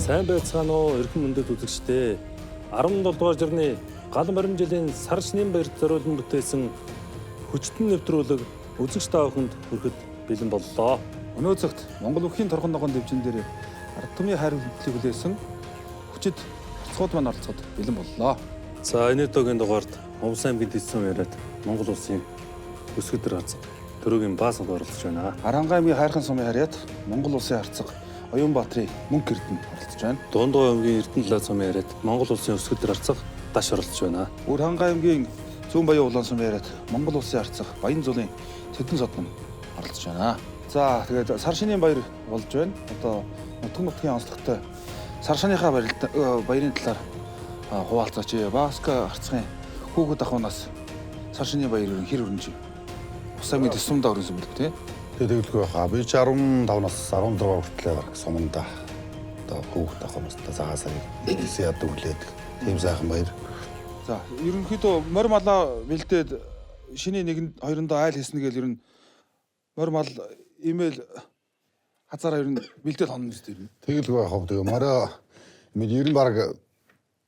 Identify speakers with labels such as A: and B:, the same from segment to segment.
A: Сайн байцгаана уу, эрхэм мөндөд үзэгчдээ. 17 дугаар жирний гал морин жилийн сар шинийн баярт зориулан бүтээсэн хүчтэн нэвтрүүлэг үзэгч та бүхэнд хүрэхэд бэлэн боллоо.
B: Өнөө цагт Монгол бүхийн торгон ногоон дэвжин дээр ард түмний хайр хүндлэлийг хүлээсэн хүчит харцгууд маань оролцоход бэлэн боллоо.
A: За, энэ удаагийн дугаард Увс аймгийн Тэссэн яриад Монгол улсын өсгөдөр харцаг төрөгийн баасанд оролцож байна.
B: Аранга аймгийн хайрхан сумын харьяат Монгол улсын харцаг Оюунбаатарын мөнх эрдэнэ оролцож байна.
A: Дундгой аймгийн Эрдэнэ талаа сумын яриад Монгол улсын өсгөдөр харцаг даш оролцож байна.
B: Үр ханга аймгийн Зүүн Баян улаан сумын яриад Монгол улсын харцаг Баян зулын Тэдэн содном оролцож байна. За, тэгээд сар шинийн баяр болж байна. Одоо нутаг нутгийн онцлогтой сар шинийхаа баярын талаар хуваалцаач. Баска харцгийн хүүхэд ахуунаас сар шинийн баяр ер нь хэр өрнөж Ус аймгийн Тэс сумдаа өрнөсөн бэлэг тий.
C: Тэгээ тэгэлгүй байхаа. Би чи 15 нас 16 хүртлээр бараг суманда одоо хүүхэд ах хүмүүстээ цагаан сарыг тэсээ ядаг хүлээдэг. Тийм сайхан баяр.
B: За, ерөнхийдөө морь малаа бэлдээд шинийн нэгэнд хоёрондоо айл хийснэ гэл ер нь морь мал имэйл хазаараа ер нь бэлдээд хонно үстэй ер нь.
C: Тэгэлгүй байхаа. Тэгээ морой мэд ер нь бараг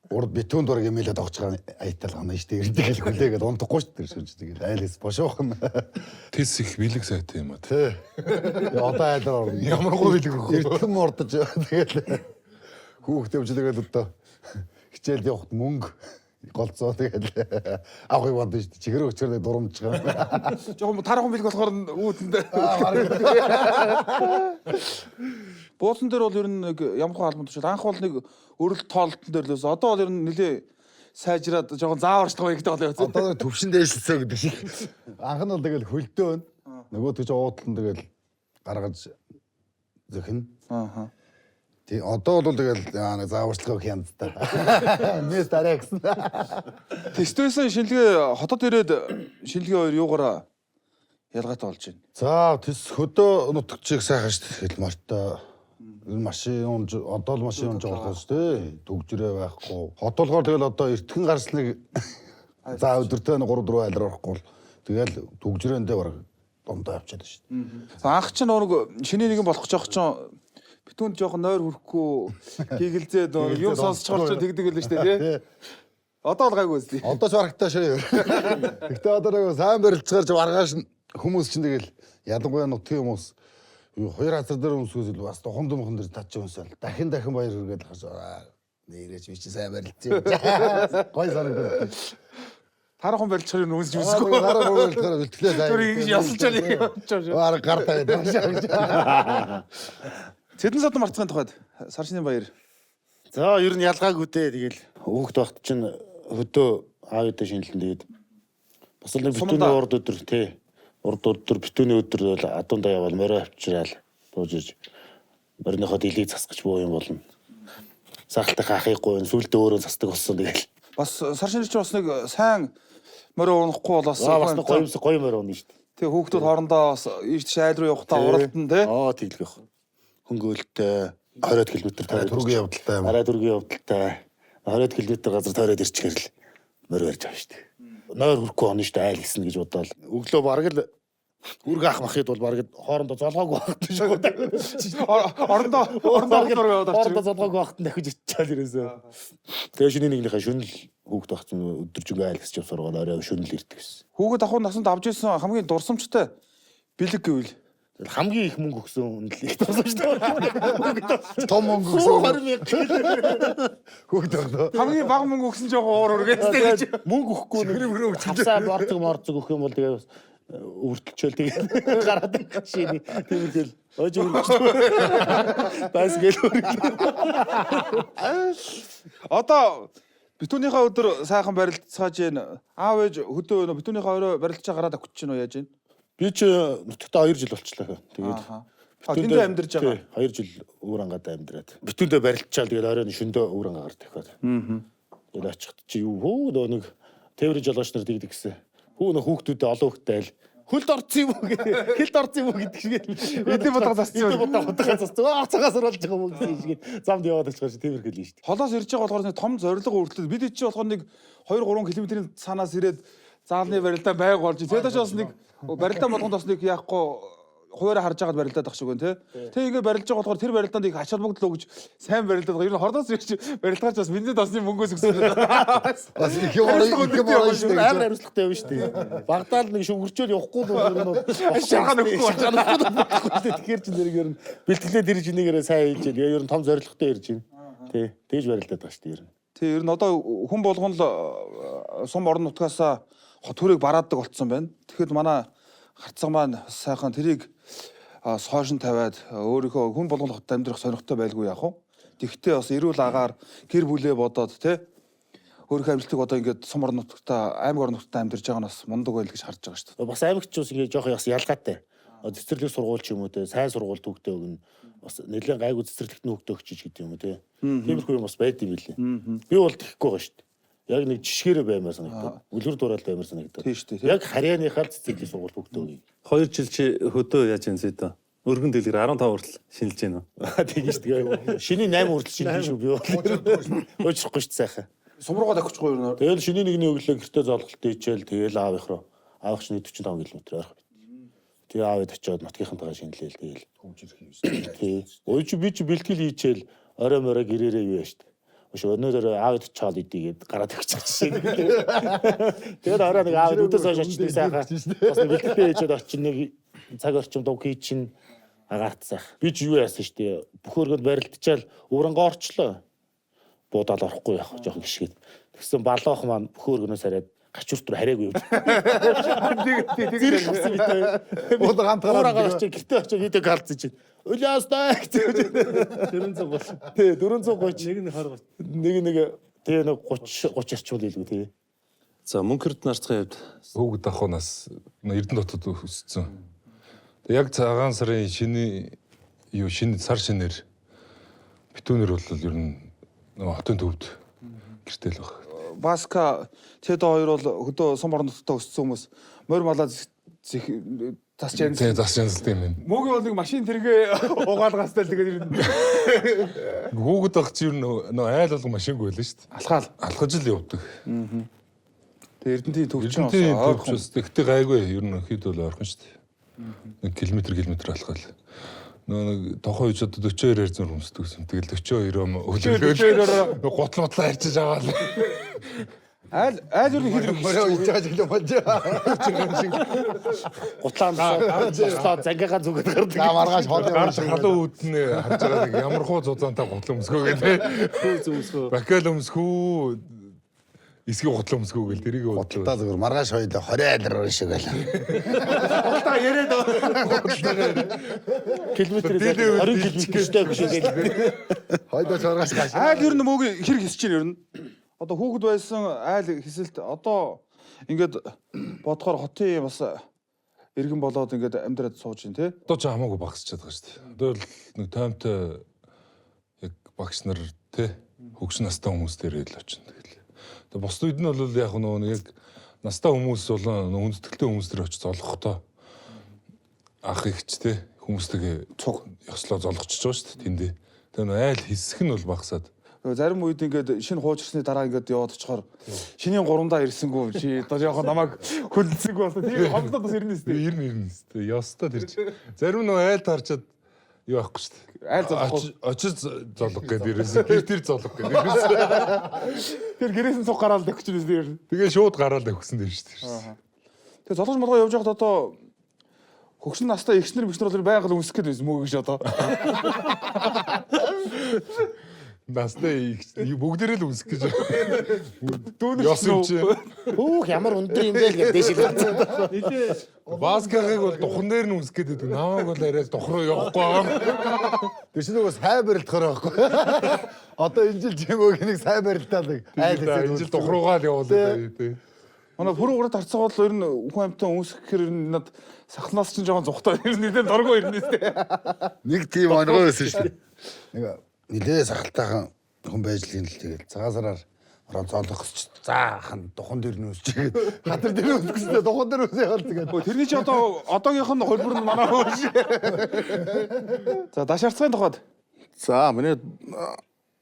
C: урд битүүнд бараг имэйлээд авч байгаа аятал гана шүү дээ. Ирдэг л хүлээгээд унтахгүй шүү дээ. Шүнж тэгэл айл хэс бошоох нь.
D: Тэс их бэлэг сайтай юм а.
C: Тэ. Одоо айлаар орно.
D: Ямар гоо бэлэг өгөх.
C: Эртгэн мордож тэгэл хүүхдээ өмч тэгэл одоо хичээлд явахд мөнгө голцоо тэгэл авахыг бодно шүү дээ. Чихэр өчрөө дурамж байгаа.
B: Жохон тархан бэлэг болохоор нь үүтэндээ. Буусан дээр бол ер нь нэг ямархан албан тушаал анх бол нэг өрөлт тоолтон дээр л байсан. Одоо бол ер нь нилээ сайжраад жоохон зааварчлага маягтай болоо явцсан.
C: Одоо төвшин дээшлсэн гэдэг шиг. Анх нь бол тэгэл хөлдөө байна. Нөгөө тийч уудлан тэгэл гаргаж зөхнө.
B: Ааха.
C: Тий, одоо бол тэгэл нэг зааварчилгаа өгөх янзтай. Нэс дараа гэсэн.
B: Тэстээсэн шинэлгээ хотод ирээд шинэлгээ хоёр юугаараа ялгаатай болж байна.
C: За, тэс хөдөө нутагчийг сайхан шүү дээ. Тэгэл мортой энэ машин унж одоо л машин унж байгаа шүү дээ. Дүгжрээ байхгүй. Хот болгоор тэгэл одоо эртхэн гарсныг за өдөртөө 3 4 айлар орохгүй бол тэгэл дүгжрээндээ бараг дундаа явчихад шүү дээ.
B: Анх ч нэг шинэ нэгэн болох гэж явах чинь битүүнд жоохон нойр хүрхгүй гигэлзээд нөр юм сонсч хорч тэгдэг л шүү дээ тий. Одоо бол гайгүй үстэй.
C: Одоо ч барагтаа шээ. Гэхдээ одоо нэг сайн барилцгаар ч маргааш нь хүмүүс чинь тэгэл ялангуяа нутгийн хүмүүс юу хоёр газар дээр өмсгөөс л бас духан думхан дээр татчих юмсаал дахин дахин баяр хүргээд гарч нэрэж би чи сайн барилцсан юм. Гой санагдав.
B: Тархан барилчаар юм үнсж үсгүй.
C: Дараа барилцгаар бэлтгэлээ сайн.
B: Тэр ингэж ясалж байгаа юм явж.
C: Бараг гар тавиад байгаа.
B: Цэдэн садан марцгааны тухайд сар шинийн баяр.
E: За, ер нь ялгаагүй дээ. Тэгэл хүүхд багт чинь хөдөө аав ээдээ шинэлэн тэгээд бас л нэг битүүний
B: Сумдаа.
E: урд өдөр тий. Урд өдөр битүүний өдөр бол адуундаа явбал морио авчираал бууж иж мориныхоо дэлийг засгаж буу юм болно. Сахалтынхаа ахыг гуйн сүлдээ өөрөө засдаг болсон тэгэл.
B: Бас сар шинээр чинь бас нэг сайн морио унахгүй бол бас
E: Аа, бас нэг гоё гоё морио унаа шүү дээ.
B: Тэг хүүхдүүд хоорондоо бас ийш тийш айл руу явахдаа уралдан тий.
E: Аа, тэглэх. Хөнгөлөлттэй 20 км тойроод
C: Түргийн явдалтай юм.
E: Арай дөргийн явдалтай 20 км газар тойроод ирчихээр л морь барьж авна шүү дээ. Нойр хүрхгүй онно шүү дээ, айл гисэн гэж бодоол. Өглөө бараг л үрг ах махид бол бараг хоорондоо золгоогүй багт шүү дээ.
B: Орондоо орондоо яваад
E: Хоорондоо
B: авчих.
E: золгоогүй багт дахиж иччихэл ерөөсөө. Тэгээ шөнийн нэгнийхээ шөнөл хүүхд багт өдөржингөө айл гисч явсаар гол орой шөнөл ирдэг гэсэн.
B: Хүүхэд ахуй насанд авч ирсэн хамгийн дурсамжтай бэлэг гэвэл
E: Тэгэл хамгийн их мөнгө өгсөн үнэл их дурсамжтай.
C: Том мөнгө өгсөн.
E: 20 мянга.
C: Хүүхд багтаа.
B: хамгийн бага мөнгө өгсөн жоохон уур үргээстэй гэж.
E: Мөнгө өгөхгүй нэг хавсаа борцог морцог өгөх юм бол тэгээ бас өвөртөлчөөл тэгээ гараад шиний тиймэрхэл ож өргөж бас гэл өргөж.
B: Одоо битүүнийхээ өдөр сайхан барилцгааж гин аав ээж хөдөө өнө битүүнийхээ орой барилцаа гараад авчих чинь үү яаж гин?
E: Би ч нутагтаа 2 жил болчлаа. Тэгээд
B: Ааха. А тэндээ амьдарч байгаа.
E: 2 жил өвөр ангаадаа амьдраад. Битүүндээ барилцчаал тэгээд оройн шөндөө өвөр ангаа гарт дахиад. Тэгээд очихд чи юу хөө нөө нэг тээврийн жолооч нар тэгдэг гэсэн. Хүү нөө хүүхдүүдээ олон хүүхдтэй л хөлд орсон юм уу гэдэг. Хөлд орсон юм уу гэдэг шиг.
B: Эдийн будгаа зассан юм.
E: Эдийн будгаа будгаа зассан. Аа, цагаас оруулж байгаа юм уу гэсэн шиг. Замд яваад очихоор чи тиймэрхүү л юм шүү дээ.
B: Холоос ирж байгаа болохоор нэг том зорилго өөрчлөлт. Бид чи болохоор нэг 2 3 км-ийн цаанаас ирээд заалны барилдаа байг болж. Тэгээд ч бас нэг барилдаа болгонд бас нэг яахгүй хуваараа харж байгаад барилдаад ах шиг байна те. Тэг ингээ барилж байгаа болохоор тэр барилдаанд их ач холбогдол өгж сайн барилдаад байгаа. Ер нь хордоос ирж барилдгаач бас бензин тосны мөнгөөс өгсөн.
C: Бас их юм их юм шүү дээ.
E: Амар хариуцлагатай явна шүү дээ. Багдаал нэг шүгэрчөөл явахгүй бол ер нь бол
B: Шаргаан өгөхгүй
E: шаргаан өгөхгүй болохгүй шүү дээ. Тэгэхээр чи нэр ер нь бэлтгэлээ тэр чинийгээрээ сайн хийж яа. Ер нь том зорилготой ирж байна. Тий. Тэгж барилдаад байгаа шүү дээ ер нь.
B: Тий, ер нь одоо хүн болгон л сум орон нутгаасаа хот хүрийг барааддаг болцсон байна. Тэгэхэд манай харцаг маань сайхан тэрийг соошин тавиад өөрийнхөө хүн болгон хотод амьдрах сонирхтой байлгүй яах вэ? Тэгтээ бас эрүүл агаар гэр бүлээ бодоод тий өөрийнхөө амжилтыг одоо ингээд сум орон нутгатаа аймаг орон нутгатаа амьдарч байгаа нь бас мундаг байл гэж харж байгаа шүү дээ.
E: Бас аймагч бас ингээд жоох бас ялгаатай. Цэцэрлэг сургууль ч юм уу те сайн сургууль төвхтэй өгнө. Бас нэлээд гайгүй цэцэрлэгт нь хөвгтэй өгчиж гэдэг юм уу те. Тиймэрхүү юм бас байд юм билээ. Би бол тэхгүй байгаа шүү дээ. Яг нэг жишгээрээ баймаар санагдаад. Үлгэр дураал баймаар санагдаад.
B: Тийм шүү дээ, тий.
E: Яг харьяаныхаа л цэцэрлэг сургууль хөвгтэй өгье.
A: 2 жил чи хөдөө яаж юм зүйдэ? Өргөн дэлгэр 15 хүртэл шинэлж байна уу?
E: Тийм шүү дээ. Шинийн 8 хүртэл шинэлж шүү би бол. Уучлахгүй шүү дээ сайхан.
B: Сум руугаа давхихгүй юу?
E: Тэгэл шинийн нэгний өглөө гэртээ зоолголт хийчихэл тэгэл аавынх руу. Аавх чинь 45 км ойрхон. Тэгээ аавд очиод нутгийнхантайгаа шинэлээл тэгэл.
C: Хөгжих юм шүү дээ.
E: Тий. Ой чи би чи бэлтгэл хийчихэл орой морой гэрээрээ юу яа штэ. Өш өнөөдөр аавд чаал идийгээд гараад өгчих жишээ. Тэгээд орой нэг аавд өдөөс хойш очиж сайхан. Бас нэг бэлтгэлээ хийчихэд очин нэг цаг орчим дуг хийчин агаат сайх. Би ч юу яасан штэ. Бүх өргөнд барилдчаал өврөнгөө орчлоо. Буудаал орохгүй яах вэ жоохон гიშгээд. Тэгсэн балаах маань бүх өргөнөөс хараад гачуурт руу хараагүй явж. Зэрэг авсан бид хоёр.
C: Уул ганцаараа
E: Уураагаа очиж гэртээ очиж видео галцсан чинь. Улиастай гэж.
A: 430.
E: Тий 430.
A: Нэг нь 20.
E: Нэг нэг тий нэг 30 30 орчим л илгүй тий.
A: За мөнх эрдэнэ арцгын хувьд
D: Хүүхэд ахуй нас Эрдэнэ хотод өссөн. Тэг яг цагаан сарын шинэ юу шинэ сар шинээр битүүнэр бол ер нь нөгөө хотын төвд гэртэл баг.
B: Баска Тэдо хоёр бол хөдөө сум орон нутгад өссөн хүмүүс морь малаа зэх зас янз.
D: Тэг зас янзлт юм байна.
B: Мөгийн бол нэг машин тэргээ угаалгаастай л тэгээд ер нь
D: Хүүхэд ах чи ер нь нөгөө айл болго машингүй байлаа шүү дээ.
B: алхаал.
D: Алхаж л явдаг.
B: Тэг Эрдэнтийн төвчин
D: Эрдэнтийн төвч бас тэгтээ гайгүй ер нь хэд бол ойрхон шүү дээ. Нэг километр километр алхаал. Нөгөө нэг тохоо үеч одоо 42-аар зүр өмсдөг гэсэн. Тэгэл 42-оо өлөглөөл гутал мутлаа харчиж аваал.
B: Айл айл ер нь хэр
C: Морио иж байгаа шиг юм болж.
E: Гутлаан туслаа зангиагаа зүгээд гардаг.
C: За маргааш хоол
D: Гарч
C: явуулах.
D: халуун үүднээ харж байгаа нэг ямар хуу зузаантай гутал өмсгөө гэдэг.
A: өмсгөө.
D: Бакал өмсгөө эсгийн гутал өмсгөө гэл тэрийг
C: Гуталтаа зүгээр маргааш хоёлаа 20 айлар шиг байла.
B: гуталтаа яриад
E: Километр 20 километртэй биш гэдэг.
C: Хоёлоо маргааш гаш.
B: Айл ер нь мөгийн хэр хэсэж чинь ер нь. Одоо хүүхэд байсан айл хэсэлт одоо ингээд бодохоор хотын бас иргэн болоод ингээд амьдраад сууж байна тий.
D: Одоо ч хамаагүй багасчаад байгаа шүү дээ. Одоо л нэг таймтай яг багш нар те хөгш настай хүмүүс дээр л очино тэгэл. Тэгээ бусд үед нь бол яг нөгөө нэг яг настай хүмүүс болон нөгөө хүндэтгэлтэй хүмүүс дээр очиж золгохдоо ах ихч те хүмүүстэйгээ цуг ёслоо золгочихж байгаа шүү дээ тэндээ. Тэгээ нөгөө айл хэсэх нь бол багасаад
B: Зарим үед ингээд шинэ хуучирсны дараа ингээд яваад очихоор шинийн гурамдаа ирсэнгүү чи одоо жоохон намайг хөлдсөнгүү болсон. Тийм хомдлоод бас ирнэ сте.
D: Ирнэ ирнэ сте. Ёстой тэр чи. Зарим нөгөө айл таарчаад юу байхгүй шүү дээ.
B: Айл золгохгүй.
D: Очиж золго гэдэг ерөөсөө. Тэр тэр золго гэдэг ерөөсөө.
B: Тэр гэрээс нь цуг гараал өгч ирсэн ер нь.
D: Тэгээ шууд гараал өгсөн дээр шүү дээ.
B: Тэгээ золгож молгоо явж байхад одоо хөгшин настай эгчнэр мэгчнэр бол байнга л өмсөх гээд байсан мөг гэж одоо.
D: Настай бүгдээрээ л өмсөх гэж.
B: Дүүнер
D: Ёс юм чи.
E: Хөөх ямар өндөр юм бэ л гэж дээш гарцсан.
D: Баскагыг бол духан дээр нь өмсөх гээд байдаг. Намайг бол арай л дух руу явахгүй байгаа.
C: Тэр чинь нөгөө сайн барилдахаар байхгүй. Одоо энэ жил чимөөг нэг сайн барилдаад нэг айл
D: Энэ жил дух руугаа л явуулаа тий.
B: Манай пүрүү урад харцгаа бол ер нь хүн амьтан өмсөх гэхэр ер нь над сахнаас чинь жоохон зүхтаа ер нь нэлээд доргоо ирнэ сте.
C: Нэг тийм онгой байсан шүү дээ. Нэг нилээ сахалтайхан хүн байж л юм л тэгэл цагаан сараар ороо зоолох гэж за хан духан дээр нь өсч тэгээд хатар дээр өсөх гэсэн духан дээр өсөө явал тэгээд
B: Өө тэрний чи одоо одоогийнх нь холбор нь манай хөөш. За даш харцгаын тухайд
F: За миний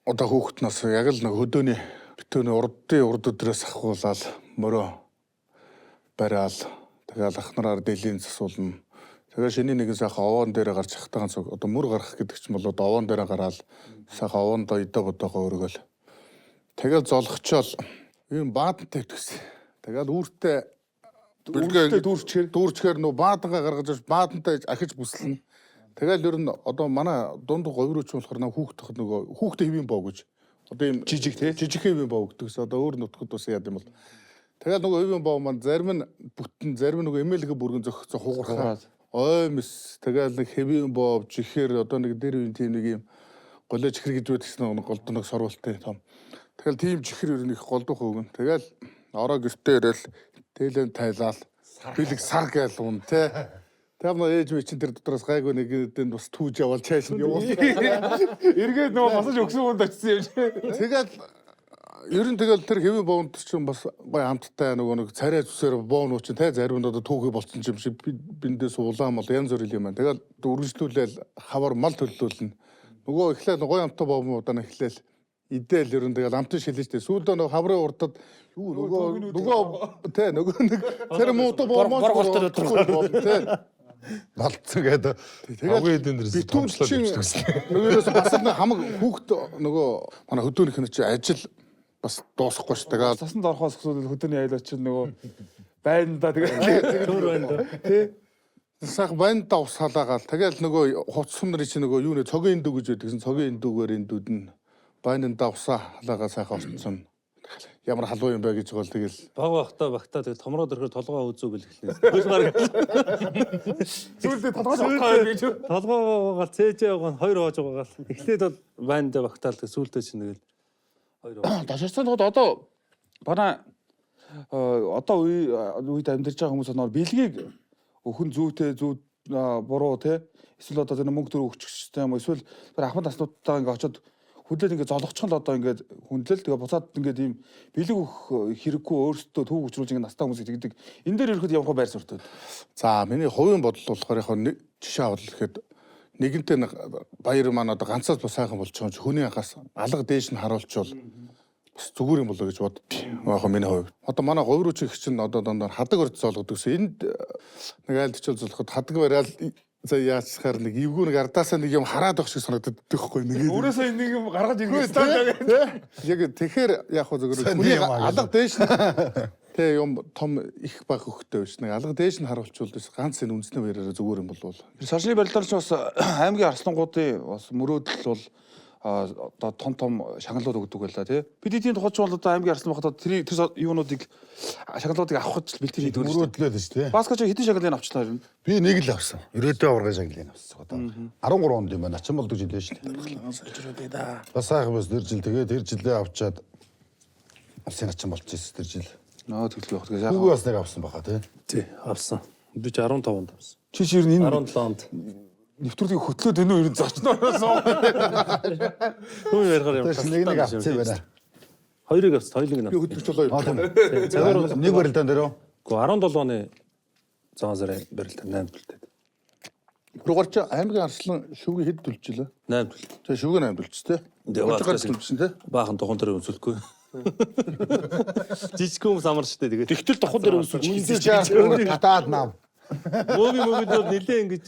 F: одоо хүүхэд нас яг л нэг хөдөөний битүүний урдын урд өдрөөс ахуулаад мөрөө бариал тэгэл ах нараар дэлийн засуулна. Тэгээ шинийн нэгэн сайхан овоон дээр гарч хатагаан цуг одоо мөр гарах гэдэг чинь бол одоо овоон дээр гараал сайхан овоондоо идэ бодоогоо өргөөл. Тэгэл золгочоол юм баадан тавьдгсэн. Тэгэл үүртээ
B: Үүртээ дүүрчээр
F: дүүрчээр нөө баадангаа гаргаж авч баадантай ахиж бүслэн. Тэгэл ер нь одоо манай дунд говь руу ч болохоор нөө хүүхдэх нөгөө хүүхдээ хэвийн боо гэж. Одоо ийм
B: жижиг те
F: жижиг хэвийн боо гэдэг. Одоо өөр нутгад бас яд юм бол. Тэгэл нөгөө хэвийн боо маань зарим нь бүтэн, зарим нь нөгөө эмээлэг бүргэн зөхцө хугархаа. Ой мэс тэгэл нэг хэвийн боо жихээр одоо нэг дээр үеийн тийм нэг юм голоо чихэр гэж байдаг гэсэн нэг голдоо нэг сорволтой том. Тэгэл тийм чихэр ер нь их голдох өгөн. Тэгэл ороо гэртээ ирээл тэлэн тайлаал бэлэг сар гээл ун те. Тэр нөө ээж мэй чинь тэр дотроос гайгүй нэг энд бас түүж яваал чааш нь явуул.
D: Эргээд нөгөө босож өгсөн хүнд очсон юм чи.
F: Тэгэл ер нь тэгэл тэр хэвийн боонд чинь бас гой амттай нөгөө нэг царай зүсээр боонуу чинь те зарим нь одоо түүхий болцсон юм шиг биндээс улаан мол янз бүр юм байна. Тэгэл үргэлжлүүлээл хавар мал төллүүлнэ. Нөгөө эхлээл гой амттай боомуудаа нь эхлээл идээл ер нь тэгэл амтан шилэн штэ. Сүүлдээ нөгөө хаврын урдад юу нөгөө те нөгөө нэг тэр муудаа боомоо те
C: Болцсон гэдэг.
D: Хамгийн эдэн дээрээс томчлоод явчихсан.
F: Нөгөөс бас нэг хамаг хүүхд нөгөө манай хөдөөнийх нь чи ажил бас дуусахгүй ш. Тэгээд
B: Цасанд орохоос эсвэл хөдөөний айл очив нөгөө байна да тэгээд
A: Төр байна да.
F: Тэ. Сайхан банда ус халаагаал. Тэгэл нөгөө хуцсан нарын чи нөгөө юу нэ цогийн эндүү гэж байдаг. Цогийн эндүүгээр эндүүд нь бандаа усаа халаагаа сайхан орцсон. Ямар халуун юм бэ гэж бол тэгэл
A: Баг багтаа багтаа тэгэл томроод ирэхээр толгоо үзүү бэлгэлнэ. Хөл гараг.
B: Сүүлдээ толгойч авах гэж.
A: Толгоогоо цээжээ байгаа хоёр хоож байгаагаал. Эхлээд бол бандаа багтаал сүүлдээ чинь тэгэл хоёр хоо.
B: Ташарсан тоход одоо манай одоо үед амьдарч байгаа хүмүүс нөр бэлгийг өхөн зүйтэй зүү буруу те эсвэл одоо тэр мөнгө төр өгчихтэй юм уу эсвэл тэр ахмад наснуудтайгаа ингээ очиод хүндлэл ингээ золгочих нь л одоо ингээ хүндлэл тэгээ буцаад ингээ ийм бэлэг өгөх хэрэггүй өөрсдөө төв хүчрүүлж ингээ настай хүмүүс тэгдэг. Энэ дээр ерөөхдөө ямар байр суурьтай.
F: За миний хувийн бодол болохоор яг нэг жишээ авал гэхэд нэгэнтээ нэг баяр маань одоо ганцаас бас сайхан болж байгаа юм чи хүний анхаас алга дээш нь харуулчвал бас зүгээр юм болоо гэж боддیں۔ Яг миний хувьд. Одоо манай говь руу чих чинь одоо дандаа хадаг орд зоолгодог гэсэн. Энд нэг айлд чил золгоход хадаг бараал за яацхаар нэг эвгүй нэг ардаасаа нэг юм хараад байх шиг санагдаад байхгүй нэг.
B: Өөрөөсөө нэг юм гаргаж ирэх ёстой.
F: Яг тэгэхээр яг хөө зүгээр хүний алга дээш нь тэ юм том их баг хөхтэй биш нэг алга дээш нь харуулчвал бас ганц энэ үндэсний баяраараа зүгээр юм болов.
B: Тэр саршны барилдаар ч бас аймгийн арслангуудын бас мөрөөдөл бол одоо том том шагналууд өгдөг байлаа тий. Бид эдийн тухайч бол одоо аймгийн арслан байхдаа тэр юунуудыг шагналуудыг авах гэж бэлтгэл хийдэг шүү дээ.
C: Мөрөөдлөө шүү дээ.
B: Баска ч хэдэн шагналыг авчлаа юм.
C: Би нэг л авсан. 90-ийн аваргын шагналыг авсан. Одоо 13 онд юм байна. Начин болдог жил шүү дээ. Бас сайхан бас тэр жил тэгээд тэр жилээ авчаад улсын начин болчихсон тэр жил.
B: Нөө тэглэх явах тэгээ сайхан.
C: Хүүгээ бас нэг авсан баха тий.
A: Тий, авсан. Би ч 15 онд авсан.
B: Чи чи ер нь энэ
A: 17 онд.
B: нэвтрүүлгийг хөтлөөд өнөө ер нь зочноо.
A: Хүн ярихаар юм.
C: Тэр нэг нэг авсан юм байна.
A: Хоёрыг авсан, хоёулыг нь
F: Би
A: авсан.
F: хөдөлгч болоо юм.
A: Цагаар
C: Нэг барилдаан дээр үү?
A: Гэхдээ 17 оны цагаан сарын барилдаа 8 төлтэй.
F: Руугаар чи аймгийн арслан шүгэ хэд төлжлээ?
A: 8 төлтэй.
F: За шүгэ 8 төлж тэ.
A: Тэгээ
F: Гож төлжсөн тэ.
A: Баахан духан дээр өнсөлгүй. Жижиг хүмүүс амар штэ тэгээд.
E: Тэгтэл духан дээр өмсөж хийсэн.
C: Татаад нам.
A: Мөөгийн мөөгийн бол нилээ ингэж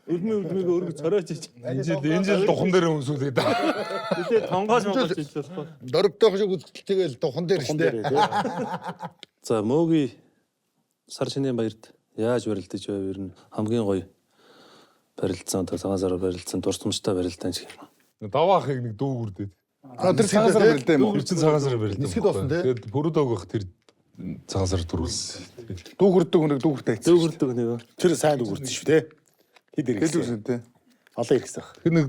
A: үлмийн үлмийг өргөж цоройж ич.
D: Энэ жил духан дээр өмсүүлээ да.
A: Нилээ тонгоож монгож ич болохгүй.
C: Дөрөвдөөх шиг үзэлтэйгээл духан дээр шүү дээ.
A: За мөөгийн сар шинийн баярт яаж барилдаж байв ер нь хамгийн гоё барилцсан одоо цагаан сараар барилцсан дурсамжтай барилдаан ч гэх юм.
D: Даваахыг нэг дүүгүрдээд.
F: А тэр цагаан сар барилдаа юм уу?
D: Тэр чинь цагаан сар барилдаа.
C: Нисгэд болсон тий?
D: Тэгээд Пүрүдог байх тэр цагаан сар төрүүлсэн.
F: Дүүгэрдэг хүнийг дүүгэртэй айцсан.
A: Дүүгэрдэг нэг.
E: Тэр сайн дүүгэрсэн шүү дээ. Хэд
F: Хэд
E: иргэсэн?
F: үсэн тэ.
E: Олон иргэсэн баг.
D: Тэр нэг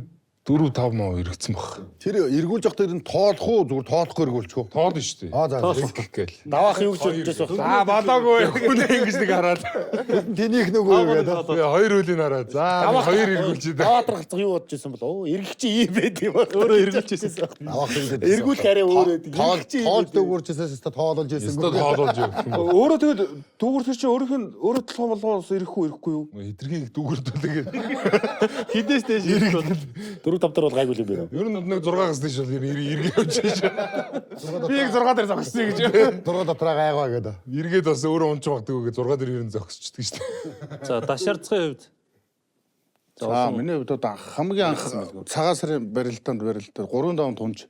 D: 4 5 маа эргэцэн баг.
C: Тэр эргүүлж явах тэр нь тоолох уу зүгээр тоолохгүй эргүүлчих үү?
D: Тоол нь шүү дээ.
C: Аа за.
D: Гэх гээл.
E: Даваах юу гэж бодож байсан бэ?
D: Аа балаагүй. Хүн ингэж нэг хараад.
C: Тэнийх нөгөө гэдэг.
D: Би хоёр үлийн хараад. За хоёр эргүүлж дээ.
E: Даваатар галзах юу бодож байсан бол оо эргэх чи ийм байд юм байна.
A: Өөрөө эргүүлж ирсэн.
C: Авах хэрэгтэй.
E: Эргүүлэх арай өөр байдаг.
C: Тоол
E: Эргэх чи ийм
C: тоол
E: байдаг.
C: дүүгүрчээсээ өстө тоололж ирсэн.
D: Өстө тоололж явах юм.
B: Өөрөө тэгээд дүүгэрсэн чи өөрийнх нь өөрөө толгой болгоос ирэхгүй ирэхгүй юу?
D: Хитрхийг дүүгэрдүүлээ.
A: Хідээс дээш ирэх бол
E: 4 4 5 дээр бол гайгүй юм байна.
D: Ер нь нэг 6-аас дээш бол эргээ явж шээ.
F: Би яг 6 дээр зогссон гэж.
C: 6 дотроо гайгаа гэдэг.
D: Эргээд бас өөрөө унж магадгүй гэж 6 дээр ер нь зогсчдөг шүү дээ.
A: За дашарцгийн хувьд. За
F: За миний хувьд одоо хамгийн анх цагаан сарын барилдаанд барилдаа 3 даван тунж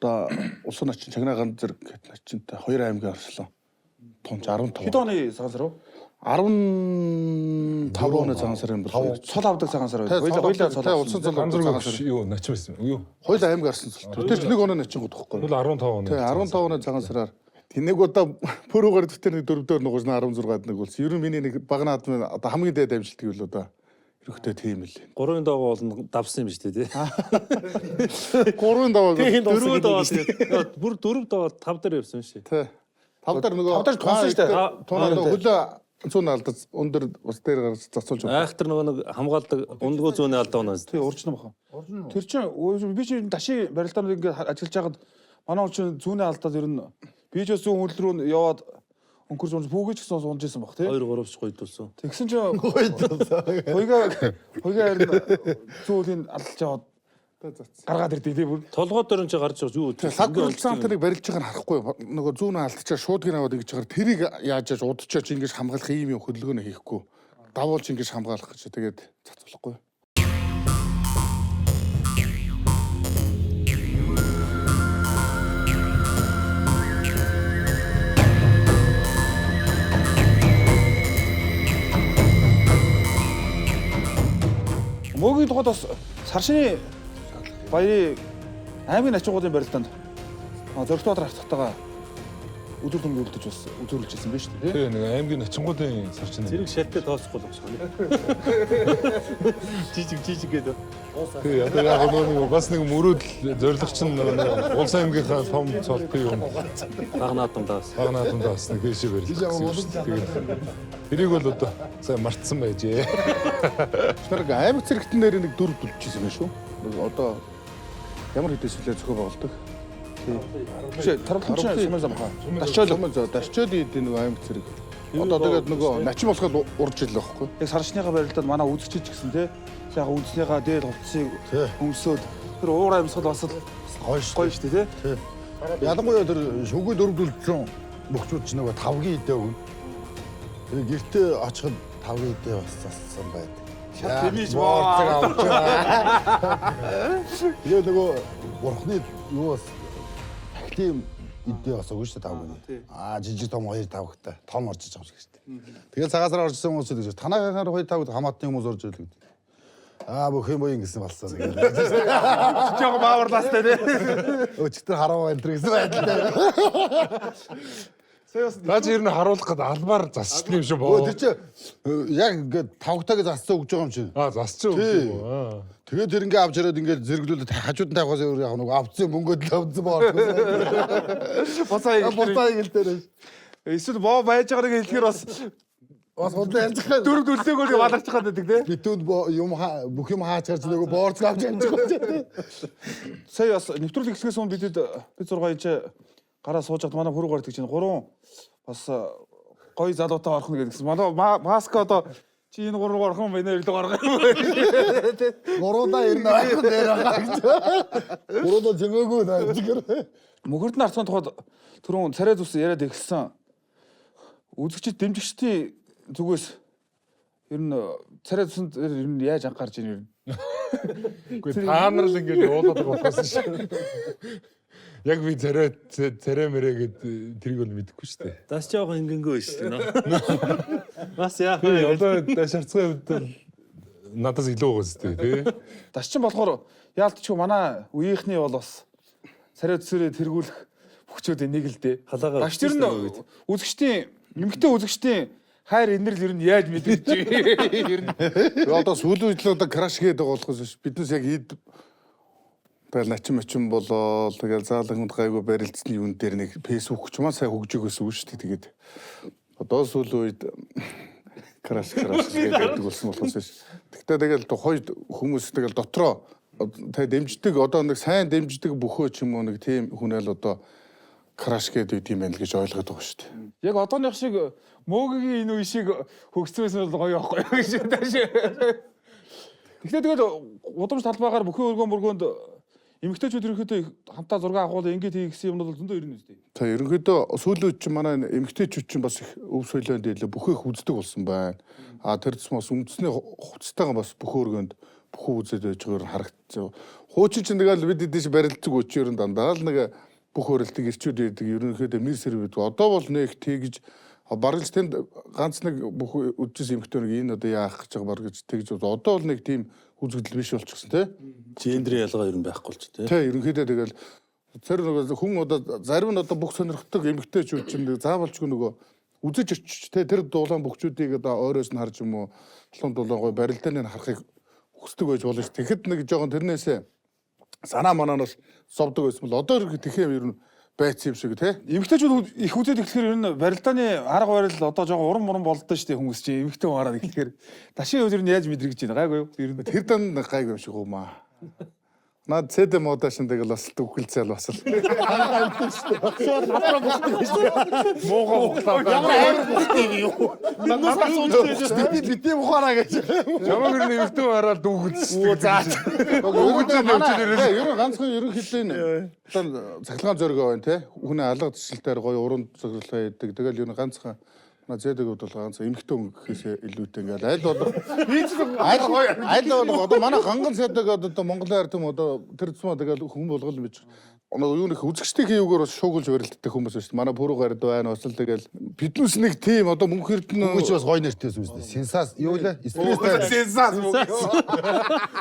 F: одоо улсын начин чагнаа ганд зэрэг гэт начинтай хоёр аймгийн орчлон тунж 15.
B: Хэд оны цагаан сар уу?
F: 15 оны цагаан сарын бол
B: Цол авдаг цагаан сар үү? Хоёлаа цол.
F: Тэ улсын цол
D: Ганц
F: авдаг цагаан
D: зураг
F: сар.
D: юу начин байсан юм. Юу?
F: Хоёул аймаг гарсан цол. Тэр ч нэг оноо начингууд тахгүй.
D: Тэгвэл 15 оны.
F: Тэ 15 оны цагаан сараар тэнэг удаа пөрүүгээр дэвтэр нэг дөрөвдөр нугаж 16-ад нэг болсон. Ер нь миний нэг бага наадмын одоо хамгийн дээд амжилт гэвэл одоо ерөнхийдөө тийм л.
A: 3 даваа бол давсан юм шүү дээ тий.
F: 3 даваа.
E: Хин дууссан
A: 4
E: гэдэг
A: даваа
E: юм шүү дээ.
A: тэгээд бүр 4 даваа 5 дээр явсан шүү.
F: Тэ. Тав дээр нөгөө
B: Тав дээр тунсан шүү дээ.
F: Тунаад хөлөө зүүн алдаж өндөр бас дээр гарч зацуулж байна.
A: Айхтар нөгөө нэг хамгаалдаг ундгуу зүүнний алдаа унаас.
B: Тий, уржсан баха. Тэр чинь би чинь даши барилдаанууд ингээд ажиллаж байхад манай хүн чинь зүүнээ алдаад ер нь би ч бас зүүн хөл рүү яваад өнгөрч унж хүүгэж гэсэн унж исэн баг тий.
A: 2 3 ч гойдулсан.
B: Тэгсэн чинь гойдулсан. Хуйгаа харин зүүн хөлийн алдаж яваад гаргаад ирдээ тий бүр.
A: Толгой дээр нь чи гарч байгаа юу?
F: Лаг гүрэлцэн тэрийг барилж байгааг нь харахгүй нөгөө зүүн алдчихаа шууд гин аваад ингэж байгаа тэрийг яаж яаж удчаач ингэж хамгаалах ийм юм хөдөлгөөнө хийхгүй давуулж ингэж хамгаалах гэж тэгээд цацуулахгүй.
B: Мөөгийн тухайд бас саршины баярын аймгийн начингуудын барилдаанд Зоригт Баатар хавцтайгаа өдөр төнгө үлдэж бас үзүүлж ирсэн биз дээ.
D: Тий, нэг аймгийн начингуудын сарчин.
A: Зэрэг шалттай тооцохгүй л багш. Жижиг жижиг гэдэг.
D: Тий, одоо яг нөгөө бас нэг мөрөөдөл зорилго чинь нөгөө улс аймгийнхаа том цолтын юм.
A: Баг наадам даас.
D: Баг наадамдаа бас нэг дээшээ барилдах гэсэн юм шүү дээ. Тэгээд тэрийг бол одоо сайн мартсан байжээ.
F: Тэр аймаг зэрэгтэн дээр нэг дөрв дүлжсэн юм шүү. Нэг одоо ямар хэдээс үлээ зохио байгуулдаг.
B: Биш тарвалан чинь сумын зам хаа.
F: Дашчоол дашчоол идэв нөгөө аймаг зэрэг. Одоо тэгээд нөгөө начин болоход урж ил байхгүй.
B: Яг саршныхаа барилдаанд манай үзэгч ч гэсэн тий сайхан үндснийхаа дээд хувцсыг өмсөөд тэр уур амьсгал бас л
C: Гоё шүү.
B: гоё шүү дээ тий.
C: Ялангуяа тэр шүгөө дөрөвдөлдсөн бөхчүүд ч нөгөө тавгийн идэ өгнө. Тэр гэртээ очиход тавгийн идэ бас зассан байдаг.
B: Тэмээж
C: боорцог авч байгаа. Тэгээ нөгөө бурхны юу бас тахлын идэ бас өгнө шүү дээ тавгийн. Аа жижиг том хоёр тавгтай том орж иж байгаа юм шиг шүү дээ. Тэгэл цагаасаар орж исэн хүмүүс гэж танаагаар хоёр тавгд хамаатны хүмүүс орж ирлээ гэдэг. Аа бүх юм буян гэсэн болсон.
B: Жог бааварлаастай тий.
C: Өчигдөр хараа энэ төр гэсэн байдалтай.
D: Наа чи ер нь харуулах гээд албаар засчдаг юм шиг
C: Өө
D: боо.
C: тэр чи яг ингээд тавгтайг зассан өгч байгаа юм чинь.
D: Аа, засчих
C: Тий.
D: юм уу? Аа.
C: Тэгээд тэр ингээ авч ирээд ингээд зэрэглүүлээд хажууд нь тавихаас өөр яг нэг авцсан мөнгөд л авцсан боо.
B: Буцаа
C: Буцаа игэл дээр.
B: Эсвэл боо байж байгааг хэлэхээр бас
C: Бас худлаа ярьж байгаа.
B: дөрөв дүлтэйг л баларч байгаа гэдэг тий.
C: Битүүнд юм бүх юм хаач гарч нөгөө боорцог авч явж байгаа.
B: Сая бас нэвтрүүлэг эхлэхээс өмнө бидэд бид зургаа энэ гараа сууж хад манай пүрүү гардаг чинь гурван бас гоё залуутай орох нь гэдгсэн. Манай маска одоо чи энэ гурван орох юм байна илүү гарах юм.
C: Гуруудаа ер нь ойрхон дээр байгаа гэж. Гуруудаа зэмээгүй наа зүгээр.
B: Мөхөрдөн арцсан тухайд түрүүн царай зүс яриад эхэлсэн. Үзэгчид дэмжигчдийн зүгээс ер нь царай зүсэнд ер нь яаж анхаарч ийн ер нь.
D: Үгүй та нар л ингээд уулаад байгаа болохоос шүү. Яг би царай царай мэрэ гэд тэрийг бол мэдэхгүй шүү дээ.
A: Дас жоохон хингэнгүй шүү дээ. Бас яах вэ?
D: Одоо дашарцгийн хувьд бол надаас илүү байгаа зү тий.
B: Дасчин болохоор яалтчгүй манай үеийнхний бол бас царай зүсээрээ тэргүүлэх бөхчүүдийн нэг л дээ.
A: Халаагаа
B: Дасч ер нь үзэгчдийн эмгтэй үзэгчдийн хайр инэрл ер нь яаж мэдэрч ер нь.
F: Тэгээ одоо сүүлийн үед л одоо краш гэдэг байгаа болохоос биднес яг ид тэгэл начин мачин болоо тэгэл заалан хүнд гайгүй барилцсан юун дээр нэг фэйсбુક ч юм аа сайн хөгжөг өсөв шүү дээ. Тэгээд одоо сүүлийн үед краш гэдэг болсон болохоос ш. Тэгтээ тэгэл тухайд хүмүүс тэгэл дотроо тэ дэмждэг одоо нэг сайн дэмждэг бөхөө ч юм уу нэг тийм хүнэл одоо краш гэдэг үт юм байна л гэж ойлгоод байгаа шүү дээ.
B: Яг одооных шиг мөөгийн энэ үе шиг хөгжсөн байсан бол гоё байхгүй юу гэж тааш. Тэгэхээр тэгэл удамш талбайгаар бүхэн өргөн мөргөнд эмэгтэйчүүд ерөнхийдөө хамтаа зураг авах бол ингэж хийх гэсэн юмнууд бол зөндөө ирнэ үстэй.
F: Та ерөнхийдөө сүүлийн үед чинь манай эмэгтэйчүүд чинь бас их өв соёлонд илүү бүхээ их үздэг болсон байна. А тэр тусмаа бас үндэсний хувцастайгаа бас бүхээ өргөнд бүхүү үзээд байж байгаар нь харагдсан. Хуучин чинь тэгэл бид эдээс барилцдаг үчи ер нь дандаа л нэг бүх өрөлтөг ирчүүд байдаг ерөнхийдөө мэр сэр байдаг. Одоо бол нэг тэгж бараг л тэнд ганц нэг бүх үдчис эмэгтэй нэг энэ одоо яах гэж байгаа бараг гэж тэгж одоо бол нэг тийм үзэгдэл биш болчихсон тий.
A: Гендрийн ялгаа ер нь байхгүй болчих тий.
F: Тэ ерөнхийдөө тэгэл тэр нэг хүн одоо зарим нь одоо бүх сонирхдаг эмэгтэйчүүд чинь заавалчгүй нөгөө үзэж очиж тэ тэр дулаан бөхчүүдийг одоо ойроос нь харж юм уу халуун дулаан гой барилдааны нь харахыг хүсдэг байж болно ш. Тэгэхэд нэг жоохон тэрнээсээ санаа манаанаас зовдөг байсан бол одоо ерөнхий тэхээ ер нь байцсан юм шиг тэ.
B: Эмэгтэйчүүд их үзээд эхлэхээр ер нь барилдааны арга барил одоо жоохон уран муран болдсон шүү дээ хүмүүс чинь эмэгтэй хүн хараад эхлэхээр дашийн хувьд ер нь яаж мэдрэгдэж байна гайгүй юу? Ер нь
F: Тэр дан гайгүй юм шиг юм аа. Наад цэдэ модашин тэгэл бас дүүхэлцэл бас л.
B: муугаа бухлаа.
E: Ямар амар бухтай юм юу? Надаас асууж
C: Би битээ бухаараа гэж.
D: Чамаг ер нь эмэгтэй хүн хараад дүүхэлсэн.
E: Үу заа.
F: Ер нь ганцхан ерөнхийдөө энэ одоо цахилгаан зөргөө байна те. Хүний алга зэшилтээр гоё уран цахилгаан хийдэг. Тэгэл ер нь ганцхан манай зэдэг хувьд бол ганц эмэгтэй хүн гэхээсээ илүүтэй ингээл аль болох аль болох одоо манай ганган зэдэг одоо Монголын ард түмэн одоо тэр тусмаа тэгэл хүн болгол мэдж нөгөө юу нэх үзэгчдийн юугаар бас шуугилж барилддаг хүмүүс байна шүү дээ. Манай пүрүү гард байна. Бас л тэгэл биднээс нэг тийм одоо мөнх эрдэнэ
C: Үгүй ч бас гоё нэртэй байсан юм шүү дээ. Сенсас юу лээ? Стресс
F: сенсас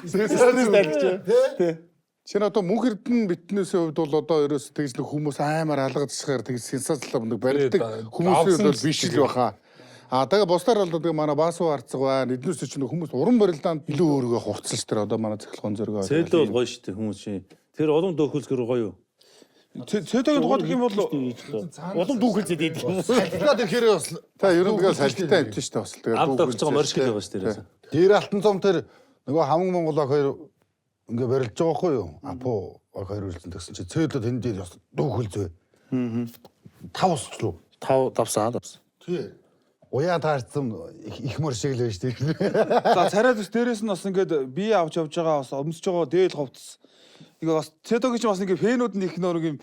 E: Стресс тайлгч.
F: Чинь одоо мөнх эрдэнэ битнээсээ хувьд бол одоо ерөөс тэгж нэг хүмүүс аймаар алгадчихаар тэгж сенсацлаа нэг барилдаг хүмүүсийн хувьд бол биш л баха. А тэгээ бусдаар бол тэгээ манай баасуу арцаг байна. Эднээс чинь хүмүүс уран барилдаанд илүү өөрийгөө хурцлж тэр одоо манай цахилгаан зөргөө.
A: Цэлөө бол гоё шүү дээ хүмүүс чинь. Тэр улам дөхөлсгөр гоё юу?
B: Цэдогийн тухайд гэх юм бол
E: Улам дүүхэлзээд идэг юм.
C: Салхилаад ирэхээр бас
F: Та ер нь тэгэл салхитай амтэн шүү дээ бас л тэгээ.
A: Амт өгч байгаа морь шиг л байгаа шүү дээ.
C: дээр алтан зам тэр нөгөө хаман Монгол ох хоёр ингээ барилж байгаа байхгүй юу? Апу ох хоёр үрэлцэн тэгсэн чи цөөлөө тэн дээр бас дүүхэлзээ. Тав усчлуу.
E: Тав давсан давсан.
C: Тий. Уяа таарсан их мөр шиг л байж дээ.
B: За царай зүс дээрээс нь бас ингээд бие авч явж байгаа бас өмсөж байгаа дээл хувцас. Тэгээ бас Цэдогийн чинь бас ингээд фэнүүд нь их нөр юм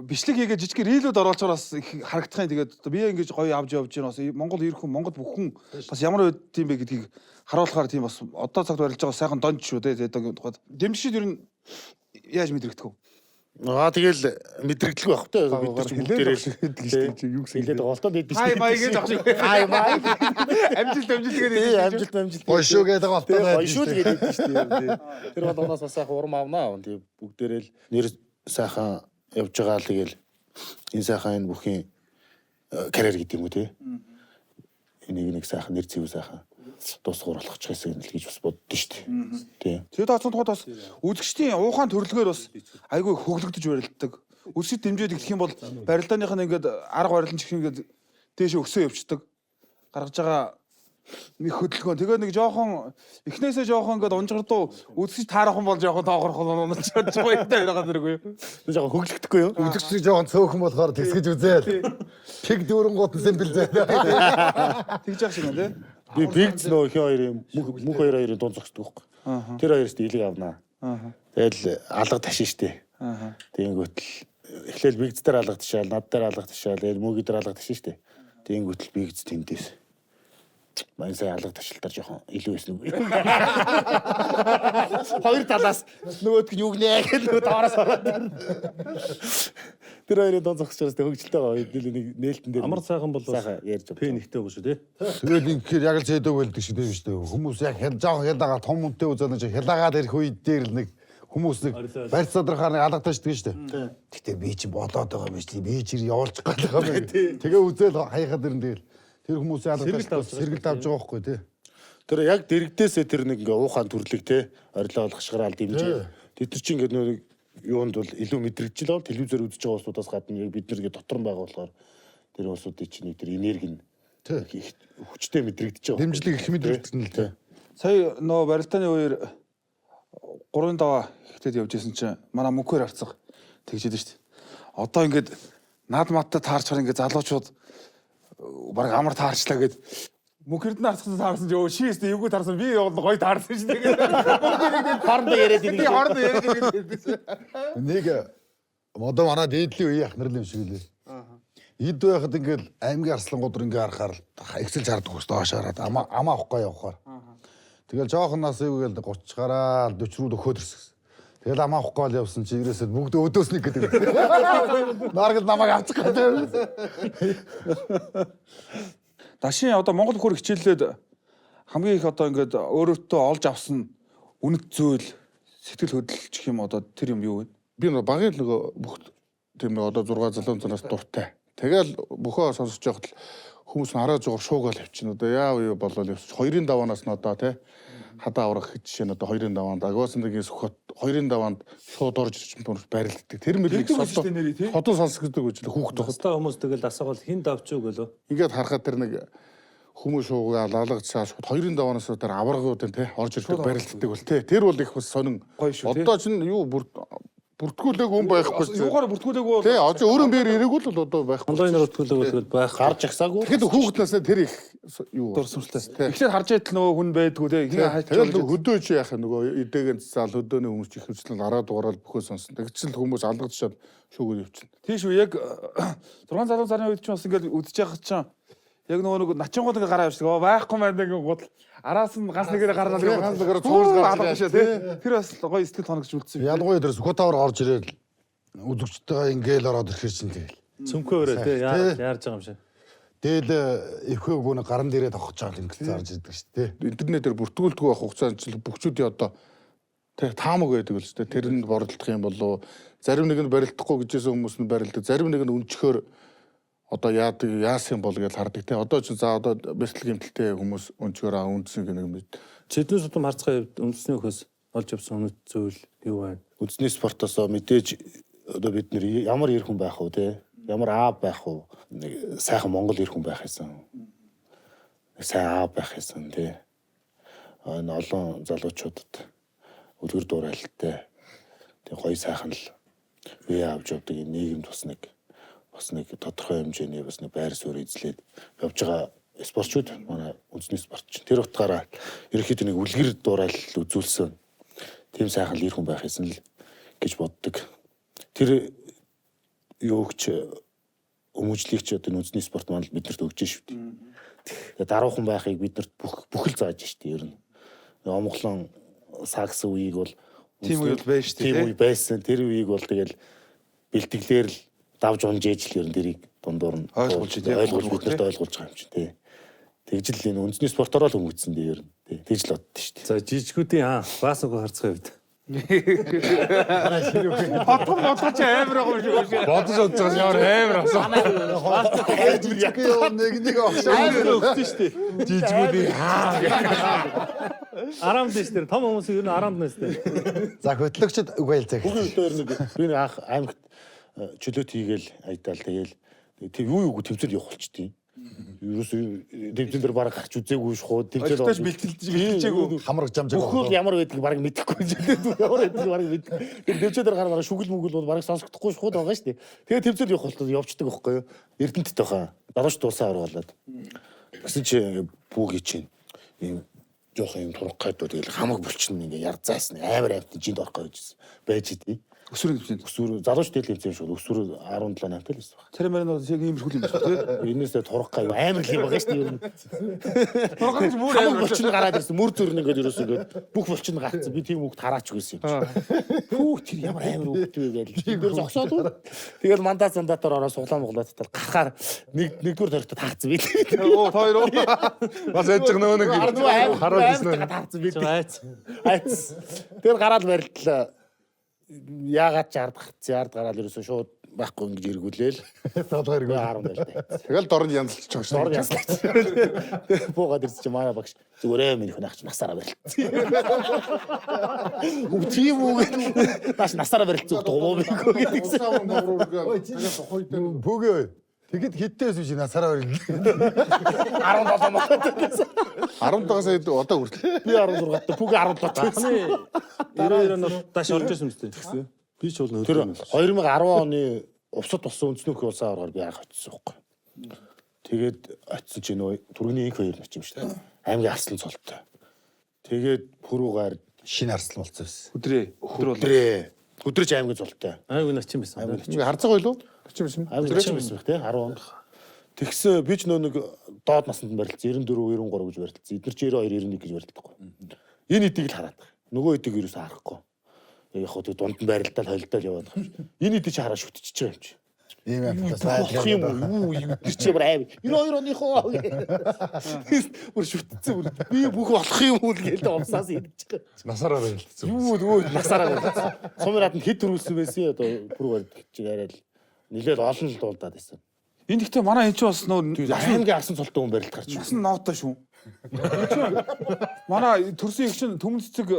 B: бичлэг хийгээ жижиг рилүүд оруулахаар бас их харагдах юм. Тэгээд одоо бие ингэж гоё авч явж байна бас Монгол ирэх хүн Монгол бүх хүн бас ямар байд тийм бэ гэдгийг харуулахаар тийм бас одоо цагт барилж байгаа сайхан донж шүү дээ Цэдогийн тухайд. Дэмжшид ер нь яаж мэдрэгдэх вэ?
E: Аа тэгэл мэдрэгдэлгүй байх тэ бид нар ч бүгдээрээ л
F: юу гэсэн
E: хэлээд байгаа л тоо бид
B: Хай май гэж авах шиг.
E: Хай май.
B: Амжилт амжилт гэдэг.
E: Тий амжилт амжилт.
C: Гоё шүү гэдэг
E: Тий
C: болтой.
E: гоё шүү л гэдэг шүү дээ. Тэр болгоноос бас сайхан урам авнаа. Тий бүгдээрээ л нэр сайхан явж байгаа л тэгэл энэ сайхан энэ бүхийн карьер гэдэг юм уу тий. Энийг нэг сайхан нэр зэв сайхан дуусгуур болох ч гэсэн л гэж бас боддоо шүү дээ. Тий.
B: Тэр тооцоон тухайд бас үзэгчдийн уухаан төрлөгөөр бас айгүй хөглөгдөж барилддаг. Үсгэд дэмжиж эхлэх юм бол барилдааных нь ингээд арга барил нь ч гэх ингээд дээш өсөө явцдаг. Гаргаж байгаа нэг хөдөлгөөн. Тэгээ нэг жоохон эхнээсээ жоохон ингээд унжгардуу үзэгч таарах юм бол жоохон тоогорох нь унаж гоё юм байгаа зэрэг юу.
E: Жоохон хөглөгдөхгүй юу?
C: Үзэгч жоохон цөөхөн болохоор тэгсгэж үзээл. Тэг дүүрэн гут нь сэмбэл зэ.
B: Тэгж яах шиг байна тий.
E: Би бигц нөө ихэн хоёрын мөнх хоёр хоёрын дунд зогсдог байхгүй. Тэр хоёроос илэг авнаа. Тэгэл алга ташин штэ. Тэгэнгүүт л эхлээл бигц дээр алга ташаал, над дээр алга ташаал, тэгэл мөги дээр алга ташин штэ. Тэгэнгүүт л бигц тэндээс. Мань сая алга ташилтаар жоохон илүү байсан үг. Хоёр талаас нөгөөдг нь юу гинэ гэх нөгөө доороос ороод. Тэр хоёрын дунд зогсож байгаа хөгжилтэй байгаа. Нэг нээлтэн дээр
A: Амар сайхан бол бас
E: сайхан ярьж
A: П нэгтэй байгаа шүү тий.
C: Тэгэл ингэхээр яг л зэдэг байлдаг шиг тийм шүү дээ. Хүмүүс яг жоохон хялаагаа том хүнтэй үзээд нэг хялаагаад ирэх үед дээр л нэг хүмүүс нэг барьц задрахаар нэг алгаташдаг шүү дээ. Гэтэ би чи болоод байгаа юм биш. Би чи явуулчих гээд байгаа юм. Тэгээ үзэл хаяхад ирэн тэгэл тэр хүмүүсийн алгаташ сэргэлт авч байгаа байхгүй тий.
E: Тэр яг дэрэгдээсээ тэр нэг ингээ уухаан төрлөг те орилоо олгошгораал дэмжээ. Тэд нар чинь ингээ нэг юунд бол илүү мэдрэгдэж л телевизээр үзэж байгаа улсуудаас гадна яг бид нар ингээ дотор нь байгаа болохоор тэр улсуудын чинь нэг тэр энерги нь их хүчтэй мэдрэгдэж байгаа.
C: Дэмжлэг их мэдрэгдэн л тий.
B: Сая нөө барилдааны үеэр 3 даваа ихтэд явж исэн чинь манай мөнхөр арцах тэгж идэв шүү дээ. Одоо ингээд над маттай таарчхаар ингээд залуучууд баг амар таарчлаа гэд
G: Мөнх Эрдэнэ арцсан таарсан чи өө ши өстө эвгүй таарсан би бол гоё таарсан шүү дээ.
E: Хоорондоо яриад
G: Би
E: идэг.
G: хоорондоо яриад идэг.
C: Нэг одоо манай дээдлийн үеийн ах нар л юм шиг лээ. Эд байхад ингээл аймгийн арслангууд руу ингээ харахаар ихсэлж хардаг ус доош хараад амаа амаа авахгүй явахаар. Тэгэл жоохон нас юу гээл 30 гараа 40 рүү дөхөөд ирсэн. Тэгэл амаа авахгүй л явсан чи ерөөсөө бүгд өдөөс нэг гэдэг. Наргал намайг авчих гэдэг.
G: Дашин одоо Монгол хөр хичээллээд хамгийн их одоо ингээд өөрөөтөө олж авсан үнэт зүйл сэтгэл хөдлөлч гэх юм одоо тэр юм юу вэ?
F: Би нөгөө багын л нөгөө бүх тийм нэг одоо 6 залуун занаас дуртай. Тэгэл бөхөө сонсож байхад л хүмүүс нь араа жогоор шуугаал явчихна. Одоо яав юу болол явчих. Хоёрын даваанаас нь одоо тий хадаа аврах гэж жишээ нь одоо хоёрын даваанд агуулсан нэгийн сөхөт хоёрын даваанд шууд орж ирж хүмүүс барилддаг. Тэр мэлийг
G: Тэгдэг үстэй нэрээ, тий?
F: содон сонсгодог гэж л хүүхэд багт.
A: Хостой хүмүүс тэгэл асуувал хин давч уу гэлөө.
F: Ингээд харахад тэр нэг хүмүүс шуугаал алгацаа шууд хоёрын даваанаас тэр аврагууд нь тий орж ирдэг барилддаг бол тий. Тэр бол их бас сонин.
G: Гоё шүү, тий?
F: Одоо чинь юу бүртгүүлээг хүн байхгүй.
G: Юугаар бүртгүүлээгүй бол
F: Тий, одоо өөрөн биеэр ирээгүй л одоо байхгүй.
A: Онлайнаар бүртгүүлэг бол тэгэл байх.
E: Гарч агсаагүй.
F: Тэгэхэд хүүхэд насны тэр их юу
G: дурсамжтай. Эхлээд харж идэл нөгөө хүн байдгүй те. Хин хайч
F: Тэгэл нөгөө хөдөө чи яах юм нөгөө эдээгийн цэцаал хөдөөний хүмүүс чи ихэвчлэн араа дугаараар бөхөө сонсон. Тэгтэл хүмүүс алгадчихад шүүгээр явчихна.
G: Тийм шүү яг 6 залуу сарын үед ч бас ингээд үдэж яхад чинь яг нөгөө нэг начингууд ингээд гараа явчихдаг. Оо байхгүй маань ингээд гол араас нь ганц нэгээр гарнаа
F: Тий, ганц нэгээр цуурс гарч
G: шүү тий. Тэр бас гоё сэтгэл хоногч үлдсэн.
C: Ялангуяа тэр Сүхбаатар орж ирээд үзэгчтэйгээ ингээл ороод ирэхэр чинь тэгэл.
A: Цөмхөө өрөө тий яарж байгаа юм шиг.
C: Дээл эвхөөгүй нэг гаран дээрээ тохож байгаа л ингээд зарж идэг шүү дээ.
F: Интернетээр бүртгүүлдэггүй байх хугацаанд ч бөхчүүдийн одоо тэг таамаг байдаг л шүү дээ. Тэр нь боролдох юм болов зарим нэг нь барилдахгүй гэжсэн хүмүүс нь барилдаг. Зарим нэг нь өнчхөр одоо яадаг яасан юм бол гэж хардаг те. Одоо ч за одоо бэртэл гэмтэлтэй хүмүүс өнчгөр аа үндсэн гэнэ юм.
A: Чидэн сутам харцгаа хувьд үндэсний өхөөс олж авсан үнэт зүйл юу байна?
E: Үндэсний спортоосоо мэдээж одоо бид нэр ямар эр хүн байх вэ те? Ямар аав байх вэ? Нэг сайхан монгол эр хүн байх гэсэн. Нэг сайн аав байх гэсэн те. Энэ олон залуучуудад үлгэр дуурайлттай тэг гоё сайхан л бие авч явдаг энэ нийгэмд бас нэг тодорхой хэмжээний бас нэг байр суурь эзлээд явж байгаа спортчууд манай үндэсний спорт чинь тэр утгаараа ерөнхийдөө нэг үлгэр дуурайлал үзүүлсэн тийм сайхан л эр хүн байх юмсан л гэж боддог. Тэр юугч өмөжлийг чи одоо үндэсний спорт маань л биднэрт өгч шүү дээ. Тэгээ даруухан байхыг биднэрт бүх бүхэл зааж шүү дээ ер нь. Омглон сакс үеийг бол
G: Тийм үе бол байж шүү дээ,
E: Тийм
G: тий?
E: үе байсан. Тэр үеийг бол тэгэл бэлтгэлээр л давж унж ээж л ер нь тэрийг дундуур нь
G: Ойлгуулж, тий,
E: ойлгуулж
G: бүх,
E: биднэрт
G: тий?
E: ойлгуулж байгаа юм чинь тий. Тэгж л энэ үндэсний спортоор л хөнгөцсөн дээ ер нь. Тий. Тэгж л боддоо шүү дээ.
A: За жижигүүдийн аа баасангүй харцгаа хувьд.
G: Бодгол бодгол чи амар байгаа юм шиг.
D: Бодож бодож байгаа ямар амар асуу.
C: Жижиг нэг нэг огшоо.
A: Амар өгсөн шүү дээ.
D: Жижигүүдийн хаа.
A: Арамд шүү дээ. Том хүмүүс ер нь арамд нэс дээ.
C: За хөтлөгчд үг хэлцээ.
E: Хүүхэн өдөр нэг би нэг анх аймагт чөлөөт хийгээл айдаал тэгэл тийм юу юугүй тэмцэл явах болчтой. Ерөөсөө тэмцэл дээр бараг гарч үзээгүй шахуу тэмцэл
G: Өлтөж бэлтэлж бэлтжээгүй.
C: Хамраг жамжаг.
E: Бүхэл ямар байдгийг бараг мэдэхгүй чөлөөт ямар байдгийг бараг мэдгүй. Тэр тэмцэл дээр гараа бараг шүгэл мүгэл бол бараг сонсогдохгүй шахуу байгаа шүү дээ. Тэгээ тэмцэл явах болтол явцдаг байхгүй юу? Эрдэнэт байхаа. Далууч дуулсан аваргалаад. Тэгсэн чи бүүги чинь ийм жоохон юм турах гайдуу тэгэл хамаг булчин ингээ ярзаасан амар амт жинд орох гэж байж идэв.
G: Өсвөр хэмжээнд.
E: Өсвөр залууч дээл хэмжээ шүү. Өсвөр 17 8 л байсан баг.
G: Тэр мөрөн бол яг иймэрхүү юм байна шүү тий.
E: Энээсээ турах гай амар л юм байгаа шүү дээ ер нь.
G: Турах гэж бүр
E: Хамаг
G: амар.
E: булчин гараад ирсэн. Мөр зүрн ингээд ерөөсөө ингээд бүх булчин гарцсан. Би тийм хүүхд хараач байсан юм чи. Хүүх тэр ямар амар хүүхд вэ гээл. Тэр зогсоод үү. Тэгэл мандат зандатаар ороо суглаа муглаад тал гарахаар нэг нэгдүгээр тойрогт таарсан би.
G: Оо та хоёр уу.
D: Бас яж байгаа нөгөө нэг хараад ирсэн.
E: Таарсан би.
A: Айц.
E: Айц. Тэр гараад барилтлаа. Яагаад ч ард гарцсан. Ард гараад ерөөсөө шууд байхгүй ингэж эргүүлээл.
C: Толгой эргүүл.
E: 10 байлаа.
F: Тэгэл дорн янзалж байгаа шүү.
E: Дор яслаач. Буугаад ирсэн чи манай багш зүгээрээ миний хүн ах чи насаараа барилцсан. Үг тийм үү гэдэг. Нааш насаараа барилцсан үг дугуй бийгөө гэдэгсэн.
C: Бөгөө. Тэгэд хиттэйс биш насаараа барил.
E: 17 мод гэсэн.
F: 17 сая одоо хүртэл.
E: Би 16 та бүг 17 та гэсэн.
A: 92 онд даш орж ирсэн юм шүү дээ. Би ч бол
E: Тэр
A: нөлөө.
E: 2010 оны увсад болсон үндэснүүх улсын аваргаар би анх очсон байхгүй. Тэгээд очисон чи нөө түргэний инх хоёр начин юм шүү дээ. Аймгийн арслан цолтой. Тэгээд пүрүүгаар
C: Шинэ арслан болсон байсан.
G: Өдрөө. Өдөр бол
E: өдрөө өдрөж аймгийн цолтой.
A: Аймаг начин байсан.
F: Ингээ харцаг ойлоо. Начин байсан.
E: Аймгийн начин байсан байх тий 10 онд. Тэгсэн би ч нөө нэг доод насанд нь барилцсан 94 93 гэж барилцсан. Эдгээр чи 92 91 гэж барилдахгүй. Энэ эдийг л хараад байгаа. Нөгөө эдийг юусоо харахгүй. Яг хөө тэг дунд нь барилдаал холилдаал яваад байгаа юм чи. Энэ эдийг чи хараа шүтчихэж байгаа юм чи.
C: Ийм амтаас
E: Болох юм уу? Юу тэр чи бүр аим. 92 оныхоо. Бүр шүтцсэн бүр. Би бүх болох юм уу гээл умсаас идчих.
D: Насаараа барилдсан.
E: Юу нөгөө насаараа барилдсан. Сумын хад нь хэд төрүүлсэн байсан одоо бүр барилд чи арай л нилээл олон л дуулдаад байсан.
G: Энэ гэхдээ манай энэ ч бас нөө
E: Аймгийн арсан цолтой хүн барилд гарч.
G: насан нооттой шүү. Энэ чинь манай төрсөн их чинь төмөн цэцэг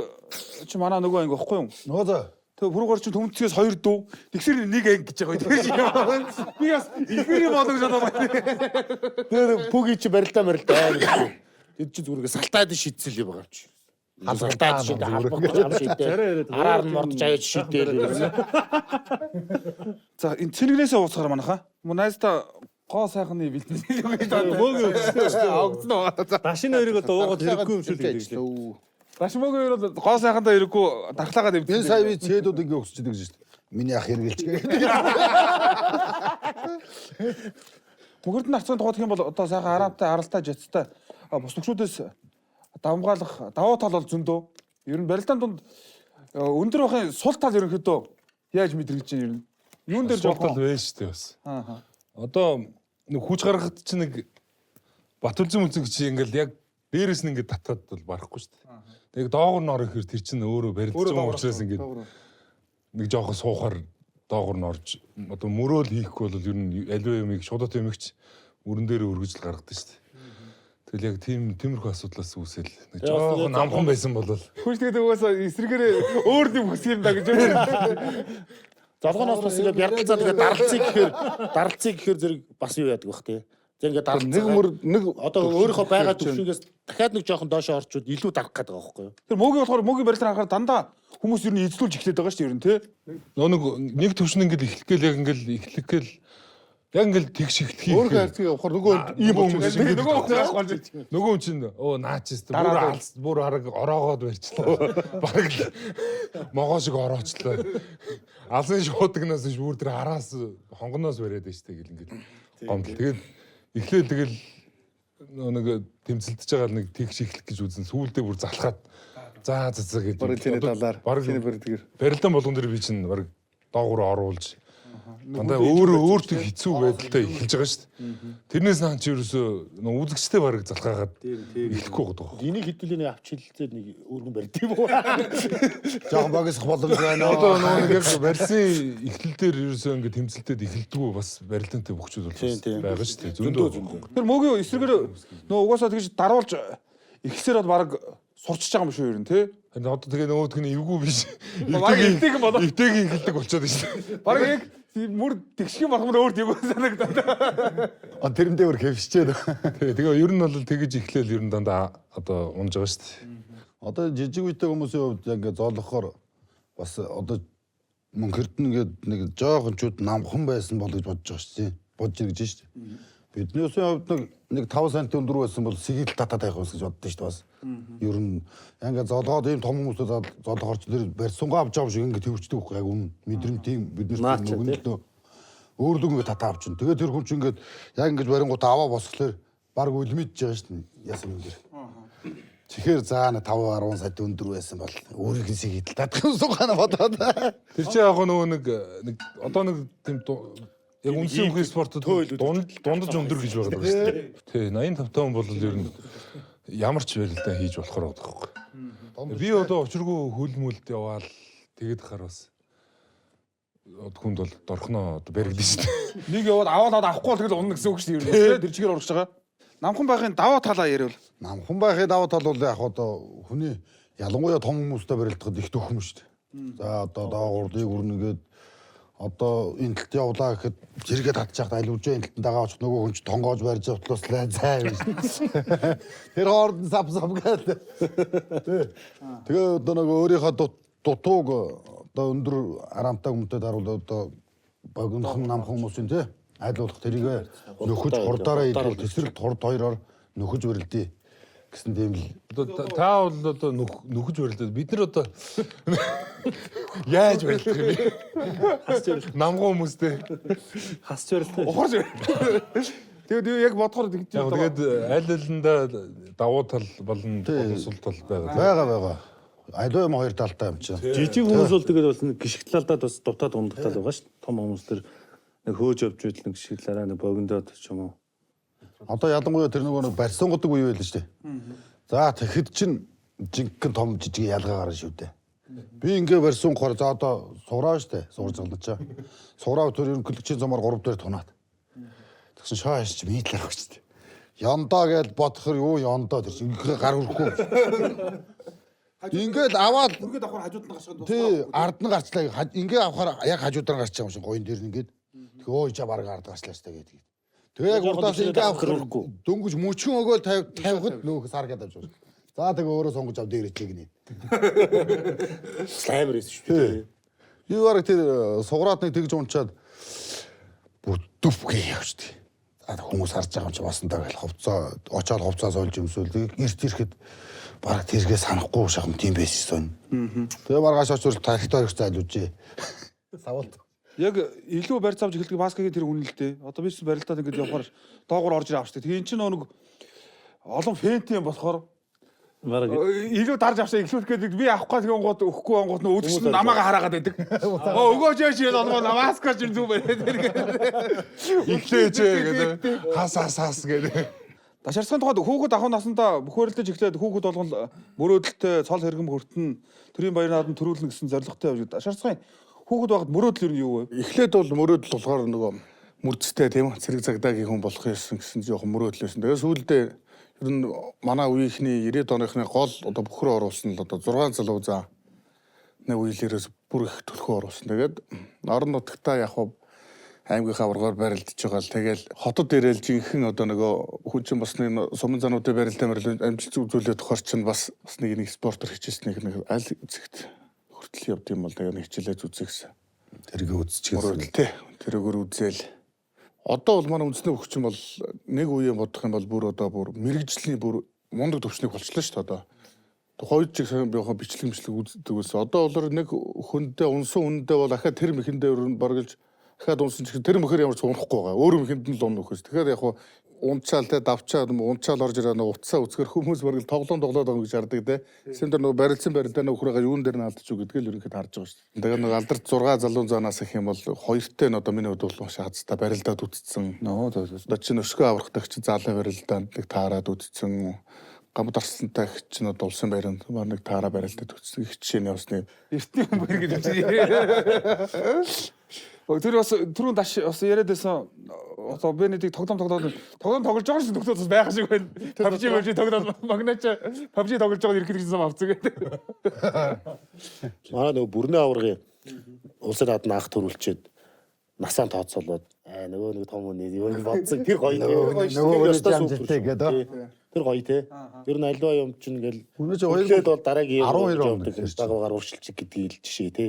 G: чи манай нөгөө анги багхгүй юу?
C: Нөгөө зөө.
G: Тэгээ пүрүүгаар чинь төмөн цэцгээс хоёр дүү. Тэгсэр нэг анги гэж байгаа. Тэр чинь би бас ихэр юм болоо гэж бодоо байна.
E: Тэр пүги чи барилдаа барилдаа аим. Тэд чи зүгээр ингээ салтаад шидсэл юм байгаа юм чи. Салтаад шидэ халбах ам шидэ. Араар нь мордож аяж шидээл.
G: За энэ цэнгнээсээ ууцгаар манайха. Мөн найздаа гоо сайхны бэлтгэл юм гэж байна.
A: Мөөгийн өгсөн шүү дээ.
G: Огцсон уу?
A: Дашин хоёрыг одоо уугаад хэрэггүй юм шиг л гэдэг лээ.
G: Даш мөөгийн хоёр бол гоо сайхандаа ирэхгүй дархлаагаад
C: Энэ
G: эвдсэн.
C: сая би цээдүүд ингээ өсчдөг гэж шүү дээ. Миний ах хэргэлж гэдэг.
G: Мөхөрдөн арцсан тухайд гэх юм бол одоо сайхан араамтай, аралтай, жацтай бус төгшүүдээс давмгаалах давуу тал бол зөндөө. Ер нь барилдаан дунд өндөр байхын сул тал ерөнхийдөө яаж мэдрэгдэж байна ер нь? Юун дээр
D: Сул тал
G: жоохон
D: байж шүү дээ бас.
G: Аа.
D: Одоо нэг хүч гаргахад чи нэг Батүлзэн мүлзэн чи ингээл яг дээрээс нь ингээд татхад бол барахгүй шүү дээ. Тэг доогор нь орох хэр тэр чинь өөрөө барилдаж байгаа учраас ингээд нэг жоохон суухаар доогор нь орж одоо мөрөөл хийхгүй бол ер нь аливаа юмыг шуудат юмыг ч мөрөн дээр өргөжл гаргадаг шүү дээ. Тэгэл яг тийм тиймэрхүү асуудлаас үүсэл нэг жоохон намхан байсан бол
G: Хүч тэгээд угаасаа эсрэгээрээ өөр юм хүсэх юм да гэж байна.
E: Золгоноос бас ингээ бярдалцаад ингээ даралцыг гэхээр даралцыг гэхээр зэрэг бас юу яадаг бах тий. Зэрэг ингээ даралцаа.
F: Нэг мөр нэг
E: одоо өөрийнхөө байгаа төвшингээс дахиад нэг жоохон доошоо орчвол илүү дарах гээд байгаа байхгүй юу?
G: Тэр мөөгийн болохоор мөөгийн барилдаан харахаар дандаа хүмүүс ер нь эзлүүлж эхлэх байгаа шүү дээ ер нь тий.
D: нөө нэг төвшин ингээд эхлэх гээл яг ингээд эхлэх гээл яг ингээд тэгш эхлэх юм.
F: Өөрийнхөө хайрцгийг явахаар нөгөө
D: ийм хүмүүс ингээд
G: Нөгөө хүмүүс болж
D: Нөгөө хүн чинь өө наач тест бүр алс бүр хараг ороогоод барьчлаа. Бараг л могоо шиг ороочлаа. Алсын шуудагнаас биш бүр тэр араас хонгоноос бариад байна штэ гэл ингээд гомдол. Тэгээд эхлээл тэгэл нөө нэг тэмцэлдэж байгаа л нэг тэгш эхлэх гэж үзэн сүүлдээ бүр залхаад за за за гэж
F: Бараг чиний талаар
D: бараг
F: чиний барилдгэр.
D: барилдаан болгон дээр би чинь бараг доогуур оруулж дандаа өөрөө өөртөө хэцүү байдалтай эхэлж байгаа шүү дээ. Тэрнээс наан чи ерөөсөө нөө үзэгчтэй бараг залхаагаад эхлэхгүй байгаа даа.
E: Энийг хэдүүлээ нэг авч хилэлцээд нэг өөргөн барьд юм уу?
C: Жохон богисох боломж байна
D: Одоо
C: уу?
D: нөгөө нэг яг барьсан эхлэл дээр ерөөсөө ингээд тэмцэлтэд эхэлдэггүй бас барилдаантай бөхчүүд бол бас байгаа шүү дээ. Зөндөө зөндөө.
G: Тэр мөөгийн эсрэгээр нөгөө угаасаа тэгж даруулж эхлэсээр бол баг сурчиж байгаа юм шүү ер нь тий.
D: Харин одоо тэгээ нөгөөх нь эвгүй биш.
G: Бараг эвтэйг болоо.
D: Эвтэйг эхэлдэг болчиход байна шүү дээ.
G: Бараг яг мөр тэгших болгомор өөр тийм санагдаад.
C: А тэрэндээ өөр хэвшчээд.
D: Тэгээ ер нь бол тэгэж эхлээл ер нь дандаа одоо унж байгаа шүү дээ.
C: Одоо жижиг үетэй хүмүүсийн хувьд ингээ зоолохоор бас одоо мөнхөрдөн гээд нэг жоохон чүүд намхан байсан бол гэж бодож байгаа шүү дээ. Бодож ирж шүү дээ. Бидний хувьд нэг 5 см өндөр байсан бол сэгэл татаад авах юмс гэж боддоо шүү дээ бас. Ер нь ингээ золгоод ийм том хүмүүсээ золгохоор ч тэр барьсангаа авч байгаа юм шиг ингээ тэрвчдэг байхгүй яг үнэн мэдрэмт тийм бид нар нөгөн л өөрлөг ингээ татаа авчин. Тэгээд тэр хүн чинь ингээд яг ингэж барингуудаа аваа босхлоор баг үлмидж байгаа шүү дээ. Ясан юм дээр. Тэгэхээр заа 5 10 сая өндөр байсан бол өөрийнх нь сэгэл татах юм суугаана бодоод.
D: Тэр чинь яг нөгөө нэг нэг одоо нэг тийм яг үндсэн бүхий спортод дундаж өндөр гэж байгаа юм шүү дээ. Тий, 85 та хүн бол ер нь ямар ч барилдаа хийж болохоор байгаа байхгүй. Би одоо учиргүй хөл мүлд яваал тэгэд хахаар бас хүнд бол дорхноо одоо баригдана шүү дээ.
G: Нэг яваад аваад авахгүй бол тэгэл унна гэсэн үг шүү дээ ер нь. Тэр чигээр урагш байгаа. Намхан байхын даваа талаа яриул.
C: Намхан байхын даваа тал бол яг одоо хүний ялангуяа том хүмүүстэй барилдахад их төхөм шүү дээ. За одоо доогуурлыг өрнөгээд одоо энэ талд явлаа гэхэд зэрэгээ татчих хахад аль үжээ энэ талд дагаа очих нөгөө хүн ч тонгоож барьж явтлаас зай биш. Тэр хооронд нь сав сав гэдэг. Тэгээ одоо нөгөө өөрийнхөө дутууг одоо өндөр арамтай хүмүүстээ даруул одоо богинохон намхан хүмүүсийн тий. Аль болох тэрийг нөхөж хурдаараа идвэл тэсрэлт хурд хоёроор нөхөж барилдъя гэсэн тийм л
D: Одоо та бол одоо нөхөж барилдаад бид нар одоо яаж барилдах юм бэ? Намган хүмүүстэй.
A: Хасч барилдах.
G: Ухарч. Тэгээд яг бодохоор тэгж
D: Яг тэгээд аль алиндаа давуу тал болон сул тал байгаа.
C: байгаа байгаа. Аливаа юм хоёр талтай юм чинь.
A: Жижиг хүмүүс бол тэгээд бас нэг гიშгт талдаа бас дутаад ундаг тал байгаа шүү дээ. Том хүмүүс төр нэг хөөж явж идэл нэг гიშгтлаараа нэг богиндоод ч юм уу.
C: Одоо ялангуяа тэр нөгөө нэг барьсан гудаг үе байлаа шүү дээ. За тэгэхэд чинь жинхэнэ том жижиг ялгаа гарна шүү дээ. Би ингээ барьсан гохоор за одоо суграа шүү дээ. Сугарч залначаа. Суграа тэр ерөнхийлөгчийн замаар 3 дээр тунаад. Тэгсэн шаа хайш чи миний талаар өгч дээ. Яндаа гэж бодохор юу яндаа тэр чинь ингээ гар өрөхгүй. Ингээл аваад
B: Үргээд авахар хажууд нь гарчхад
C: тий ард нь гарчлаа. Ингээ авахаар яг хажуудаар гарч байгаа юм шиг гоён дээр нь ингээд. Тэгээ өө ичаа баг ард гарчлаа штэ гэдэг. Тэгээ яг урдаас ингээ авах
E: өрөхгүй.
C: Дөнгөж мөчгөн өгөөл тавихад нөөх сар гэдэг авч байна. За тэгээ өөрөө сонгож ав дээр ичээг нэ.
E: Амар байсан шүү дээ.
C: Юу бараг тэр суграад нэг тэгж унчаад бүр дүп гээ явчихдаг. За хүмүүс харж байгаа юм чи басандаа гэл хувцаа очоод хувцаа сольж өмсөөл тэг эрт ирэхэд бараг тэргээ санахгүй шахам тийм байсан сонь. Тэгээ маргааш очвол тархит орих зайлуулжээ. Савалт.
G: Яг илүү барьц авч эхэлдэг маскагийн тэр үнэ л дээ. Одоо би ч барилдаад ингээд явахаар доогоор орж ирээ авчдаг. Тэгээ эн чинь нэг олон фэнт юм болохоор
A: Бараг
G: илүү дарж авчаа эхлүүлэх гэдэг би авах гал гингууд өгөхгүй ангууд нөө үзэгч нь намаагаа хараагаад байдаг. Оо өгөөч яаш яа болгоо маска чинь зүг бариад.
D: Эхлээч гэдэг. Хас хас хас гэдэг.
G: Дашарсхын тухайд хүүхэд ахын насандаа бүх барилдаж эхлээд хүүхэд болгон мөрөөдөлтэй цол хэрэгэм хүртэн төрийн баяр наадам төрүүлнэ гэсэн зорилготой явж. Дашарсхын хүүхэд байхад мөрөөдөл ер нь юу вэ?
F: Эхлээд бол мөрөөдөл болохоор нөгөө мөрцтэй тийм үү цэрэг цагдаагийн хүн болох юмсан гэсэн жоохон мөрөөдөл байсан. Тэгээ сүүлдээ ер нь манай үеийнхний 90-ад оныхны гол одоо бөхрөө оруулсан л одоо 6 залуу заа нэг үеилээрээс бүр их төлхөө оруулсан. Тэгээд орон нутагтаа яг хав аймгийнхаа аваргаар барилдаж байгаа л тэгэл хотод ирээл жинхэнэ одоо нөгөө хүн чинь бас нэг суман зануудын барилдаа мэрэл амжилт үзүүлээд тохор чинь бас бас нэг нэг спортоор хичээснийг нэг аль зэгт хүртэл явд юм бол тэгээ нэг хичээлээ үзье гэсэн.
C: Тэргээ үзчихсэн.
F: Мөрөөдөл тий. Тэрүүгээр үзээл. Одоо бол манай үндэсний хөгжим бол нэг үеийн бодох юм бол бүр одоо бүр мэрэгжлийн бүр мундаг төвчнийг болчлоо шүү дээ одоо. Тухайн үед ч гэсэн би яхаа бичлэг мичлэг үздэг байсан. Одоо бол нэг хүндээ унсан хүндээ бол ахаа тэр мэхэндээ ер нь баргалж ахаад унсан ч гэсэн тэр мэхэр ямар ч унахгүй байгаа. Өөр мэхэнд нь л унах гэсэн. Тэгэхээр яг хуу унчаал те давчаад юм унчаал орж ирээ нөгөө утсаа үцгэр хүмүүс баргал тоглоом тоглоод байгаа гэж хардаг те. Тэсэн дээр нөгөө барилцсан барилдаа нөгөө хүрээгээ юун дээр нь алдчих үү гэдгийг л ерөнхийдөө харж байгаа шүү дээ. Тэгээ нөгөө алдарт 6 залуу заанаас их юм бол хоёртой нь одоо миний хувьд бол маш азтай барилдаад үтцсэн.
G: Нөө зөө зөө.
F: Одоо чинь өшгөө аврахдаг чинь залуу барилдаанд нэг таарад үтцсэн. Гамд арслантай их чинь одоо улсын байранд бар нэг таараа барилдаад үтцсэн. Их жишээний бас нэг
G: Эртний хүн баяр гэж хэлж. Тэр бас түрүүн даш бас яриад байсан одоо би нэг тоглоом тоглоод тоглоом тоглож байгаа шиг нөхдөд бас байгаа шиг байна. PUBG PUBG тоглоод магнач PUBG тоглож байгаа ирэхэд гэсэн авцсан гэдэг.
E: Манай нөгөө бүрнээ аваргын улсын наадам анх төрүүлчихэд насаа тооцоолоод аа нөгөө нэг том хүний юу бодсон тэр гоё
C: Нөгөө хүний амжилттай гэдэг.
E: Тэр гоё те. Ер нь альва юм чинь ингээл
C: Үнэ чи хоёр-
E: өглөөд бол дараагийн
C: 12 он
E: явдаг
C: гэсэн
E: дагаагаар уршилчих гэдгийг л жишээ те.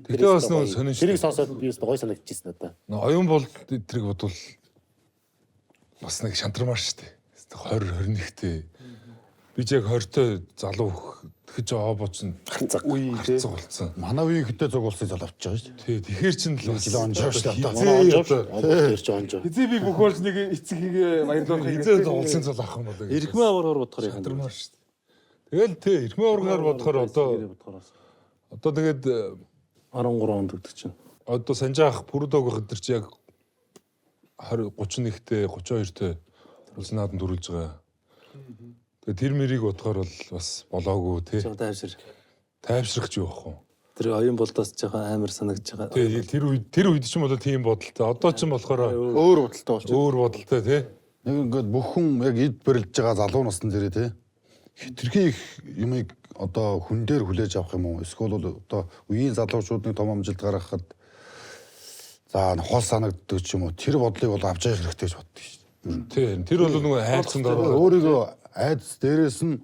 D: Тэгтээ бас нөгөө сонин шүү.
E: Тэрийг сонсоод би өстө гоё санагдчихсэн надаа.
D: Нөө оюун бол тэрийг бодвол бас нэг шантармаар шүү дээ. 20 21-тэй. Би ч яг 20-той залуу тэгэж обоч нь
E: Харцаг.
D: үе харцаг болсон.
C: Манай үеийн хөтэ зуг улсын зал авчиж байгаа шүү дээ.
D: Тий, тэгэхээр чинь л бас
C: Жил онжоо шүү дээ.
E: Манай онжоо
D: одоо
E: тэр чи онжоо.
G: Хизээ би бүх болж нэг эцэг хийгээ баярлуулах
D: хизээ одоо улсын зал авах юм болоо. гэж.
A: Эрхмэн аваргаар бодохоор яах юм.
D: Шантармаар шүү дээ. Тэгэл тий, эрхмэн аваргаар бодохоор одоо одоо тэгээд
A: 13 онд гэдэг чинь.
D: одоо Санжаах Пүрдог байхад тэр чи яг 20 31-тэй 32-тэй улсын наадам төрүүлж байгаа. Тэгээ тэр мэрийг бодохоор бол бас болоогүй тий.
A: Жоо тайвшир.
D: Тайвшрах ч юу ах вэ?
A: Тэр оюун болдоос жоохон амар санагдж байгаа.
D: Тий, тэр үед ч юм бол тийм бодолтой. Одоо ч юм болохоор
F: өөр бодолтой болчих.
D: өөр бодолтой тий.
C: Нэг ингээд бүх хүн яг эд барилж байгаа залуу насн дээрээ тий. Хитрхи их юмыг одоо хүн дээр хүлээж авах юм уу? Эсвэл бол одоо үеийн залуучууд нэг том амжилт гаргахад за хол санагддаг ч юм уу. Тэр бодлыг бол авч явах хэрэгтэй гэж боддог шүү дээ.
D: Тий, тэр бол нөгөө хайцанд ороод
C: Өөрийгөө айдас дээрээс нь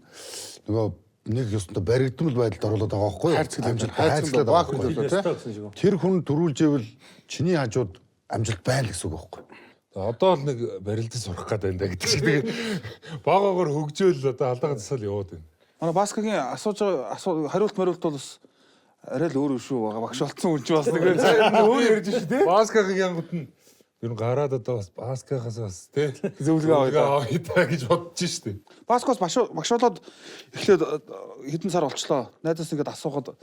C: нөгөө нэг ёстой баригдмал байдалд оруулаад байгаа байхгүй юу?
F: Хайрцаг
C: Амжилт
F: хайрцаг
C: хайрцаглаад байгаа
F: баах
C: байхгүй юу?
F: тий.
C: Тэр хүн төрүүлжээвэл чиний хажууд амжилт байна л гэсэн үг байхгүй юу?
D: Одоо л нэг барилдаж сурах гээд байна да гэдэг шиг. Тэгээд багаагаар хөгжөөл одоо алдаага засаал яваад байна.
B: Манай Баскагийн асууж байгаа хариулт мариулт бол бас арай л өөр шүү байгаа. Багш болцсон хүн чинь бас нэг өөр ярьж шүү дээ.
D: Баскагийн янгот нь ер нь гараад одоо бас Баскахаас бас тий
B: Зөвлөгөө авъя да.
D: авъя та гэж бодож штэ.
B: Баскос багш болоод эхлээд хэдэн сар болчлоо. Найзаас ингээд асуухад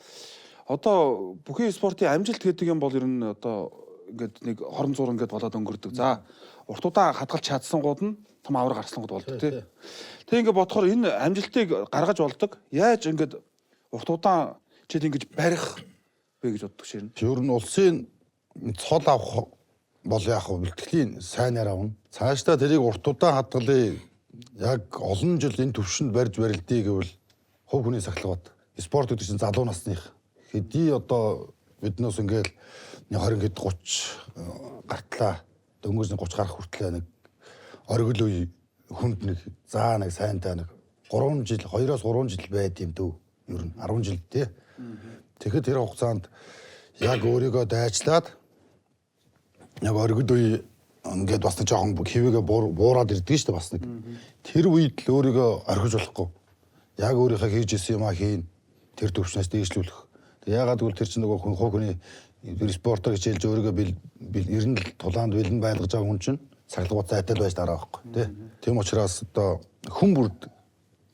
B: одоо бүхий спортын амжилт гэдэг юм бол ер нь одоо ингээд нэг хорон зур ингээд болоод өнгөрдөг. За уртудаа хадгалж чадсангууд нь том авраг гарслангууд болдог тий. Тэг ингээд бодохоор энэ амжилтыг гаргаж болдог. Яаж ингээд уртудаа чид ингэж барих вэ гэж боддог ширнэ.
C: Ер нь улсын цол авах бол яг хөө бэлтгэлийн сайнаар авна. Цаашдаа тэрийг урт удаан хадгалъя. Яг олон жил энэ төвшөнд барьж барилдъя гэвэл хувь хүний сахилгат. Спорт гэдэг чинь залуу насных. Хэдий одоо биднээс ингээл 20 хэд 30 гартлаа. Дөнгөж 30 гарах хүртлээ нэг оргил үе хүнд нэг заа нэг сайнтай нэг 3 жил 2-оос 3 жил байд юм дөө. Ер нь 10 жил тий. Тэгэхэд тэр хугацаанд яг өөрийгөө дайчлаад яг оргид үе ингээд бас нэг жоохон хэвээгээ буураад ирдэг шүү дээ бас нэг. Тэр үед л өөрийгөө орхиж болохгүй. Яг өөрийнхөө хийж исэн юмаа хийн. Тэр төвшнөөс дээшлүүлэх. Тэг яагаад гэвэл тэр чинь нөгөө хүн хувь хүний тэр спортоор хичээлж өөрийгөө ер нь л тулаанд бэлэн байлгаж байгаа хүн чинь сахилгууд зайтай л байж дараа байхгүй тий. Тийм учраас одоо хүн бүрд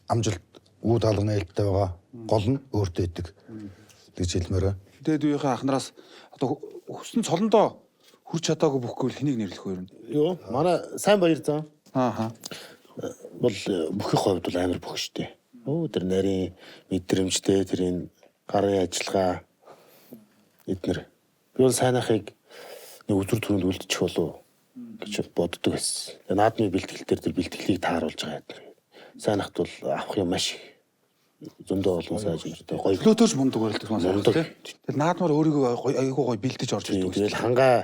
C: амжилт үе даалга нээлттэй байгаа. Гол нь өөртөө идэг гэж хэлмээр байна.
B: Дээд үеийнхээ ахнараас одоо хүссэн цолондоо хүрч чадаагүй бүхгүй л хэнийг нэрлэх вэ ер нь?
E: Юу? Манай сайн баяр зан
B: Аа.
E: бол бүхий хувьд бол амар бүх штэ. Өө тэр нарийн мэдрэмжтэй тэр энэ гарын ажиллагаа эднэр. Би бол сайнахыг нэг өдөр түрүүнд үлдчих болов гэж боддог байсан. Тэгээ наадмын бэлтгэл дээр тэр бэлтгэлийг тааруулж байгаа эднэр. Сайнахт бол авах юм маш их. Зөндөө олон сайжиртай гоё.
B: Чөлөөтөөч мундаг барилдаг маань
E: Мундаг.
B: тий. Тэгэл наадмаар өөрийгөө гоё айгүй гоё бэлдэж орж ирдэг.
E: Тэгэл хангаа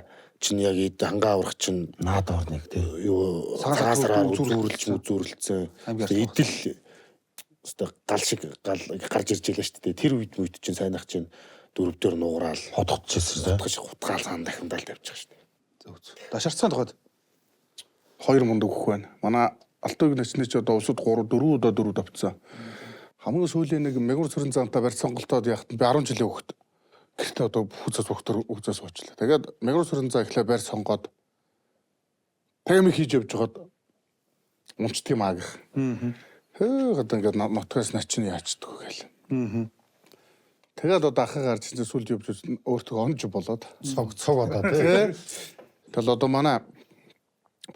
E: чинь яг эд хангаа аврах чинь
C: Наад орныг тий.
E: юу
B: Цагаан
E: цагаан
B: сараар
E: сараар
B: үзүүрлж
E: үзүүрлцэн
B: Хамгийн
E: идэл өстой гал шиг гал гарч ирж байлаа шүү дээ. Тэр үед үед чинь сайнах чинь дөрөвдөр нуграал
C: Хотгочихсон тий.
E: хутгаж хутгаал сан дахимдаал тавьчих шүү дээ.
B: Зөв зөв. Дашарцсан тухайд
F: Хоёр мундаг хөх байна. Манай Алтууг нэчнэ чи одоо улсад 3 4 удаа 4 давтсан. Хамгийн сүүлийн нэг мягмар сүрэн замтай барь сонголтоод яхад би 10 жилийн хүүхэд гэртээ одоо хүзээс хүүхдэр хүзээс суучлаа. Тэгээд мягмар сүрэн зам эхлээ барь сонгоод таймыг хийж явж байгаад унцдаг юм аа гэх. Хөө одоо ингээд нутгаас начин яачдаг гээл. Тэгээд одоо ахаа гарч ирсэн сүлд явж өөртөө онж болоод
C: Цог цог одоо тий.
F: Тэгэл одоо манай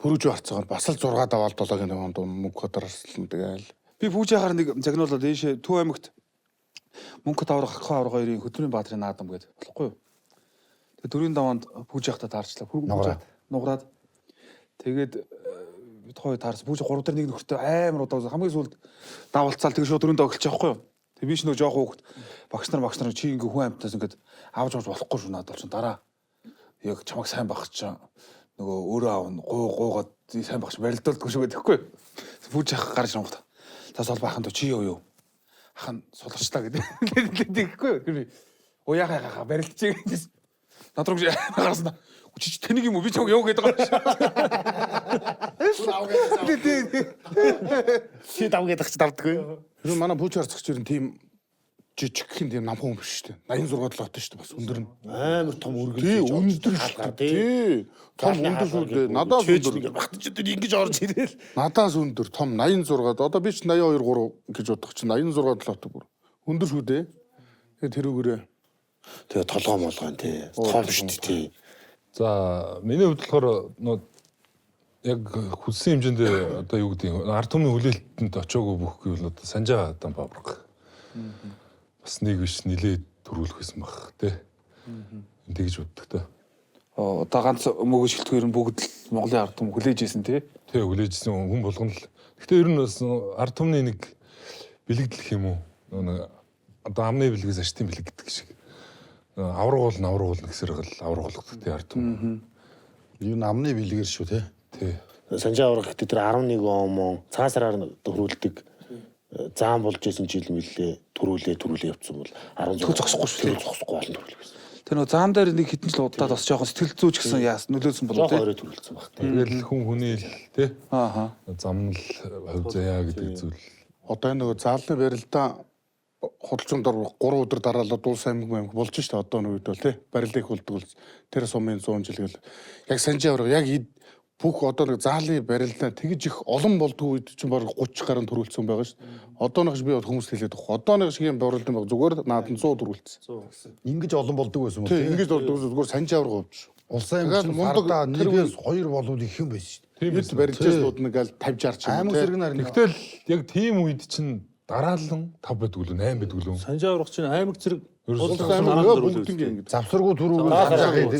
F: пүрүүж харцаагаар бас л 6 даваал 7-гийн онд мөнгө хадарсан тэгэл.
B: би пүүжээхаар нэг загнуулаад ийшээ Төв аймагт мөнгө таврах Ахаа аврах хоёрын хөдөлмөрийн баатрын наадам гэдэг болохгүй юу? Тэгээ дөрвийн даваанд пүүжээхтаа таарчлаа.
C: Нуграад.
B: Нуграад. Тэгээд бид хоёр таарсан. Пүүж 3 дээр нэг нөхөртэй амар удаа хамгийн сүүлд давалцаал тэгээ шууд дөрөв даваа эхэлчих байхгүй юу? Тэгээ би ч нөө жоох хүүхэд багш нар чи ингээ хүн амьтнаас ингээд авч авч болохгүй шүү надад чинь дараа яг чамайг сайн байх чинь нөгөө өөрөө аавна гуугаад сайн байх чинь барилдуулдаггүй шүү гэдэг байхгүй юу? Пүүж ах гарч ирэнгүүт. За сол бахан дөө чи юу юу? Ах нь суларчлаа гэдэг. Тэгэхгүй юу? Тэр би оо яхаа яхаа барилдчих гэж. Над руу гарсан. Чи чи тэнийг юм уу? Би чамайг юу гэдэг байгаа юм шиг.
E: Чи дав гэдэг чи давдаггүй.
F: Тэр нь манай пүүч харцагч ер нь тийм жижигхэн тийм намхан хүн биш шүү дээ. 86 7-тай шүү дээ бас өндөр нь.
E: Амар том өргөн
F: Тий өндөр шүү дээ. Тий. Том өндөр шүү дээ. Надаас өндөр.
E: Ингээд багтаж тэр ингэж орж ирээл.
F: Надаас өндөр том 86. Одоо би ч 82 3 гэж бодох чинь 86 7-тай бүр. Өндөр шүү дээ. Тэгээ тэрүүгээрээ
E: Тэгээ толгоо молгоо тий. Том шүү дээ тий.
D: За миний хувьд болохоор нөө яг хүссэн хэмжээнд одоо юу гэдэг юм ард түмний хүлээлтэнд очоогүй бүх гэвэл одоо Санжаа Адам Бабраг. Бас нэг биш нилээд төрүүлэх байсан баг тий. Тэгж боддог та.
B: Одоо ганц мөгөж шилтгэр нь бүгд л Монголын ард түмэн хүлээж исэн тий.
D: Тий хүлээжсэн хүн болгоно л. Гэхдээ ер нь бас ард түмний нэг бэлэгдлэх юм уу? Нэг одоо амны бэлгээс аштын бэлэг гэдэг шиг. Авраг бол авраг бол гэсэр гал авраг болгодог тий ард түмэн.
C: Юу н амны бэлгэр шүү тий.
D: Тий.
E: Санжаа аврах гэдэг тэр 11 он мөн цагаан сараар төрүүлдэг заан болж исэн жил мэлээ төрүүлээ явцсан бол 16
B: Төр зогсохгүй шүү дээ.
E: Тэр зогсохгүй олон төрүүлэх байсан.
G: Тэр нөгөө заан дээр нэг хэдэн жил удаад бас жоохон сэтгэл зүйч гэсэн яас нөлөөлсөн болов
E: Жоохон
G: тий.
E: орой төрүүлсэн баг тий.
D: Тэгэл хүн хүний л тий
G: Ааха.
D: замнал хувь заяа гэдэг зүйл.
F: Одоо энэ нөгөө заалны барилдаа худалчин дор 3 өдөр дараалал улс аймаг аймаг болж штэ одоо нэг үед бол тий барилдыг хулдаг бол тэр сумын 100 жил гэл яг санжи авраг яг бүх одоо нэг заалын барилдаа тэгж их олон болдгоо үед чинь бараг 30 гаруй төрүүлсэн байгаа шүү дээ. Одоо нэг би бол хүмүүст хэлээд байгаа. Одоо нэг шиг юм барилдан баг зүгээр наадам 100 төрүүлсэн.
C: Ингэж олон болдог байсан юм
F: Тий ингэж болдог зүгээр санжи авраг өвч.
C: Улсын
F: Тэгэл
C: аймаг
F: мундаг
C: мундаг
F: тэр
C: нэгээс хоёр болов их юм байсан шүү дээ.
D: Тийм
F: Эд барилжсууд нэг аль 50 60 ч юм
C: Аймаг
F: уу тий.
C: зэрэг нь харин
D: Тэгтэл яг тийм үед чинь дараалан 5 байдаг үлээ 8 байдаг үлээ.
A: Санжаа аврах чинь аймаг зэрэг
D: Ерөөсөө
A: улс
F: Аймаг
A: дараа
F: нөгөө
A: төрүүлж
F: бүгднийг ингэж.
C: завсаргүй түрүүг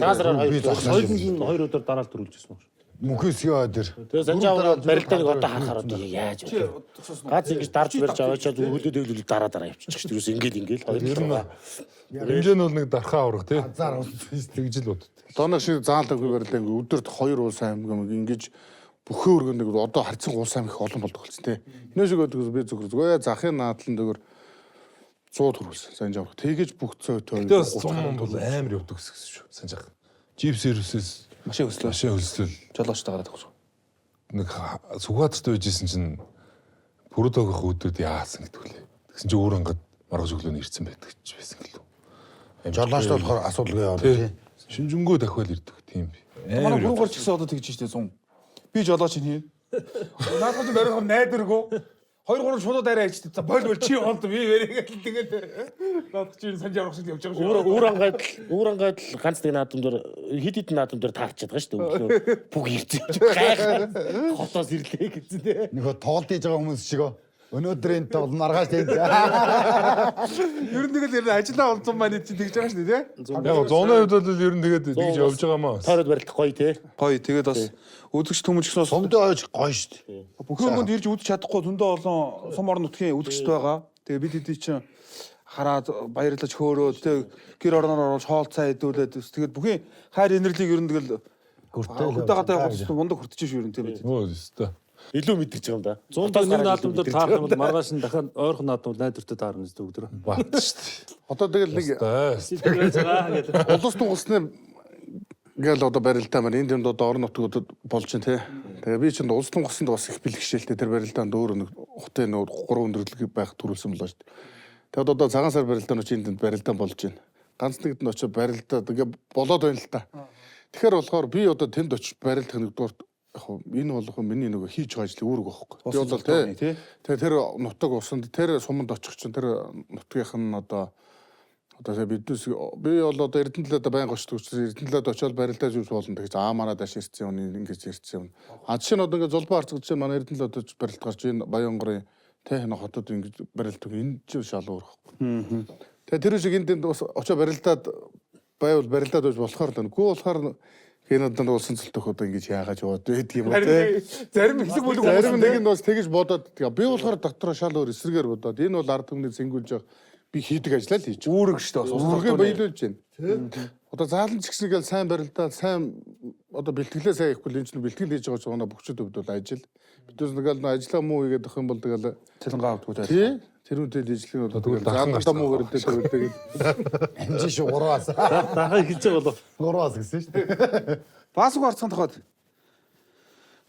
E: Цаасаар хоёр
C: би зогсоож
A: Соёлд нь хоёр өдөр дараал төрүүлж ирсэн баг.
C: Мөнхөөсгөө өдөр.
E: Тэгээ санжаа авраг барилдааг одоо харахаар одоо яаж вэ? Гац ингэж дарж барьж аваачаад хөлөө дэглүүл дараа дараа явчих шүү дээ. Ерөөс ингээл ингээл хоёр
D: Ер нь
E: талаа.
D: хэмжээ нь бол нэг дархаа аврах тий.
C: Азар болсон шүү дээ.
D: Тэгж л боддог.
F: Одоо нэг шиг заалдаг барилдаа ингэ өдөрт хоёр улс аймаг юм ингэж бүхэн өргөн нэг одоо харьцан улс аймаг их олон болдог болсон тий. Энэ шиг өдөг би зөвхөн зүгээр захын наадлан зүгээр 100 төрүүлсэн санж авах. Тэгэж бүх цой той.
D: Гэтэ бас 100 мөн бол амар явдаг гэсэн шүү. Санжаах. Жип сервисээс
G: Машин хөслөө.
D: машин хөлсөл
G: Жолоочтой гараад өгсөн.
D: нэг Сүхбаатарт байжсэн чинь Пүрдогийнх үүдүүд яасан гэдэг лээ. Тэгсэн чинь өөр ангад маргаж өглөө нь ирсэн байдаг ч байсан гэлүү.
C: Жолоочтой болохоор асуудалгүй яваа
D: Тий.
C: тий.
D: Шинжэнгөө дахиад ирдэг тийм.
G: Манай
D: Амар
G: бүрэн гарч гисэн одоо тэгж штэ 100. Би жолооч нь хийн. Наадах чинь барих найдваргүй. 2 3 шулуу дайраа ичтэй. За боль боль чи болд би баригээд л тэгээд наадах чинь санж аврах шиг явж байгаа шүү.
E: Үүр үүр ангайд үүр ангайд л ганц нэг наадам дээр хэд хэдэн наадам дээр таарчаад байгаа шүү дээ. Өглөө бүх ирсэн юм чи гайхаад хотоос ирлээ гэсэн тий.
C: Нөгөө тоглолт хийж байгаа хүмүүс шиг өнөөдөр энэ тоглол маргааш тийм.
G: Ер нь тэгэл ер нь ажиллаа олзон маань чинь тэгж байгаа шүү дээ тий.
D: Яг зооны хувьд бол ер нь тэгээд тэгж явж байгаа маа.
E: Тойроод барилдах гоё тий.
G: Гоё тэгээд бас үзэгч төмөж гэсэн бас
C: Сумдын ойж гоё шүү дээ.
G: Бүхэн өргөнд ирж үзэж чадахгүй зөндөө олон сум орон нутгийн үзэгчд байгаа. Тэгээ бид хэдий чинь хараад баярлаж хөөрөөд тэг гэр орноор оруулж хоол цай идүүлээд бас тэгээд бүхэн хайр инэрлийг ер нь тэгэл
C: Гүртэл
G: хөдөө гадаа явах мундаг хүртэж шүү ер нь тийм бид.
D: Нөө өстой.
E: Илүү мэдэрч байгаа юм да.
A: 100 нэг наадам дээр таарах юм бол маргааш нь дахиад ойрхон наадам найдвартай таарна зү өдрөө.
D: Бат шүү дээ.
F: Одоо тэгэл нэг
D: Өстой.
F: улс тунгалсны гээл одоо барилдаа маань энэ тэнд одоо орон нутгуудад болж байна тий. Тэгээ би чинь улс тунгалсанд бас их бэлгшээлтэй тэр барилдаанд өөр нэг хотын нэг гурван өндөрлөг байх төрүүлсэн болоо шүү дээ. Тэгээд одоо цагаан сар барилдаа нь очиж энэ тэнд барилдаа болж байна. Ганц нэгд нь очиж барилдаа тэгээ болоод байна л та. Тэгэхээр болохоор би одоо тэнд очиж барилдах нэгдүгээр яг хуу энэ болох миний нөгөө хийж байгаа ажлын үүрэг байхгүй. Би бол тий. Тэгээ тэр нутаг усанд тэр суманд очих чинь тэр нутгийнх нь одоо тэгээ биднээс би бол одоо Эрдэнэ талаад байнга очдог учраас Эрдэнэ талаад очиод барилдаа зүүж болно тэгэж аа манай даш ирсэн юм ингэж ирсэн юм. А жишээ нь одоо ингэ зулбаа харцаг жишээ манай Эрдэнэ талаад очиж барилд гарч энэ Баянгарын тэ энэ хотод ингэж барилдаг энэ ч шал өөр байхгүй. Тэгээ тэр шиг энэ тэнд бас очиод барилдаад байвал барилдаад байж болохоор л байна. Гүү болохоор энэ одоо улсын цөлтөх одоо ингэж яагаад яваад байдаг юм бэ тэ.
G: Зарим хэсэг бүлэг
F: Зарим нэг нь бас тэгж бодоод тэгээ би болохоор дотроо шал өөр эсрэгээр бодоод энэ бол ард түмний зэнгүүлж явах би хийдэг ажлаа л хийж байгаа.
G: үүрэг шүү дээ бас улс
F: Үүргээ
G: орны.
F: баялуулж байна. Одоо заалан ч гэсэн ингээл сайн барилдаа сайн одоо бэлтгэлээ сайн хийхгүй л энэ чинь бэлтгэл хийж байгаа ч манай бөхчд өвд бол ажил. Бид нар ингээл нөө ажлаа муу хийгээд ах юм бол тэгэл
G: Цалингаа авдаггүй зай.
F: тий тэр үнтэй дижлэх нь бол
D: Тэгвэл дархан
F: зааландаа муу гэрдээ тэр үнтэй
C: Амжин шүү гурваас.
A: Дахиад эхэлж байгаа болов.
C: Гурваас гэсэн шүү дээ.
G: Баасгүй харцсан тохиод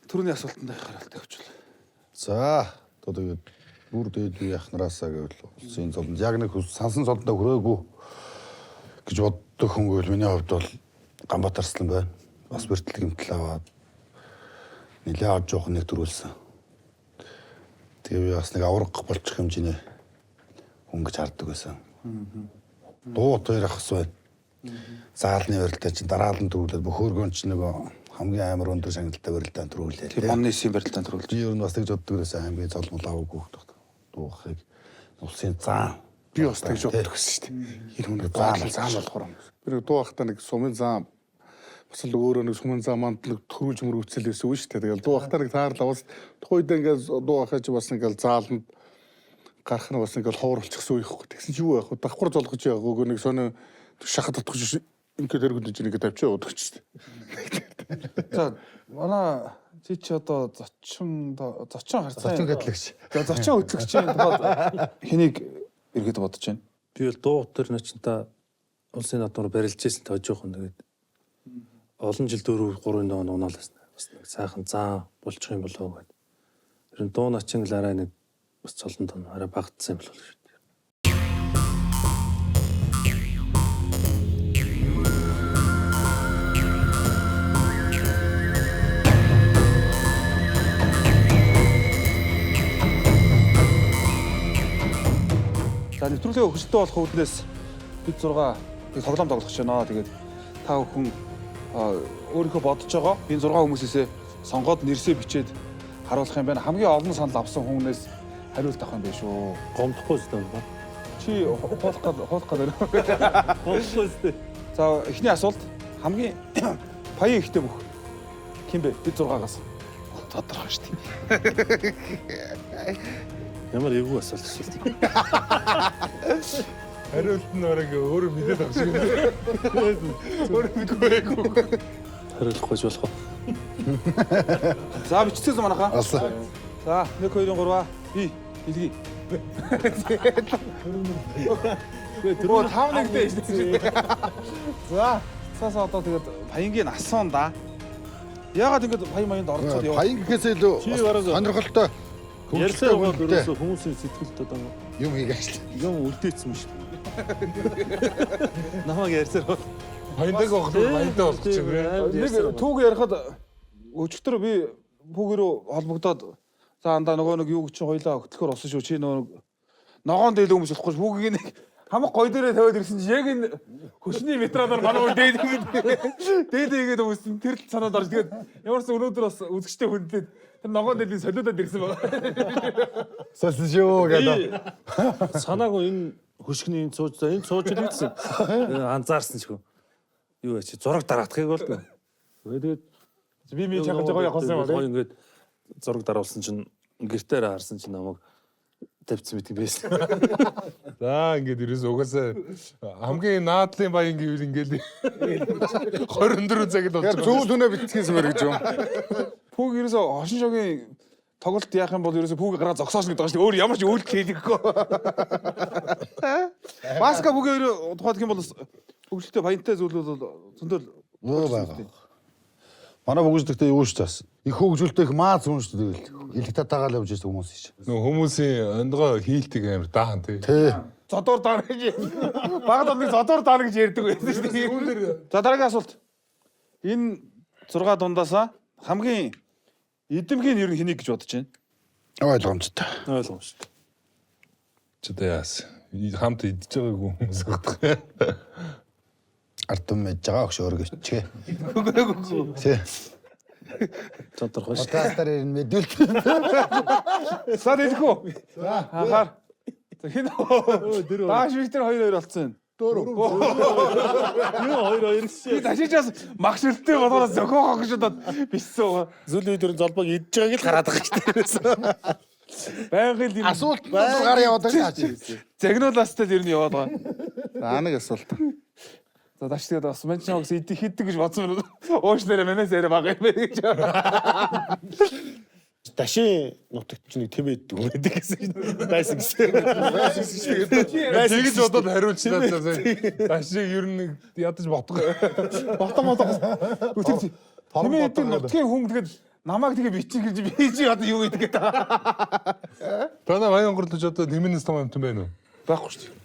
G: түрүүний асуултанд хариулт авчвал.
C: За одоо тэгээд бүр дээд үе ах нараасаа гэвэл улсын золонд яг нэг сансан золондоо хүрээгүй гэж боддог хүн гэвэл миний хувьд бол Ганбаатар Арслан байна. Бас бэртэл гэмтэл аваад нэлээ ад жоохон нэг төрүүлсэн. Тэгээ би бас нэг авраг болчих хэмжээний хүн гэж хардаг байсан. Дуу хоёр ахс байна. Заалны барилдаа чинь дараалан төрүүлээд бүх өргөн чинь нөгөө хамгийн амар өндөр шагналтай барилдаа төрүүлээ.
G: Тэр монны эсийн барилдаанд төрүүлж.
C: Би ер нь бас тэгж боддог байсан аймгийн золмол аваагүй хөх дуугахыг улсын зан
F: би бас тэгж боддог гэсэн шүү дээ. Энэ хүн заал заал болохоор юм. Би нэг дуу ахтаа нэг сумын зам бас л өөрөө нэг сумын зам манд нэг төрүүлж мөргөцөл байсан үү шүү дээ. Тэгэл дуу ахтаа нэг таарлаа бас тухайн үед ингээд дуу ахаа чи бас ингээд зааланд гарах нь бас ингээд ховор болчихсон үе ихгүй. Тэгсэн чи юу яах вэ? Давхар золгож яваагүй нэг сонио шахад татгаж ингээд тэргүүнд чинь ингээд тавьчих яваад өгч шүү дээ.
G: За манай чи чи одоо зочин зочин харцсан.
C: зочин хөтлөгч.
G: За зочин хөтлөгчийн тухайд хэнийг эргээд бодож байна?
A: Би бол дуу тэр начинта улсын наадмаар барилж байсан тожоохон тэгээд олон жил 4 3 доо унаал байсан. Бас нэг сайхан заа болчих юм болоо гэдэг. Тэр нь дуу начин л арай нэг бас цолон тон арай багтсан юм болов шүү дээ.
G: За нэвтрүүлгээ хөсөлтөө болох үүднээс бид 6 нэг тоглоом тоглох гэж байна. Тэгээд та бүхэн өөрийнхөө бодож байгаа энэ 6 хүмүүсээсээ сонгоод нэрсээ бичээд харуулах юм байна. Хамгийн олон санал авсан хүнээс хариулт авах юм байна шүү.
A: Гомдохгүй шүү дээ.
G: Чи хуулах гал хуулах гал.
A: Гомдохгүй шүү дээ.
G: За эхний асуулт хамгийн паян ихтэй бүх хин бэ? Бид 6-аас.
B: Тодорхой шүү дээ.
A: Ямар эвгүй асуулт шүү дээ.
D: Хариулт нь бараг өөрөө мэдээд байгаа шиг.
G: Өөрөө мэдгүй.
A: Хариулахгүй ч болох уу?
G: За бичсэн манайхаа.
C: Алсан.
G: За 1 2 3 би илгэе. Өө 5 1 дээ. За цаасаа одоо тэгээд паянгийн асуун да. Яагаад ингэж паян маянд оролцоод яваа?
C: Паян гэхээс илүү
A: Чи бараг
C: сонирхолтой
A: Ярьсаар байгаа
C: хөгжилтэй
A: дөрөөсөө хүмүүсийн сэтгэлд одоо
C: юм хийх ажил.
A: юм үлдээсэн юм шүү дээ. Намайг ярьсаар бол
D: Баяндаг болох баянтай болох ч юм бэ.
G: Нэг түүг ярихад өчигдөр би хүүгэрөө холбогдоод за андаа нөгөө нэг юу гэж чи хоёлаа хөтлөхөр болсон шүү чи нөгөө нэг ногоон дээл хүмүүс болохгүй хүүгийн нэг хамаг гой дээрээ тавиад ирсэн чи яг энэ хөшний метралаар манай хүн дээд хийгээд дээд хийгээд өмсөн тэр л санаад орж тэгээд ямар ч өнөөдөр бас үзэгчтэй хүндэд тэр ногоон дээлийн солиудаад ирсэн байгаа.
C: Сольсон шүү гэдэг.
A: Санаагүй энэ хөшгөний энэ сууж энэ сууж ирсэн. Анзаарсан ч хөө. Юу вэ чи зураг дараадахыг бол. Тэгээд
G: Би ми чахаж байгаа явсан юм
A: Гоё ингээд зураг даруулсан чинь гэртээр харсан чинь намайг тавьсан мэт юм байсан.
D: За ингээд ерөөс угаасаа хамгийн наадлын баян гэвэл ингээд 24 цаг л болж
F: Яг
D: байгаа.
F: зөв хүнээ битгийсэн мэр гэж юм.
G: Пүүг ерөөсө хошин шогийн тоглолт яах юм бол ерөөсө пүүг гараа зогсоос гэдэг байгаа шүү дээ. Өөр ямар ч үйлдэл хийлгэхгүй. Маска пүүгээ өөрөө тухайд гэх юм бол хөгжилтэй баянтай зүйл бол зөндөл
C: Нөө байгаа. Манай бүгждэгтэй юу шүү дээ. Их хөгжүүлэлтэй их маа зүүн шүү дээ. Тэгэл илэг татаагаал явж байсан хүмүүс шүү.
D: Нөө хүмүүсийн ондгоо хийлтэг амар даахан тий.
C: Тий.
G: зодуур даана гэж. Багад бол нэг зодуур даана гэж ярьдаг байсан шүү дээ. За дараагийн асуулт. Энэ 6 дундаасаа хамгийн эдэмхийн ер нь хэнийг гэж бодож байна?
C: Ойлгомжтой.
A: Ойлгомжтой.
D: Чи одоо яас. Хамт идэж байгаагүй хүмүүс багтах.
C: Ард түмэн мэдж байгаа өгш өөр гэвчгээ. Тий.
A: Тодорхой шүү.
C: Подкастаар ер нь мэдүүлт.
G: За дэлэх үү? За анхаар. За хин Дааш Виктор 2-2 болцсон.
A: Юу 2-2 гэсэн.
G: Би ташижаас магшилттэй болгоноос зөхөөхөө гэж удаад бичсэн байгаа.
E: Зүүл үед ер нь золбоог идж байгааг л хараад байгаа шүү дээ.
G: Байнгын л юм
C: Асуулт гар яваад байгаа чи.
G: загнуулаастай л ер нь яваад байгаа.
F: За нэг асуулт.
G: За даш тэгээд бас мань чамаас идэх хийдэг гэж бодсон юм. Ууш нэрэ манайс яриа бага юм байна гэж.
E: Дашийн нутагт ч нэг тэм иддэг юм байдаг гэсэн шүү дээ. Байсан гэсэн.
D: Тэгэж бодоод хариулчлаа за. Дашиг ер нь нэг ядаж ботго.
G: Ботом ботом. Тэр тэмээ идэх нутгийн хүн тэгээд намайг тэгээ бичих гэж би чи одоо юу гэдэг гэдэг.
D: Танаа баян горлож одоо нэмэнэс том амтан байна уу?
G: Байхгүй шүү дээ.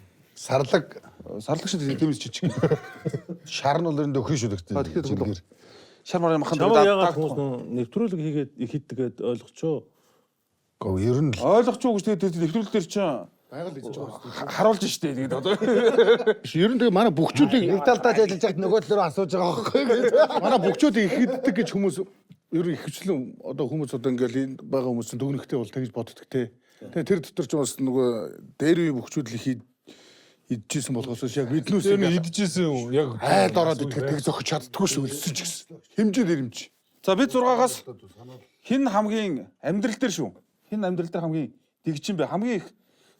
C: Сарлаг
G: Сарлаг шүү дээ тэмээс жижиг.
C: шар нь бол ер нь дөхөн шүү дээ.
G: А, тэгэхээр дөхөн. Шар марын махан
A: Чамаа яагаад хүмүүс нэвтрүүлэг хийгээд их хийдэг гэд ойлгочоо.
C: Гэхдээ ер нь л
G: Ойлгоч уу гэж тэгээд тэр нэвтрүүлэг дээр чинь
F: Байгаль идэж байгаа.
G: харуулж штэ тэгээд одоо.
F: Биш ер нь тэгээ манай бүгчүүдийг
C: нэг талдаа ажиллаж байхад нөгөө талаараа асууж байгаа байхгүй юу?
F: манай бүгчүүдийг их иддэг гэж хүмүүс ер нь ихэвчлэн одоо хүмүүс одоо ингээл энд байгаа хүмүүс чинь дүгнэхтэй бол тэгж боддог те. Тэгээ тэр дотор ч бас нөгөө дээр үеийн бүгчүүд л их идчихсэн болохоос биш яг биднүүс
D: Тэр нь идчихсэн яг
F: айл ороод идэхэд тэг зохиж чаддаггүй шүү өлсөж гисэн. Хэмжээ дэрэмж.
G: За бид 6-аас хин хамгийн амьдрал дээр шүү. Хин амьдрал дээр хамгийн дэгжин бэ? Хамгийн их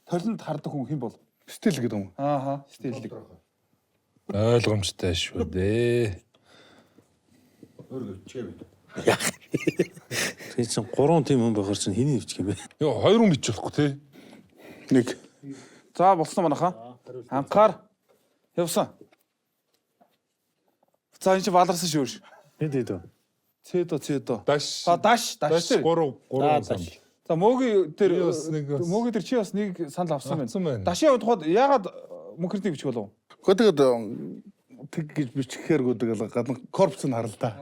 G: толинд хардаг хүн хэн бол?
F: Стил гэдэг юм.
G: Ааха, стиллэг.
D: ойлгомжтой шүү дээ.
A: Тэр чинь гурван тийм хүн байхаар чинь хэний өвчих юм бэ?
D: Йоо хоёр хүн бичих болохгүй тий.
F: Нэг.
G: За болсон манайхаа. Анхаар явсан. За энэ чи баларсан шүү.
A: Хэд хэд вэ?
G: Цэдо цэдо.
D: Даш.
G: За даш даш
D: Даш
G: дээр.
D: 3 3 санал.
G: За мөөгийн дээр
D: Би бас нэг бас-
G: мөөгийн дээр чи бас нэг санал авсан байна.
D: Авсан байна.
G: Дашийн хувьд тухайд яагаад мөнхөрдийг бичих болов?
F: Гэхдээ тэгээд тэг гэж бичихээргүй тэгэл гадна корпус нь харал та.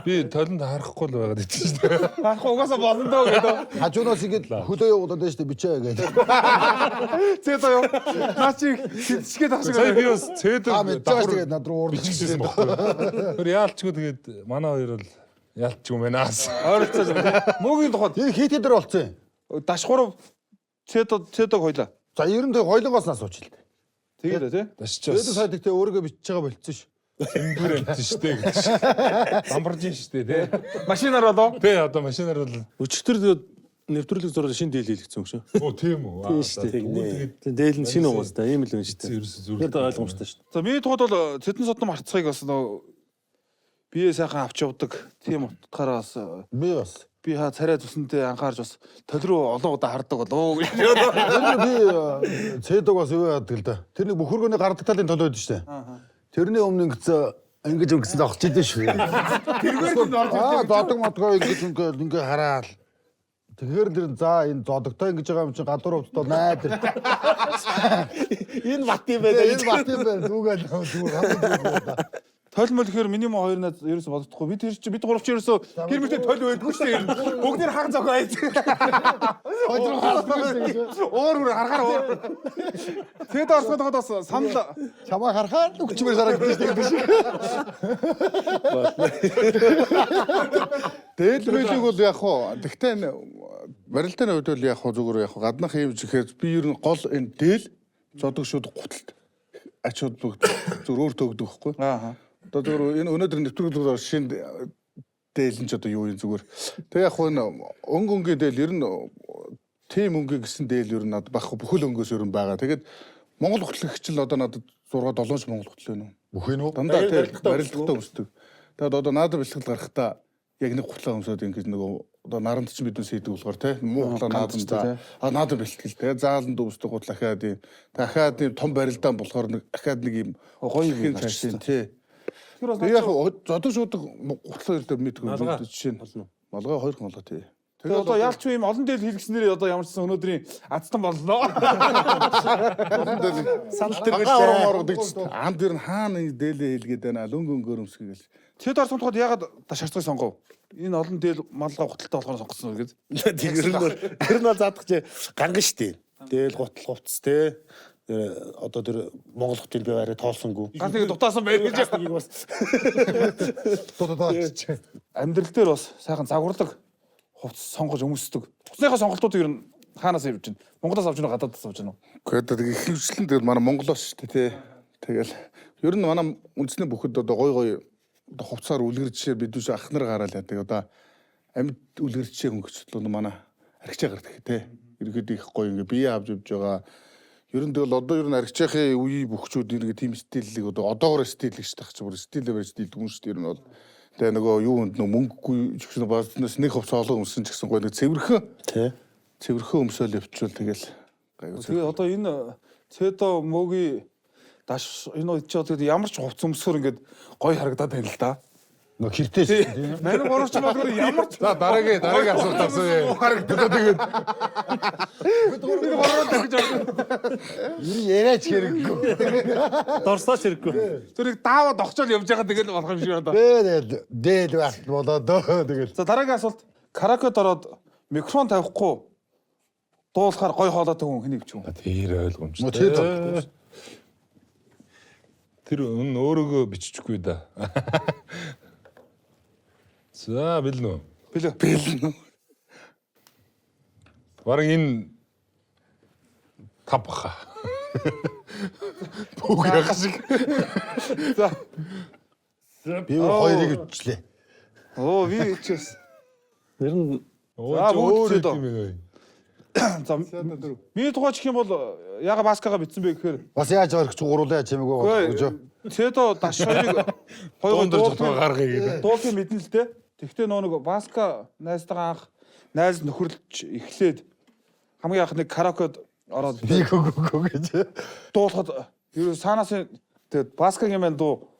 D: Би толинд харахгүй л байгаад идэв шүү дээ.
G: Харахгүй угаасаа болно доо гэдэг.
C: Хажуунаас ингэж хөлөө явуулаад байна шүү дээ бичээ гэж.
G: Цэдо юу? Наа чи хидчихгээд ах шиг
D: Сая
G: байна.
D: би бас цэдэг
C: Та мэдчихэж байгаа шүү тэгээд над руу уурлах
D: биччихсэн байхгүй. Тэр яалчгүй тэгээд манай хоёр бол яалчгүй байна аас.
G: Ойролцоож байна. Мөөгийн тухайд
C: Тэр хит хит дээр болцсон юм.
G: даш 3 цэдо цэдог хоёлаа.
C: За ер нь тэг хоёлонгоос нас ууч л дээ.
G: Тэгээд тий.
D: Даш ч
C: Тэгээд
D: бас
C: сая тэгтээ өөрийгөө бичиж байгаа болцсон ш.
D: Тэнгүүр амт штэ гэж. Дамбаржин штэ тий.
G: Машинаар болоо.
D: Тэ одоо машинаар бол
A: Өчигдөр тэгээд нэвтрүүлэг зураг шинэ дээл хийлгэсэн юм шүү.
D: оо тийм үү.
A: Тийм шүү дээ. Дээл нь шинэ угаас та ийм л юм шүү дээ.
D: Ерөөсөө зүрх.
A: Тэр ойлгомжтой шүү дээ.
G: За миний тухайд бол Цэдэн содном харцхыг бас нөө бие сайхан авч явдаг тийм утгаараа бас
C: Би бас.
G: би ха царай зүсэндээ анхаарч бас тол руу олон удаа хардаг болов гэж.
C: Тэр би цэдэг бас юу яадаг л да. Тэр нэг бөхөргөний гардаг талын тол байдаг шүү дээ. Тэрний өмнө ингэсэн ингэж ингэсэн зогсож идэв шүү.
G: Тэргээр нь орж
C: Аа зодог модгоо ингэж ингээд ингээ хараал. Тэгэхээр тэр за энэ зодогтой ингэж байгаа юм чинь гадуур хувцдоо найдар.
E: Энэ бат юм байна.
C: Энэ бат юм байна. Зүгээл зүгээр хамгийн зүгээр.
G: Тол мөл гэхээр минимум хоёр найз ерөөсө бодохдохгүй. Би тэр чи бид гурав чи ерөөсө гэр мөртөө тол байдгүй шүү дээ. Бүгд нэр хаан зохио айц. Уур уур харахаар уур. Тэгэд орсгоод байгаад бас санал
C: Чамаа харахаар өгчмөр санагдаж шүү дээ.
F: Дээл мэлийг бол яг хуу тэгтээ энэ барилдааны хувьд бол яг хуу зүгээр яг хуу гаднах юм чихээр би ер нь гол энэ дээл зодог шууд гуталт ач холбогд зүгээр өөр төгдөг хөхгүй.
G: Аа.
F: Одоо зүгээр энэ өнөөдөр нэвтрүүлгээр шинэ дээл нь ч одоо юу юм зүгээр. Тэг яг хуу энэ өнгө өнгийн дээл ер нь тийм өнгийн гэсэн дээл ер нь надад байхгүй бүхэл өнгөөс ер нь байгаа. Тэгээд Монгол хөтлөгч л одоо надад 6 7 ч Монгол хөтлөө нүү.
C: Бүх юм уу?
F: Дандаа тийм
E: Барилдатай
F: барилдатай өмсдөг. Тэгээд одоо наадам бэлтгэл гарахдаа яг нэг гутлаа өмсөд ингэж нөгөө одоо наранд чинь биднээс хийдэг болохоор тий муу гутлаа наадам за а наадам бэлтгэл тий зааланд өмсдөг гутлаа ахаад юм дахиад юм том барилдаан болохоор нэг ахаад нэг юм
G: Гоё юм
F: цаашин тий.
G: Тэр бас
F: Тэгээ яг зодон шуудаг гутлаа ердөө мэдгүй
A: Малгай.
F: жишээ нь малгай хоёр малгай тий.
G: Тэгээ одоо ялч юм олон дээл хийлгэснээр одоо ямар ч сан өнөөдрийн азтан боллоо.
E: Санал тэр
F: Агаа орон оргодог ч анд ер нь хаана энэ дээлээ хийлгээд байна лөнгө өнгөөр өмсгөл.
G: Тэд орсон тухайд ягаад даш харцгыг сонгов? Энэ олон дээл малгай гуталтай болохоор сонгосон уу гэж.
E: Тэр нь бол тэр нь бол заадах чи ганган штэ. Дээл гутал хувцс те. Тэр, Одоо тэр Монгол хотын би арай тоолсонгүй.
G: Ганц нэг дутаасан байх гэж.
E: Ганц нэгийг бас
C: Дутаа
G: Амьдрал дээр бас сайхан загварлаг хувцас сонгож өмсдөг. Хувцсныхаа сонголтууд ер нь хаанаас явж байна? Монголоос авч байна уу, гадаадаас авч байна уу?
F: Гэхдээ тэг ихэвчлэн тэгэл манай Монголоос шүү дээ тий. Тэгэл ер нь манай үндэсний бүхэд одоо гой гой одоо хувцаар үлгэр жишээ бид үш ах нар гараал яадаг. Одоо амьд үлгэр жишээ хөнгөчлөө манай архичаа гардаг тий. Ерөнхийдөө их гоё ингээ бие авч явж байгаа. Ер нь тэгэл одоо ер нь архичаахын үеийн бүхчүүд ер нь тийм стиллийг одоо одоогор стил гэж тах чи бүр стилээ барьж дийлдэг юм шүү дээ ер нь бол. Тэгээ нөгөө юу хүнд нөгөө мөнгөгүй ч гэсэн базнаас нэг хувцас олон өмсөн ч гэсэн гоё нэг цэвэрхэн
E: те.
F: цэвэрхэн өмсөөл явчвал тэгэл гайгүй.
G: Тэгээ одоо энэ Цэдо мөөгийн даш энэ үед чи одоо ямар ч хувц өмсөхөр ингээд гоё харагдаад байна л да.
C: Нөө хэртэй шүү дээ.
G: Манай гурав ч магадгүй ямар ч
D: За дараагийн дараагийн асуулт асууя.
G: харагдаад тэгээд бид гурав дахиж орсон.
C: Ер нь яриач хэрэггүй.
A: Дорслооч хэрэггүй.
G: Тэр нэг дааваад огчоол явж байгаа тэгэл болох юм шиг байна.
C: Бэ дээл байх болоо дөө тэгэл.
G: За дараагийн асуулт. Караокед ороод микрофон тавихгүй дуулахаар гой хоолойтой хүн хэнийг бичих вэ?
D: Тэр ойлгомжтой.
C: Мө, тэр тодорхой.
D: Тэр өн өөрөөгөө бичихгүй да. За бэлэн үү?
G: Бэлээ.
F: Бэлэн.
D: Бараг энэ тав баха. Бүх яг шиг.
G: За.
C: Би өөр хоёрыг үтчлээ.
G: Оо би чээс.
A: Ер нь
G: За, бүгд
D: өөр
G: зөдөө.
D: юм байна.
G: За миний тухай чих юм бол яга баскагаа битсэн бэ гэхээр
C: Бас яаж орчих гуруулаа чимээгүй болох гэж.
G: Цэдо даш хоёрыг хоёр
D: Дундаж чадвар гаргая гэдэг.
G: Дуулахыг мэднэ л дээ. Тэгвэл нөө нэг баска найзтайгаа анх найз нөхөрлөж эхлээд хамгийн анх нэг караокед ороод
C: Би гүгү гэж.
G: дуулахад ер нь саанаас тэгээд баскагийн маань дуу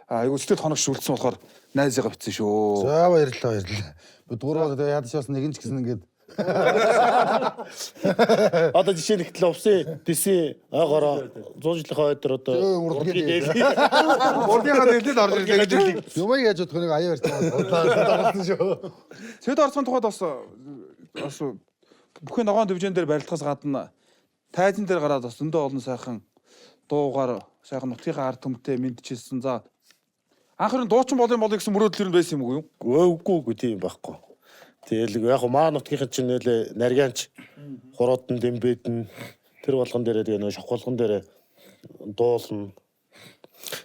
G: Айгуу сэтгэл хоног шүлдсэн болохоор найзыгаа бичсэн шүү.
C: За баярлалаа, баярлалаа. Бид гурав тэгээ ядаж бас нэг нь ч гэсэн ингээд
E: Одоо жишээ нь гэтэл увсын дэсийн ойгоороо 100 жилийн ой дээр одоо
C: урлагийн дээл.
G: Урдынхаа дэлхийд орж ирлээ гэж.
C: Юм яаж бодох нэг аяа барьсан болсон шүү.
G: Цэд орцсон тухайд бас бас бүхэн ногоон дивжин дээр барилдахаас гадна тайзан дээр гараад бас зөндөө олон сайхан дуугаар сайхан нутгийнхаа ард түмтэй мэдчилсэн. За анх нь дуучин болын болъё гэсэн мөрөөдөл ер нь байсан юм уу юу?
E: Үгүй үгүй тийм байхгүй. Тэгэл яг маа нутгийнхын чинь нэлээ наргаанч хуруудан дэмбэдэн тэр болгон дээрээ тэгээ нөө шох болгон дээрээ дуулна.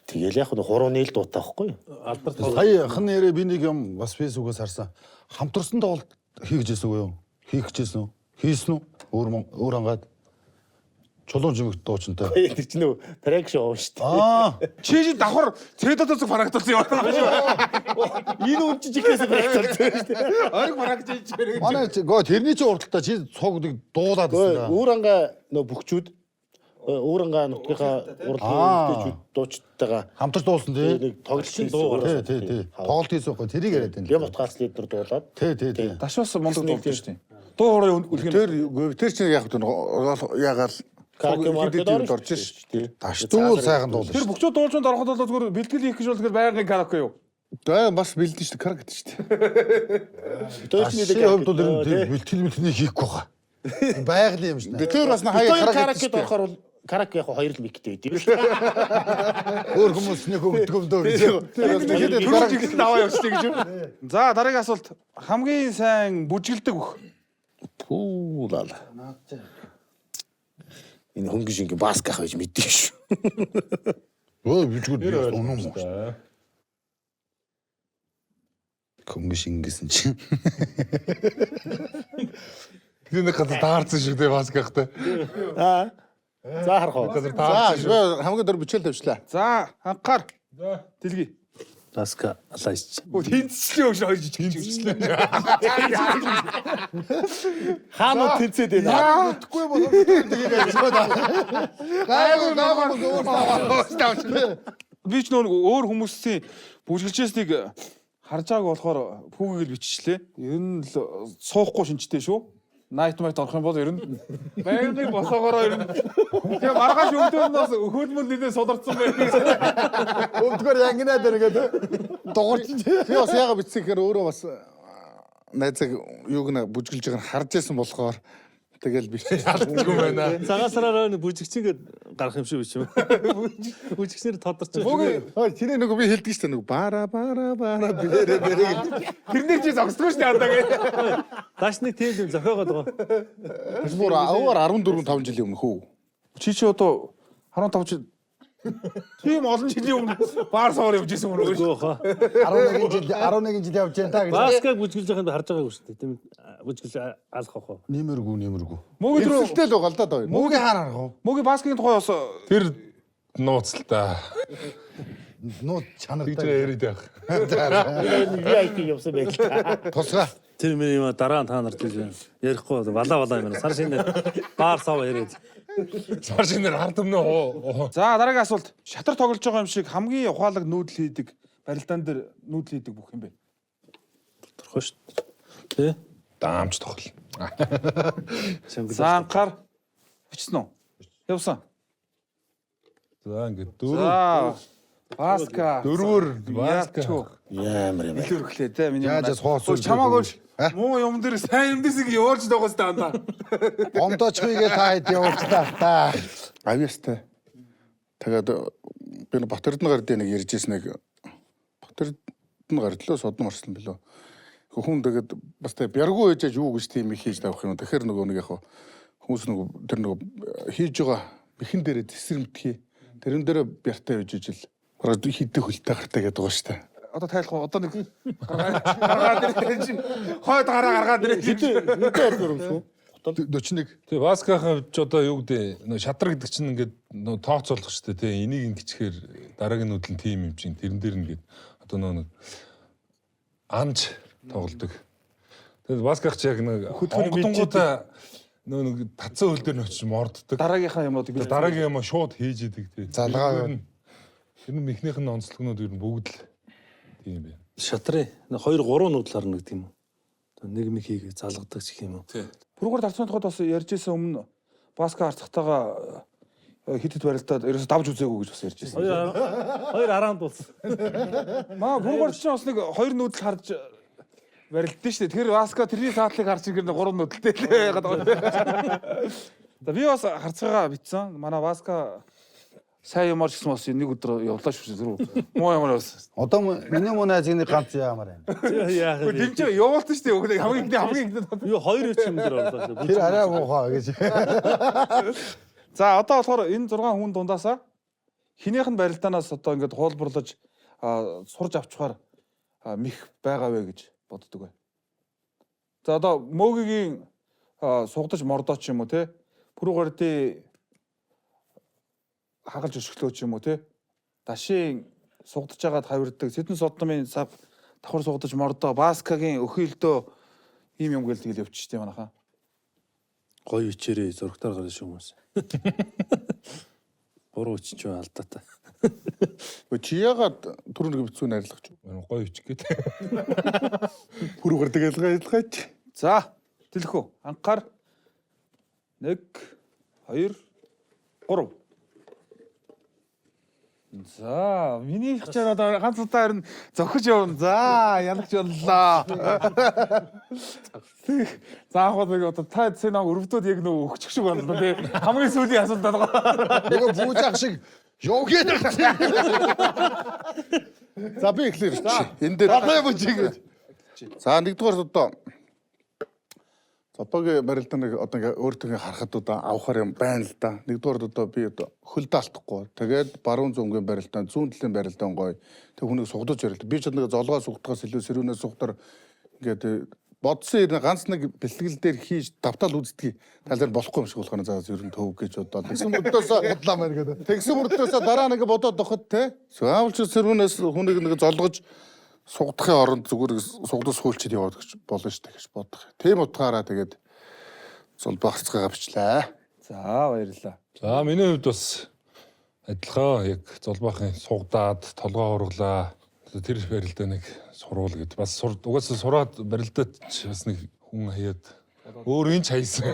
E: Тэгэл яг нь хурууны л дуутай байхгүй юу?
A: Алдар
C: Сая хан нэрээ би нэг юм бас фэйсбүүкээс харсан. Хамтарсан тоглолт хийх гэжсэн үү юу? Хийх гэжсэн үү? Хийсэн үү? Өөр өөр ангаад чулуун жимэгт дуучинтай.
E: Тэр чинь нөө пранк шоу шүү дээ.
C: Аа,
G: Чи чи давхар цэдотоос парагталсан юм байна.
E: Энэ үн чинь жихээс пранк болсон шүү дээ.
G: Ориг парагт хийж барыг.
C: манай чи гоо тэрний чи урдталтаа чи цуг нэг дуулаад байсан.
E: Өөр ангаа нөө бөхчүүд өөр ангаа нутгийнхаа урлагийн эмэгтэйчүүд дуучдтайгаа
C: Хамтарч дуулсан тий.
E: нэг тоглолт хийсэн.
C: Тий, тий, тий. Тоглолт хийсэн байхгүй тэрийг яриад байна.
E: Лем утгааслын эднэр дуулаад.
C: Тий, тий, тий.
G: Дашаас мундаг дуулдаг шүү дээ. Дуу хороо үлгэн.
F: Тэр тэр чинь яг тэр ягаал
E: Караоке маркет
F: орж ш.
E: тий.
C: Даштуул сайхан дуулсан.
G: Тэр бөхчүүд дуулжунд ороход бол зүгээр бэлтгэл хийх гэж бол зүгээр байнгын караоке юу?
F: За бас бэлдэн шүү дээ. Караоке шүү дээ.
C: Дашийн хувьд бол ер нь тэр бэлтгэл мэлтнийг хийхгүй байгаа. Байгалийн юм шиг.
F: Тэр бас хаяа
E: Караоке
F: караоке
E: орохоор бол караоке яг хоёр л миктэй байд юм.
C: Өөр хүмүүс нэг өгдөг юм дөө гэж.
G: Түрүү жигсэн даваа явчихлаа гэж юу? За дараагийн асуулт. Хамгийн сайн бүжгэлдэг бүх.
E: Пүү лала. Энэ хөнгөн шингэ баск ах гэж мэддэг шүү.
C: Өө бүжгүүд би бас үнэн мөн шүү. Хөнгөн шингэсэн чинь.
D: Тэр нэг газар таарсан шүү дээ баск ахтай.
E: Аа. За харах уу.
D: Газар
F: За
D: таарсан шүү.
F: хамгийн дөр бичээл тавьчлаа.
G: За анхаар. Дэлгий.
A: Баска алайч.
G: Өө тэнцлээ өгш хоёр жижиг тэнцлээ.
E: Хаанууд тэнцээд байна.
C: Мэдхгүй бол тгийг ажиллаад. Гайгүй гайгүй өөр
G: Би ч нөр өөр хүмүүсийн бүжгэлжсэнийг харж байгааг болохоор хүүгийг л биччихлээ. Ер нь л суухгүй шинжтэй шүү. Найт майт орох юм бол ер нь байнгын босоогоороо ер нь тэгээ маргааш өвдөө нь бас хөлмөл нэлээ сударсан байх.
C: Өвдгөр янгинаа дээр гэдэг дугуурч.
F: Би бас яага бичсэн гэхээр өөрөө бас найзаг юуг нь бүжгэлж байгааг нь харж байсан болохоор тэгэл бичсэн.
D: Алдгүй байна.
A: Цагаан сараараа нэг бүжигчингээд гарах юм шиг биш юм. Бүжигчнэр тодорч.
G: Хүүгийн
F: Хой тэрний нөгөө би хэлдэг шүү дээ нөгөө бара бара бара бэрэ бэрэ гэж.
G: тэрнэр чи зогсдгүй шүү дээ андаа гэ.
A: Даш нэг тийм юм зохиогоод байгаа.
F: Бүр өөр 14 5 жилийн өмнө хөө.
G: Чи одоо 15 жил тийм олон жилийн өмнө баар суур явж исэн юм уу?
A: Үгүй хаа.
C: 11 жил 11 жил явж байна та гэж.
A: Баскаг бүжгэлж байхад харж байгаагүй шүү дээ. Тийм бүжгэлж алах ах.
C: Нэмэргүй нэмэргүй.
G: Мөгийн түрүү
F: Эсэлтэй л байгаа л да доо.
C: Мөгийн хаана харах вэ?
G: мөгийн баскетийн тухай бас
D: Тэр нууцлаа.
C: Нууц
D: Тэгж
C: чанартай.
D: яриад байх.
E: VIP явсан байх л та.
C: Тусгай.
A: Тэр миний юм дараа нь та нар тийм ярихгүй балаа балаа юм байна. Сар шинэ баар сав яриад.
D: Сар шинээр ард өмнө хуу.
G: За дараагийн асуулт. Шатар тоглож байгаа юм шиг хамгийн ухаалаг нүүдэл хийдэг барилдаан дээр нүүдэл хийдэг бүх юм бэ?
A: Тодорхой шүү дээ. Тэ?
D: Даамч тоглол.
G: За анхаар бичсэн үү? Явсан.
D: За ингээд дөрөв
G: За Баска.
D: дөрвөр баска.
E: Ямар юм бэ?
G: Илүү өрхлээ те миний.
C: Яаж
G: манай.
C: хоос
G: Өө, Чамааг өөш.
C: А?
G: Муу юм дээр сайн юм дээс ингэ явуулж байгаа сте андаа.
C: Гомдоочхүйгээ та хэд явуулчлаа та.
F: Авьяастай. Тэгээд би нэг Батэрдэн гар дээр нэг ярьжсэн нэг Батэрдэн гар лөө содон орсон билүү. Хүн тэгээд бас тэг бяргуу ээжэж юу гэж тийм их хийж тавих юм. Тэгэхээр нөгөө нэг яг хүмүүс нөгөө тэр нөгөө хийж байгаа мэхэн дээрээ зэсэр мэтгий. Тэрэн дээрээ бяртай байж ижил бараг хідэх хөлтэй гартай гэдэг байгаа шүү дээ.
G: Одоо тайлах уу? Одоо нэг гаргаад ирээ чи. Хойд гараа гаргаад ирээ чи.
E: Хэдэн ордор юм шүү?
C: 41.
D: Тэгээ баскахын ч одоо юу гэдэг нөө шатар гэдэг чинь ингээд нөө тооцоолох шүү дээ тий энийг ингэчээр дараагийн нүүдэл нь тим юм чинь тэрэн дээр ингээд одоо нөө нэг анж тоглодог. Тэгээд басках чи яг нэг онгонгуудаа нөө нэг татсан хөл дээр нь очиж морддог.
G: Дараагийнхаа юмнуудыг би
D: Дараагийн юм шууд хийж идэг тий.
C: Залгаа.
D: Тэр нь эхнийх нь онцлогнууд ер нь бүгд л тийм байна.
A: Шатрын 2 3 нүүдэл харна гэдэг юм уу? Одоо нэг михийг залгадаг ч гэх юм уу?
D: Тий.
G: Пүрүгөр дарцны тухайд бас ярьж исэн өмнө Баска харцахтайгаа хит хит барилдаад ерөөсө давж үзээгүй гэж бас ярьж исэн.
A: Хоёр араанд болсон.
G: Маа пүрүгөр чинь бас нэг хоёр нүүдэл харж барилдсан шүү дээ. Тэр Баска тэрний саатлыг харж ирэхээр нэг гурван нүүдэлтэй л яагаад байгаа. За би бас харцгаа битсэн. Манай Баска сайн юмар ч гэсэн бас нэг өдөр явлаа шүү дээ. Тэр муу юмар бас.
C: Одоо миний муу найзын нэг ганц яамаар байна.
A: Яах вэ?
G: Дэмжээ явуулсан шүү дээ. Хамгийн ихний хамгийн ихний.
A: Юу хоёр үеч юм дээр орлоо шүү.
C: Тэр арай муухай гэж.
G: За одоо болохоор энэ 6 хүн дундаасаа хинийх нь барилдаанаас одоо ингээд хуулбарлаж сурж авчхаар мэх байгаа вэ гэж боддог бай. За одоо мөөгийн сугдаж мордоо ч юм уу те пүрүү гардын хагалж өшөглөө ч юм уу те дашийн сугдаж байгаад хавирдаг сэдэн содномын сав давхар сугдаж мордоо баскагийн өхийлдөө ийм юм гээл тэгэл явчихжээ манайхаа.
A: Гоё үчээрээ зурагтаар гарна шүү хүмүүс. Гурван үч ч алдаатай.
F: Чи яагаад түр нэг бицүү найрлагч вэ?
D: Гоё үчих гээд.
F: Пүрүгэр тэгэл ялгаач.
G: За дэлхүү анхаар 1 2 3. За миний их чаар одоо ганц удаа харин зохиж явна. За ялагч явлаа. За яг нэг одоо та цэн нам өрөвдөөд яг нөө өгчих шиг байна л да тий. Хамгийн сүүлийн асуулт байгаа.
C: Нөгөө бүүжах шиг ёо гэдэг.
F: За би эхлэе. Энэ дээр
C: Одоо бүжиг гэж.
F: За нэгдүгээр одоо Зодогийн барилдааныг одоо ингээ өөртөө харахад одоо авахар юм байна л да. Нэгдүгээр одоо би одоо хөлдөө алдахгүй. Тэгээд баруун зүүнгийн барилдаан, зүүн талын барилдаан гоё. Тэг хүнийг сугдаж барилд. Би ч нэг золгоо сугдахаас илүү сэрүүнээс сугдар ингээд бодсон юм ганц нэг бэлтгэл дээр хийж давтаал үздгийг талаар болохгүй юм шиг болохоор за ер нь төв гэж бодоод. Тэгсэн мөрдөөсөө
C: Бодлаа мэн гэдэг.
F: Тэгсэн мөрдөөсөө дараа нэг бодоод доход те. Заавал ч сэрүүнээс хүнийг нэг золгож сугдахын оронд зүгээр сугдас хуульчид яваад гэж болно шүү дээ гэж бодох. Тийм утгаараа тэгээд зулбаа харцгаагаа бичлээ.
G: За баярлалаа.
D: За миний хувьд бас адилхан яг золбоохын сугдаад толгой хурглаа. Тэр барилдаа нэг суруул гэд бас угаасаа сураад барилдаад ч бас нэг хүн хаяад өөр энэ ч хайсан.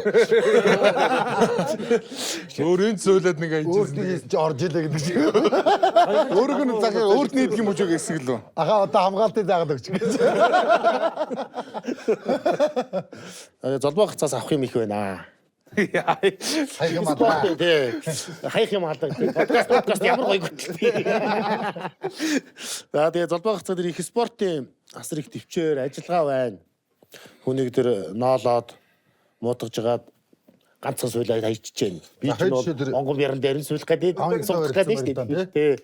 D: Өөр энэ зөөлөд нэг
C: Өөртөө
D: хайжсэн.
C: хийсэн чи орж илээ гэдэг шиг.
F: Өөрөг нь захаа өөрт нь идэх юм уу гэсэн л үү.
C: Ахаа одоо хамгаалтыг заагаад өгч гэж.
E: Золбоо хацаас авах юм их байна.
C: Хайх юм аа.
E: Тий. Хайх юм алдаг. Подкаст ямар гоё гүтэл. За тэгээ золбоо хацаа дээр их спортын асар их төвчээр ажиллагаа байна. Хүнийг тэр ноолоод муудаж жагаад ганцхан суулаад хайчиж байна. Би ч
C: Дахиад жишээ тэр-
E: нөө Монгол яран дээр нь суулах гэдэг
C: Хамгийн
E: суулгах гэдэг шүү
C: барилдаан,
E: дээ. Тий.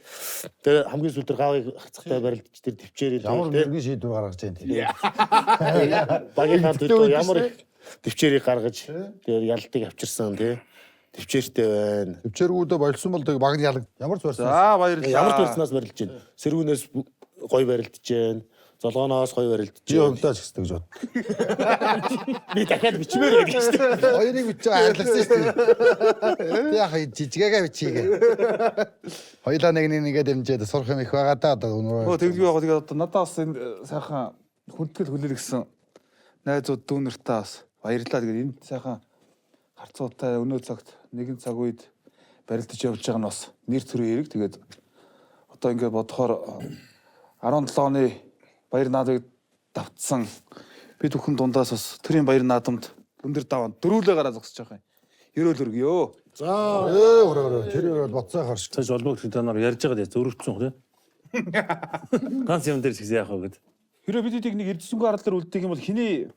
E: Тэр хамгийн сүүл тэр гавыг хацахтай барилдаж тэр төвчээрээ
C: Ямар
E: тий.
C: мөргийн шийдвэр гаргаж байна тийм.
E: Багийнхаа төлөө ямар их төвчээрийг гаргаж тэр ялтыг авчирсан тий. Төвчээртэй байна.
C: Төвчээргүүдээ болсон бол тэг баг нь ялаг. Ямар ч барьсан.
G: За баярлалаа.
E: Ямар ч барьснаас барилж байна. Сэргүүнээс гой барилдаж байна. Золгооноос гой барилдаж
C: Би
E: байна.
C: хувьдаа ч гэсэн гэж бод.
E: Би дахиад бичмээр байдаг шүү дээ.
C: Хоёрыг бичиж байгаа арилгасан шүү дээ. Тэг яхаа жижигээгээ бичийгээ. Хоёлаа нэг нэг нэгээ дэмжээд сурах юм их байгаа да одоо өнөө.
G: Өө тэгдэггүй яг тэгээд одоо надад бас энэ сайхан хүндэтгэл хүлээлгэсэн найзууд дүү нартаа бас баярлалаа. Тэгээд энд сайхан харцуутай өнөө цагт нэгэн цаг үед барилдаж явж байгаа нь бас нэр төрийн хэрэг. Тэгээд одоо ингээд бодохоор 17 оны баяр наадыг давтсан бид бүхэн дундаас бас төрийн баяр наадамд өндөр даваанд дөрүүлээ гараа зогсож байгаа юм. Ерөөл өргөё.
E: За
C: Ээ өрөө өрөө тэр өрөө бодсоо харш.
A: Цааш олбог та нар ярьж байгаад яа зөрөвдсөн тий. Ганц юм дээр ч гэсэн яах вэ гэд.
G: Хэрвээ бид эдийг нэг эрдсэнгүй арал дээр үлдээх юм бол хиний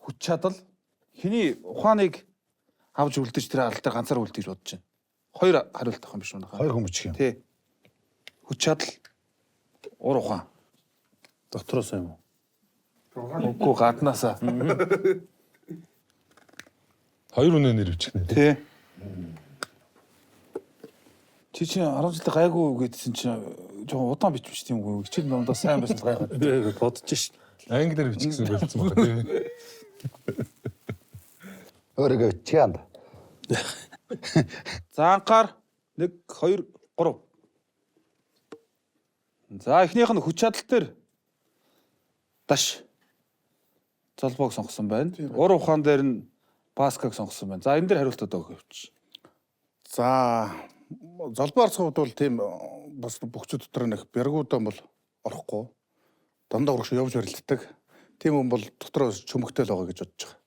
G: хүч чадал, хиний ухааныг авч үлдэж тэр арал дээр ганцаар үлдэж бодож байна. Хоёр хариулт авах юм биш үү?
C: Хоёр хүн бичих юм.
G: Тий. Хүч чадал, ур ухаан.
A: Дотроос юм уу?
G: Үгүй гаднаасаа.
D: Хоёр үнэ нэр бичих нэ.
G: Тий. Чи чинь 10 жилд гайгүй гэдсэн чинь жоохон удаан бичмэж тийм үү? Хичээл номдоо сайн байсан л гайхаад.
A: Би бодож ш.
D: Англиар бичих гэсэн болцсон байна тий.
C: Өөрийгөө бичих юм.
G: За анхаар 1 2 3. За эхнийх нь хүч чадал дээр Даш Золбоог сонгосон байна. Ур ухаан дээр нь Баскаг сонгосон байна. За энэ дээр хариултууд өгөх явчих.
F: За золбоо арцгын хувьд бол тийм бас бөхчүүд дотор нэг бяргуудан бол орохгүй. Дандаа урагш явж барилддаг. Тийм хүн бол дотроо чөмөгтэй л байгаа гэж бодож байгаа.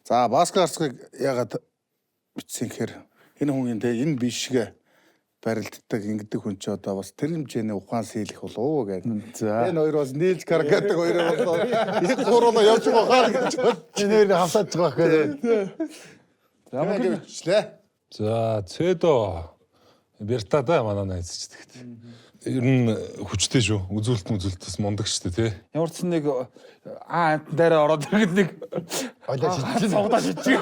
F: За Баска арцгыг ягаад бичсэн гэхээр энэ хүн те энэ биш шигэ барилддаг ингэдэг хүн чи одоо бас тэр хэмжээний ухаан сийлэх болов уу гэдэг.
G: За.
F: Энэ хоёр бас нийлж каргадаг хоёр бол их гурлаа явж байгаа гэж бодож.
C: Энэ хоёр хавсааж байгаа гэхээр.
G: За
F: Мөн бичлээ.
D: За Цэдо Бертада манай найз ч тэгт. Ер нь хүчтэй шүү. Үзүүлэлт мүзүүлэлтээс мундаг шүү дээ тий.
G: Ямар ч нэг аа амтан дээр ороод ирэхэд нэг
C: Ойлоо шидчихнэ.
G: цугдаа шидчих.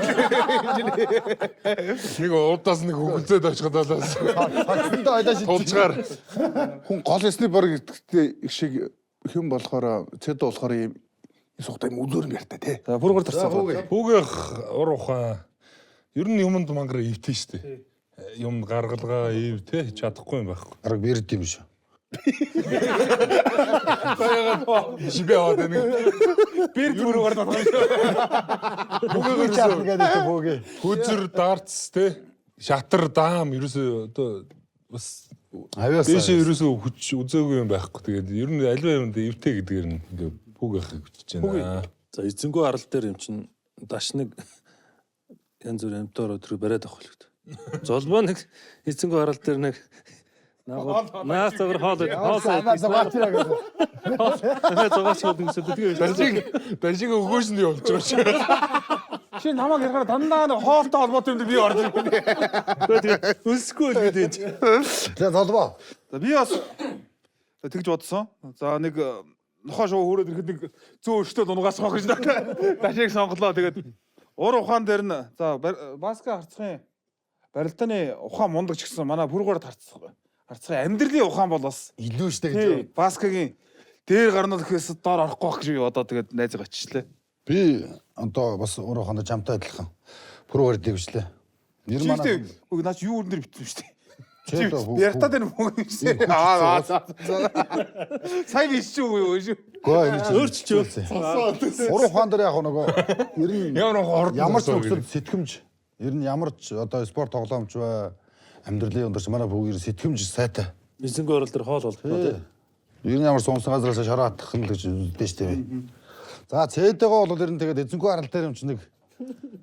D: Нэг урдаас нэг хөгөлзөөд очиход болоос.
C: Цогцондоо ойлоо шидчихнэ.
D: Тулжгаар.
F: Хүн гол ясны бор гэдэгтээ их шиг хэн болохоор Цэдо болохоор ийм сугтай юм үлөөр юм ярьтай те.
G: За бүргээр тарсан.
D: Хүүгийнх ур ухаан ер нь юмд мангар ивтэй шүү дээ. Юм гаргалгаа ив те чадахгүй юм байхгүй.
C: Арга бэрд юм шүү.
D: Шибэ аваад байна.
G: Бэр бүргээр татсан.
C: Бүгээ чадна гэдэг бүгээ.
D: Хүзэр дартс те шатар даам ерөөсөө одоо бас
C: Авиас.
D: дээшээ ерөөсөө хүч үзээгүй юм байхгүй. Тэгээд ер нь аливаа юмд ивтэй гэдгээр нь ингээ хүүгийнхийг хүчиж байна.
A: За эзэнгүү арал дээр юм чин даш нэг янз бүр амтаар өдрөө бариад авах хэрэгтэй. Золбоо нэг эзэнгүү арал дээр нэг наас загвар хоол хоол
C: Санаа зугаач гэдэг.
A: дахиад зугаач хоол гэсэн тэгээ
D: Дашиг өгөөш нь явуулж байгаа шүү.
G: Чи намайг ярихаар дандаа нэг хоолтой холбоотой юм дээр би орж ирнэ.
A: тэгээ өсөхгүй л гэдэг чинь.
C: За золбоо.
G: За би бас тэгж бодсон. За нэг нохоо шуу хүрээд ирэхэд нэг зөө өртөө унгаасах байх гэж дашиг сонголоо. Тэгээд ур ухаан дээр нь за Баска харцхын барилдааны ухаан мундаг ч гэсэн манай бүргээр тарцах харцхын амьдралын ухаан бол бас
C: Илүү штэ гэж.
G: тий Баскагийн дээр гарна гэхээс доор орохгүй байх гэж би бодоод тэгээд найзыг очичлээ.
C: Би одоо бас өөр ухаанд чамтай адилхан. Пүрүүгээр дэвшлээ. Нэр манай
G: Чигтэй үгүй наа чи юу өрн дээр битсэн шүү дээ.
C: Чэдо
G: Яртаа дээр мөнгө юм шиг. Аа сая би чи үгүй юу шүү.
C: Гөө энэ чинь
A: Өөрчилж юу?
C: Ур ухаан дээр яг нөгөө ер нь
D: Ямар хурд
C: ямар ч нөхцөл сэтгэмж ер нь ямар ч одоо спорт тоглоомч бай амьдралын өндөр ч манай бүгд сэтгэмж сайтай.
A: Эзэнгүү арал дээр хоол болдгоо тий.
C: Ер нь ямар сунсан газраас шороо атгах нь л гэж үздэг шүү дээ. За цэдээгөө бол ер нь тэгээд эзэнгүй арал дээр юм чи нэг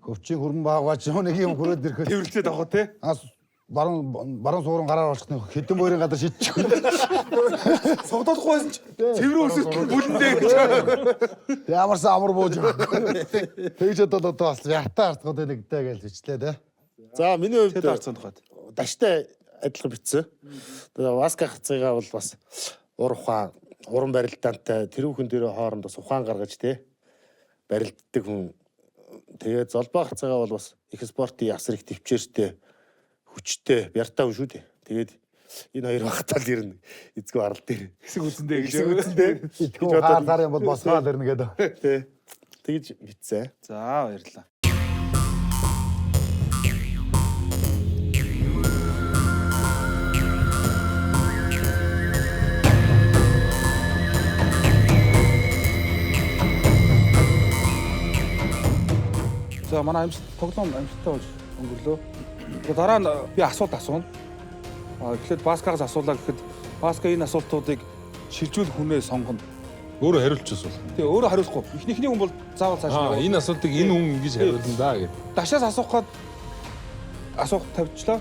C: хөвчийн хөрмөн баагаач юм нэг юм хүрээд ирэхэд
G: Тэрвэрлээд авах те.
C: аас баруун баруун суурин гараар олчих нэг хэдэн бойрын газар шидчих.
G: Сугдуулахгүй байсан ч цэврэн өсөлт бүлэндээ гэж.
C: Ямарсан амар бууж. Тэгж одоо одоо бас яртаа харцгаад нэг дэ гэж бичлээ те.
E: За миний хувьд
G: Тэд харцсан тухайд.
E: даштай адилхан бичсэн. Тэгээ Васка хацыгаа бол бас ур ухаан, уран барилдаантай тэрүүхэн дээрээ хооронд бас ухаан гаргаж те барилддаг хүн. Тэгээ золбоо хацыгаа бол бас их спортын асар их төвчээртэй, хүчтэй, бяртаа хүн шүү дээ. Тэгээд энэ хоёр багтаал ер нь эзгүй арал дээр.
G: Хэсэг үзэндээ гэж.
E: Хэсэг үзэндээ.
C: Итгэв хаар сар юм бол босгоод ирнэ гэдэг.
E: Тэ. Тэгж бичсэн.
G: За баярлалаа. За манай амжилт тоглоом амжилттай болж өнгөрлөө. Тэгээ дараа нь би асуулт асууна. А эхлээд Баскагаас асуулаа гэхэд Баска энэ асуултуудыг шилжүүлэх хүнээ сонгоно.
D: Өөрөө хариулчихсан болох.
G: Тэгээ өөрөө хариулахгүй. Эхнийхний хүн бол заавал цааш
D: Аа
G: нь
D: энэ асуултыг энэ хүн ингэж хариулна да гэд.
G: Дашаас асуух гээд асуух тавьчлаа.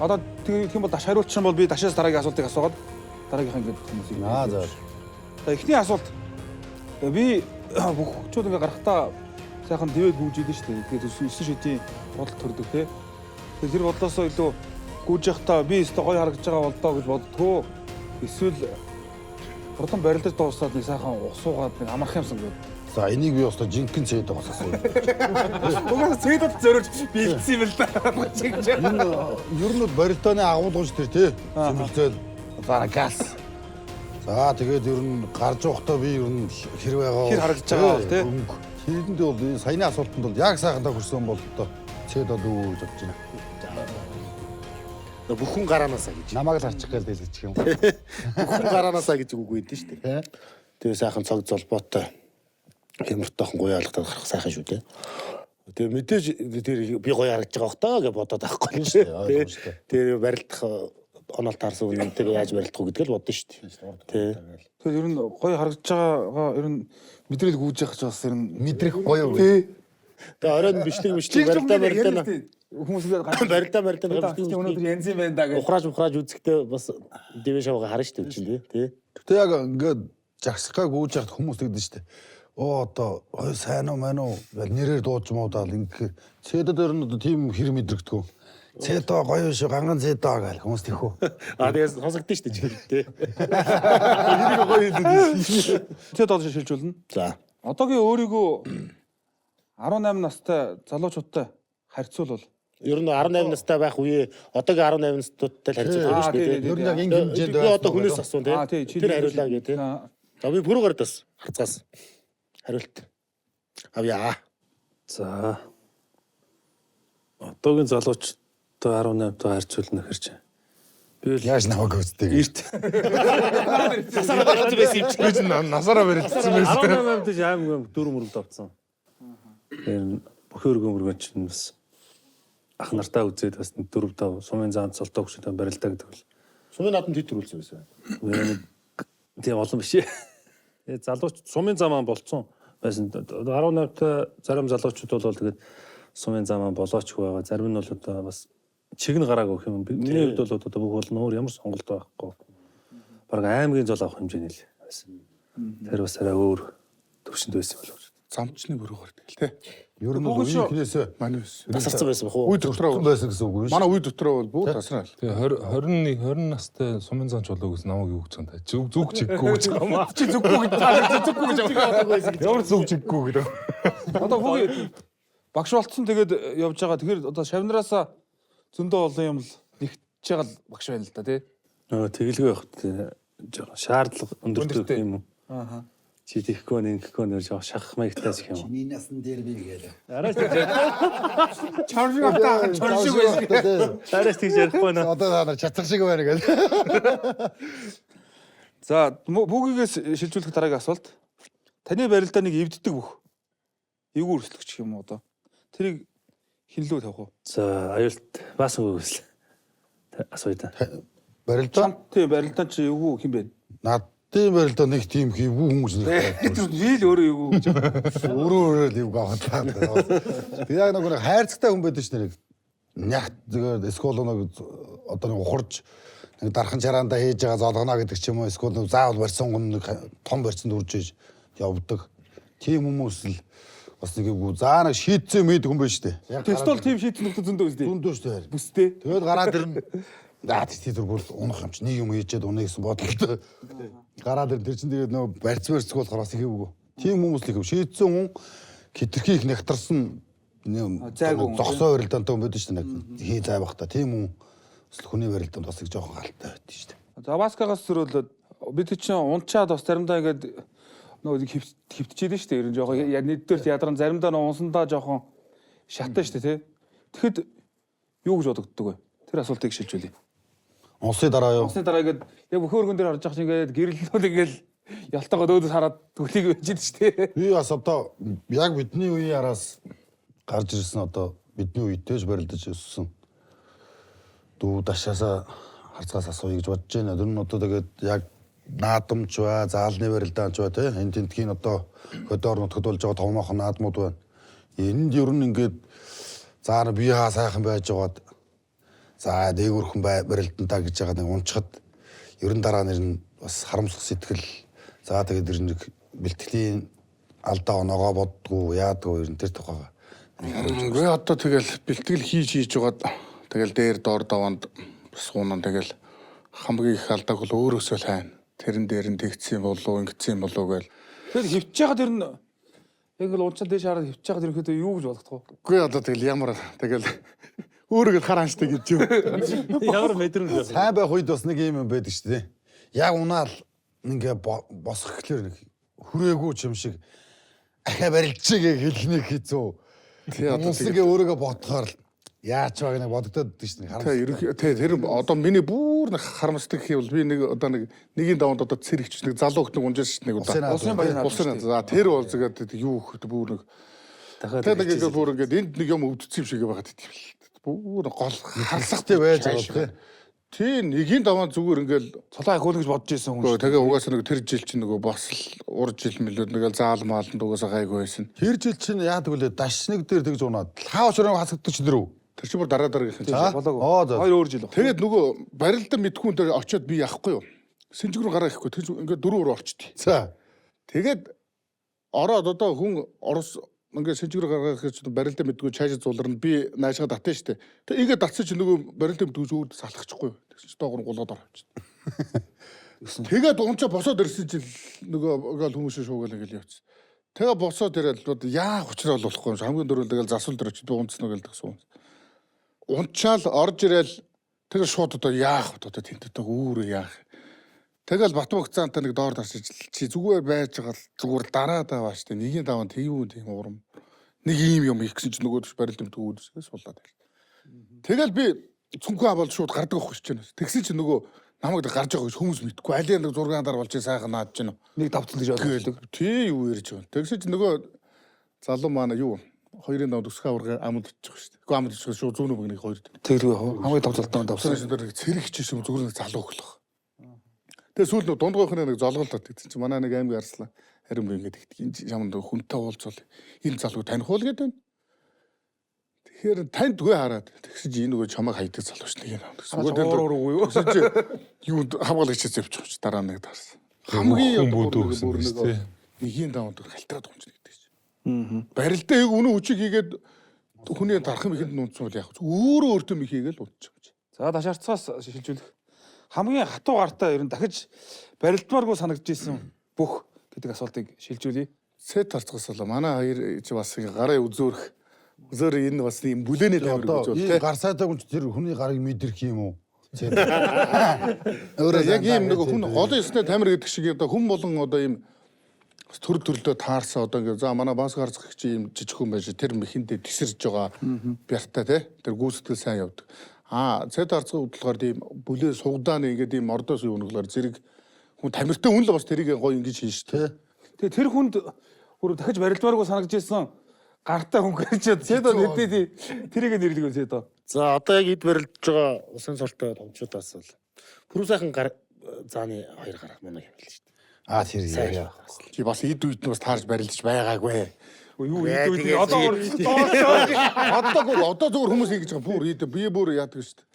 G: Одоо тэгэх юм бол даш хариулчих юм бол би дашаас дараагийн асуултыг асуугаад дараагийнх ингээд хүмүүсийг.
C: Аа за.
G: За эхний асуулт. Би бүх хүчүүд ингээ гарахтаа сайхан дэвэд гүйж идэв шүү дээ. Тэгээд 9 шидийн бодол төрдөг те. Тэгээд тэр бодлосоо илүү гүйж явахдаа би өстө гоё харагдаж байгаа болдоо гэж боддгоо. Эсвэл хурдан барилдаж дуусаад нэг сайхан усуугаад нэг амарх юмсан гэдэг.
C: За энийг би өстө жинхэнэ цэд байгаас асууя.
G: Угаас цэдэд зориулж бэлдсэн юм л да.
C: Энэ ер нь бол барилдааны агуулгын тэр тий. Цэмэлзэл за газ. За тэгээд ер нь гарч явахдаа би ер нь хэр байгаа
G: Хэр харагдаж байгаа бол, тий.
C: Өнгө. Тэрэнд бол энэ саяны асуултанд бол яг сайхандаа хүрсэн бол одоо цэд бол үү гэж бодож байна.
E: Бүхэн гараанаасаа гэж.
C: Намайг л харчих гээл дэлгэж юм.
E: Бүхэн гараанаасаа гэж үг өгдөн шүү дээ. Тэгээ сайхан цог золбоотой хямартайхан гоё алгадаад гарах сайхан шүү дээ. Тэгээ мэдээж тэр би гоё харагдаж байгаа бох таа гэж бодоод авахгүй шүү дээ.
C: Ойлгомжтой.
E: Тэр барилдах онол таарсан үнэн тэр яаж барилдах уу гэдгийг л бодно шүү дээ. Тэ.
G: Тэгэхээр ер нь гоё харагдаж байгаагаа ер нь мэдрэл гүйж явах ч бас ер нь
C: Мэдрэх гоё юу?
G: Тий.
E: Тэгээ оройн бичлэг бичлэг барилдаа барилдаа
G: Хүмүүс ингээд гарч
E: барилдаа барилдаа
G: бичлэг өнөөдөр янз юм байна да гэж.
E: Ухрааж ухрааж үзэхдээ бас дэвэ шавга харна шүү дээ чинь тий.
C: Гэтэ яг ингээд жагсахгаа гүйж яхад хүмүүс тэгдэж штэ. Оо одоо ой сайн уу мань уу гэл нэрээр дууж муудаал ингээд цэдэд ер нь одоо тийм хэр мэдрэгдэггүй. Цэдо гоё шүү ганган цэдо гэл хүмүүс тэхүү.
E: А тэгээ сонсогдсон шүү дээ чинь тий.
G: Тэд одоо шилжүүлнэ.
E: За.
G: Одоогийн өөрийгөө 18 настай залуучуудтай харьцуулбал
E: Ер нь 18 настай байх үе одоогийн 18 настайтай л харьцуулах
G: Аа,
E: шүү дээ
G: тий,
C: Ер
E: тий.
C: нь яг энэ хэмжээнд
E: Би одоо хүнээс асуун тий.
G: Аа, тий, чи
E: Тэр хариулаа гэ тий.
G: Аа.
E: За би пүрүү гард бас харцгаас хариулт авъя.
A: За. Одоогийн залуучуудтай 18 та харьцуулна гэхэр чи. Би л
C: Яаж намайг үздэг?
A: эрт
E: Насаараа барилдсан байсан юм чи.
D: Би чинь насаараа барилдсан байсан.
A: 18 дэж аим дөрөв мөрөнд авцсан. Тэр бүхэн өргөн мөргөн чинь бас ах нартаа үзээд бас 4 5 сумын заанд цолтоо хөшөд барилдаа гэдэг бол
E: Сумын наадам тэд төрүүлсэн байсан.
A: нэг тийм олон биш. Тэгээ залууч сумын замаан болцсон байсан. 18 та зарим залуучууд бол тэгээд сумын замаан болоочгүй байгаа. Зарим нь бол одоо бас чиг нь гараагүй юм. Миний хувьд бол одоо бүх бол өөр ямар сонголт байхгүй. Бараг аймгийн зол авах хэмжээний л байсан. Тэр бас арай өөр төвшөнд байсан болов.
F: Замчны бүрүү гардаг л те.
C: Ер нь бол үеийнхнээс
F: Манай ус.
E: Тасарсан байсан бах уу?
F: Үе дотроо
C: өртөн байсан гэсэн үг юм шүү.
F: манай үе дотроо бол бүр тасраа л.
D: Тэгээ 20 21 20 настай сумын зан чулуу гэсэн намайг юу гэж байгаа юм та? Зүг зүг чиггүй гэж байгаа юм аа.
G: Чи зүггүй гэж та зүггүй гэж байгаа.
D: Ямар зүг чиггүй гэдэг.
G: Одоо хүүгийн багш болцсон тэгээд явж байгаа. Тэгэхээр одоо шавнараасаа зөндөө олон юм л нэгтж байгаа л багш байна л да тий.
A: Нөгөө тэгэлгүй явах жоохон шаардлага өндөртэй
G: Өндөртэй.
A: юм уу?
G: Ааха.
A: Чи тийхгүй нэ ингэхгүй нэ жоохон шахах маягтай ч юм.
H: Чиний насан дээр би гээл.
A: Арайч тэгж
G: Чар шиг автаа чар шиг байсан.
A: арайч тэгж ярихгүй нэ.
C: Одоо та нар чацах шиг байна гэл.
G: За хүүгийгээс шилжүүлэх дараагийн асуулт. Таны барилдаа нэг эвддэг бүх. Эвгүй өрсөлдөгч юм уу одоо? Тэрийг хинлүү тавих уу?
A: За аюулт баасан үгүйсэл. Асууя та.
C: Барилдаа
G: Тий барилдаа чи эвгүй хин бэ?
C: надын барилдаа нэг тийм хийвгүй хүмүүс нэг байна.
G: Би л өөрөө эвгүй гэж.
C: Өөрөө өөрөө л эвгүй авах таа. Тэг яг нэг хайрцагтай хүн байдаг шнэ нэг. Нягт зүгээр эсвэл нэг одоо нэг ухарж нэг дархан чараандаа хийж байгаа золгоно гэдэг ч юм уу эсвэл нэг заавал барьсан гон нэг том барьсан дүрж иж явдаг. Тийм хүмүүс л бас нэг эвгүй. За нэг шийдсэн юм хийдэг хүн байж тээ.
G: Тэгвэл тийм шийдсэн нөхдөд зөндөө үстэй.
C: Зөндөө шүү дээ.
G: Бүстэй.
C: Тэгэл гараад ирнэ. Аа тий зүргүүл унах юм чи нэг юм хийчихэд унах гэсэн бодолтой. Гараад ирнэ тэр чинь тэгээд нөө барьц барьцгүй болохоор бас их эвгүй. Тийм хүмүүс л их эв. Шийдсэн хүн хитрхи их нягтарсан
G: зайгүй хүн,
C: зогсоо барилдаантай хүн байдаг шүү дээ. Нэг хий зай бах та. Тийм хүн бас л хүний барилдаанд бас их жоохон галтай байдаг шүү дээ.
G: За Баскагаас зөрөөлөд бид чинь унчаад бас заримдаа ингээд нөгөө хөвтчихэд шүү дээ. Ер нь жоохон нэгдүгээр ядран заримдаа нөгөө унсандаа жоохон шатан шүү дээ тий. Тэгэхэд юу гэж бодогддог вэ? Тэр асуултыг шилжүүлье.
C: Унсны дараа юу?
G: Унсны дараа ингээд яг бүхэн өргөн дээр орж явах чинь ингээд гэрлэлүүд ингээд ялтайгаа дөөдөөс хараад түлхийг байж идэв шүү дээ.
C: Би бас одоо яг бидний үеийн араас гарч ирсэн одоо бидний үетэйж барилдаж өссөн дүү дашаасаа харцгаас асууя гэж бодож байна. Тэр нь одоо тэгээд яг наадамч бай, заалны барилдаанч бай тий. Энэ тентгийн одоо хөдөөр нутагт болж байгаа товноохон наадмууд байна. Энд ер нь ингээд заа би хаа сайхан байж байгаад за дээгүүрхэн бай барилдантаа гэж байгаа нэг унчхад ер нь дараа нэр нь бас харамсах сэтгэл за тэгээд ер нь нэг бэлтгэлийн алдаа оноогоо боддгоо яадгүй ер нь тэр тухайга
F: Үгүй одоо тэгэл бэлтгэл хийж хийж байгаад тэгэл дээр доор даванд суунан тэгэл хамгийн их алдааг бол өөрөөсөө л хайна. Тэрэн дээр нь тэгсэн болов ингэсэн болов гээл.
G: Тэгэхээр хөвтж байгаа тэр нь яг л унчаад дээш хараад хөвтж байгаа тэр ихэд юу гэж бодогдох вэ?
F: Үгүй одоо тэгэл ямар тэгэл өөрийгөө л хараанчтай гэж юу.
A: Ямар мэдрэмж байна.
C: Сайн байх үед бас нэг юм юм байдаг шүү дээ. Яг унаал ингээ босох гэхлээр нэг хүрээгүй ч юм шиг ахаа барилчиг хэлэх нэг хэцүү.
F: Тий, одоо
C: Хүмүүсгээ өөрийгөө бодохоор л Яач байгааг нэг бодогдоод байдаг шин.
F: Тэ ерөнхий тэ тэр одоо миний бүр нэг харамсдаг гэх юм бол би нэг одоо нэг нэгийн даванд одоо цэрэгч нэг залуу хөх нэг унжаас шít нэг удаа.
G: Улсын баяр
F: Улсын наад. За тэр бол зэгээд юу хөх бүр нэг
A: Дахиад
F: тэр нэг ингээд бүр ингээд энд нэг юм өвдсөн юм шиг байгаад итгэв. Бүр гол
C: Харсахтай байж байгаа тий.
F: Тий нэгийн даванд зүгээр ингээд
G: Цолоо ахиулна гэж бодож исэн хүн.
F: Үгүй тэгээ угаасаа нэг тэр жил чинь нөгөө бас л ур жил мөлөд нэг л заал мааланд угаасаа гайгүй байсан.
C: Тэр жил чинь яадаг вүлээ дашныг дээр тэгж унаад лаа учраа хасагддаг ч дэрүү.
F: Тэр чинь бүр дараа дараагийнх нь.
C: За.
G: Болоогүй.
C: Оо, за.
G: Хоёр өөр жил баг.
F: Тэгээд нөгөө барилдан мэдхүүн дээр очиод би явахгүй юу. Сэнжиг рүү гараа ихгүй. Тэр ингээд дөрөв өөр орчдیں۔
C: За.
F: Тэгээд ороод одоо хүн Орос ингээд сэнжиг рүү гаргаа ихэд чинь барилдан мэдгүй цаашаа зуларна би наашгаа татна штэ. Тэг ингээд татсан чинь нөгөө барилдан мэдгүй өөр салхачихгүй. Тэгсэн чинь доогор гулгаад орчихсон. Тэгээд унчаа босоод ирсэн чинь нөгөө ингээл хүмүүс шуугаал ингээл явчихсан. Тэгээ босоод ирэл одоо яах учраа бол болохгүй юм шиг хамгийн дөрөв тэгэл засвал дээр очиж би унтсан уу гэлдэг суу. Унчаал орж ирэл тэгээ шууд одоо яах вэ одоо тэнд одоо өөрөө яах. Тэгэл Батмөгцаантай нэг доор дарч ижил чи зүгээр байж байгаа л зүгээр дараа даваа штэ нэгийн даваа тийм үү тийм урам. Нэг ийм юм хийх гэсэн чинь нөгөө төш барилт юм тгүүдсээ суллаад байл. Тэгэл би цүнхүү аваад шууд гардаг байхгүй чинь. Тэгсэн чинь нөгөө намайг гарч байгаа гэж хүмүүс мэдгүй. Алийн нэг зургаан дараа болж сайхан наад чинь.
G: Нэг давтсан гэж боддог.
F: Тий юу ярьж байгаа. Тэгсэн чинь нөгөө залуу маань юу хоёрын давд өсгөө аварга амд очих шүү дээ. Гэхдээ амд очих шууд зүүн нүг нэг хоёр.
G: Тэгэлгүй яах вэ? Хамгийн тав золтон давсан.
F: Тэгсэн чинь нэг цэрэг хичээсэн юм зүгээр нэг залуу өглөх. Тэгээ сүүл нэг дундгойхны нэг золголтод тэгсэн чинь манай нэг аймаг арслан харин би ингээд тэгдэг. Энэ чамд хүнтэй уулзвал энэ залуу таних уул гэдэг. Тэгэхээр танд үгүй хараад тэгсэн чинь энэ нөгөө чамайг хайдаг залуу ш нэг юм. Тэгсэн
G: Уур уур үгүй юу?
F: Тэгсэн чинь юу хамгаалагч явчих чи дараа нэг таарсан. Хамгийн
D: Хүн
F: одоо
D: бүдүү
F: бүр
D: гэсэн
F: нэг
D: биз дээ.
F: нэгийн даванд халтараад унж нэгдэг чинь. Барилдаа яг үнэн хүчийг хийгээд хүний дарах юм ихэнд нунцсан бол яг өөрөө өөртөө мих хийгээл унчих юм чи.
G: За дашаарцаас шилжүүлэх. Хамгийн хатуу гартай ер нь дахиж барилдмааргүй санагдж исэн бүх гэдэг асуултыг шилжүүлье.
F: Сэт тарцгаас л манай хоёр чи бас ингээ гараа үзөөрөх үзөөр энэ бас юм бүлээний тамир
C: Одоо
F: гэж бол
C: ийм
F: тий.
C: гар сайтай хүн чи тэр хүний гарыг мэдрэх юм уу?
F: Өөрөө яг ийм нэг хүн голын ёсны тамир гэдэг шиг одоо хүн болон одоо ийм бас төр төрлөө таарсан одоо ингээ за манай бас гарцах чи ийм жижиг хүн байж тэр мэхэндээ тесэрж байгаа бяртай тий тэр гүйцэтгэл сайн явдаг. Аа цэд арцгын хөдөлгөөр тийм бүлээ сугдааны ингээд ийм ордоос юу нэглэр зэрэг хүн тамиртай хүн л бас тэрийг гоё ингэж хийн шүү дээ.
G: Тэгээ тэр хүнд бүр дахиж барилдмааргүй санагдж исэн гартай хүн гэж Сэдо нэдээ тэрийг нэрлэв Сэдо.
E: За одоо яг эд барилдж байгаа усын цолтой томчуудаас бол пүрүү сайхан гар зааны хоёр гар мунаг юм л шүү дээ.
C: Аа тэр яа.
F: Чи бас эд үед нь бас таарж барилдаж байгаагүй.
G: Юу
E: Ээ,
G: идэв
E: тэгээд
G: одоо
F: Одоо гоо одоо зүгээр хүмүүс ингэж байгаа бүр эд би бүр яадаг шүү дээ.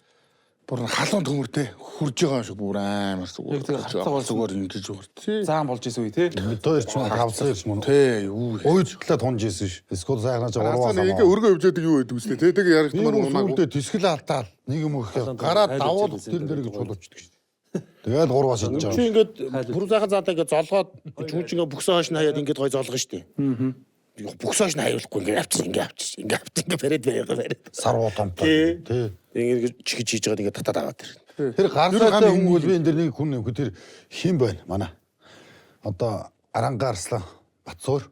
F: Бүр халуун төмөртэй хурж байгаа юм шиг бүр амар зүгээр.
G: Яг тэр харцаа бол
F: зүгээр ингэж зүгээр. Тий.
G: заан болж исэн үе тий.
C: Мэдээ ирч мөн тавцсан ирч мөн.
F: Тий юу.
C: Уйжлаа тунж исэн ш. Эсвэл сайхнаа чи урваа
F: Харцаа нэг ингээ өргөө өвжөөд юу гэдэг үстэй. Тэ тэг яригдмаар унаагүй.
C: Сүүлдээ тэсгэл алдаал нэг юм өгөх гараа давуул тэр дээр гэж чулуучдаг ш. Тэгэл гурваас идэж
E: Чи
C: байгаа.
E: ингээд пүрүү сайхан заантай ингээд золгоод чүүж ингээд бүксөө хойш нь хаяад ингээд гой золгоно шүү дээ. Бүксөө хойш нь хаяулахгүй ингээд авчих ингээд авчих ингээд авчих ингээд бариад бариад бариад.
C: Сарвуу томтой. Тий.
E: Ингээд чихэж хийж байгаад ингээд татаад аваад ирнэ.
C: Тэр гар сайтай хүн бол би энэ дэр нэг хүн нэмэх тэр хин байна манай. Одоо Аранга Арслан Батцуур.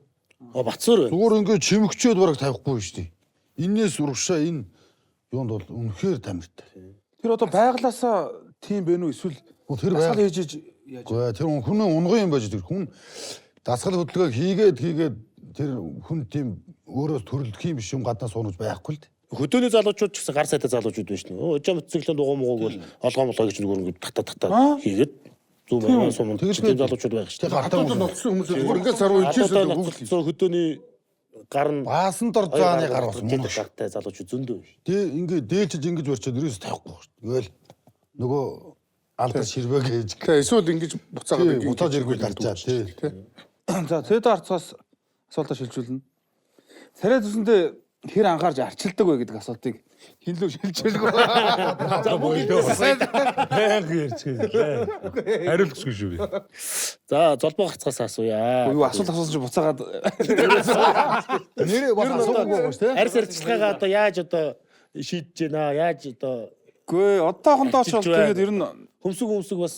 E: Оо Батцуур байна.
C: Зүгээр ингээд чимэгчээд бараг тавихгүй шүү дээ. Иннээс урагшаа энэ юунд бол үнэхээр тамиртай.
G: Тэр одоо байглаасаа тийм бэ нү эсвэл
C: Үгүй, тэр
G: дасгал
C: байг-
G: хийж хийж яаж
C: Үгүй ээ, тэр хүн унган юм байж тэр хүн дасгал хөдөлгөөг хийгээд хийгээд тэр хүн тийм өөрөөс төрөлдөх юм биш юм гаднаас суунаж байхгүй л дээ.
E: Хөдөөний залуучууд ч гэсэн гар сайтай залуучууд байна шүү дээ. Ожоо мотоциклын дугуй мууг бол олгоо молгоо гэж зүгээр ингээд тата тата хийгээд зүүн байгаа сум
C: Тэгж
E: тийм залуучууд байх шүү
C: Тэр
E: дээ.
C: гартай
F: Одоо
C: хүн.
F: ноцсон хүмүүс зүгээр ингээ саруу ичээсээ
E: Одоо
F: хүүхэл.
E: ноцсон хөдөөний гар нь
C: Баасан дор зааны гар бас мөн.
E: гартай залуучууд зөндөө байна.
C: Тэ ингээ дээлчиж ингэж барьчаад ерөөс тавихгүй шүү дээ. Тэгэл нөгөө алдаа ширвэг гэж.
F: Тэ эсвэл ингэж буцаагаад
C: Тий,
F: ингэ
C: буцааж иргүүл дарчаа тий.
G: За Сэдо арцаас асуултаа шилжүүлнэ. Царай зүсэндээ хэр анхаарч арчилдаг вэ гэдэг асуултыг хинлүү шилжүүлгүй.
E: За бүгд
D: Байнга ярьчихлаа. Хариулчихгүй шүү би.
E: За золбоо гарцгаас асууя.
G: Юу асуулт асуусан чи буцаагаад
C: Нэрээ бас асуугүй байгаа шүү дээ.
E: Арьс арчилгаагаа одоо яаж одоо шийдэж байна? Яаж одоо
G: Үгүй одоохондоо ч бол
E: Арчилж байна.
G: тэгээд ер нь
E: хөмсөг хөмсөг бас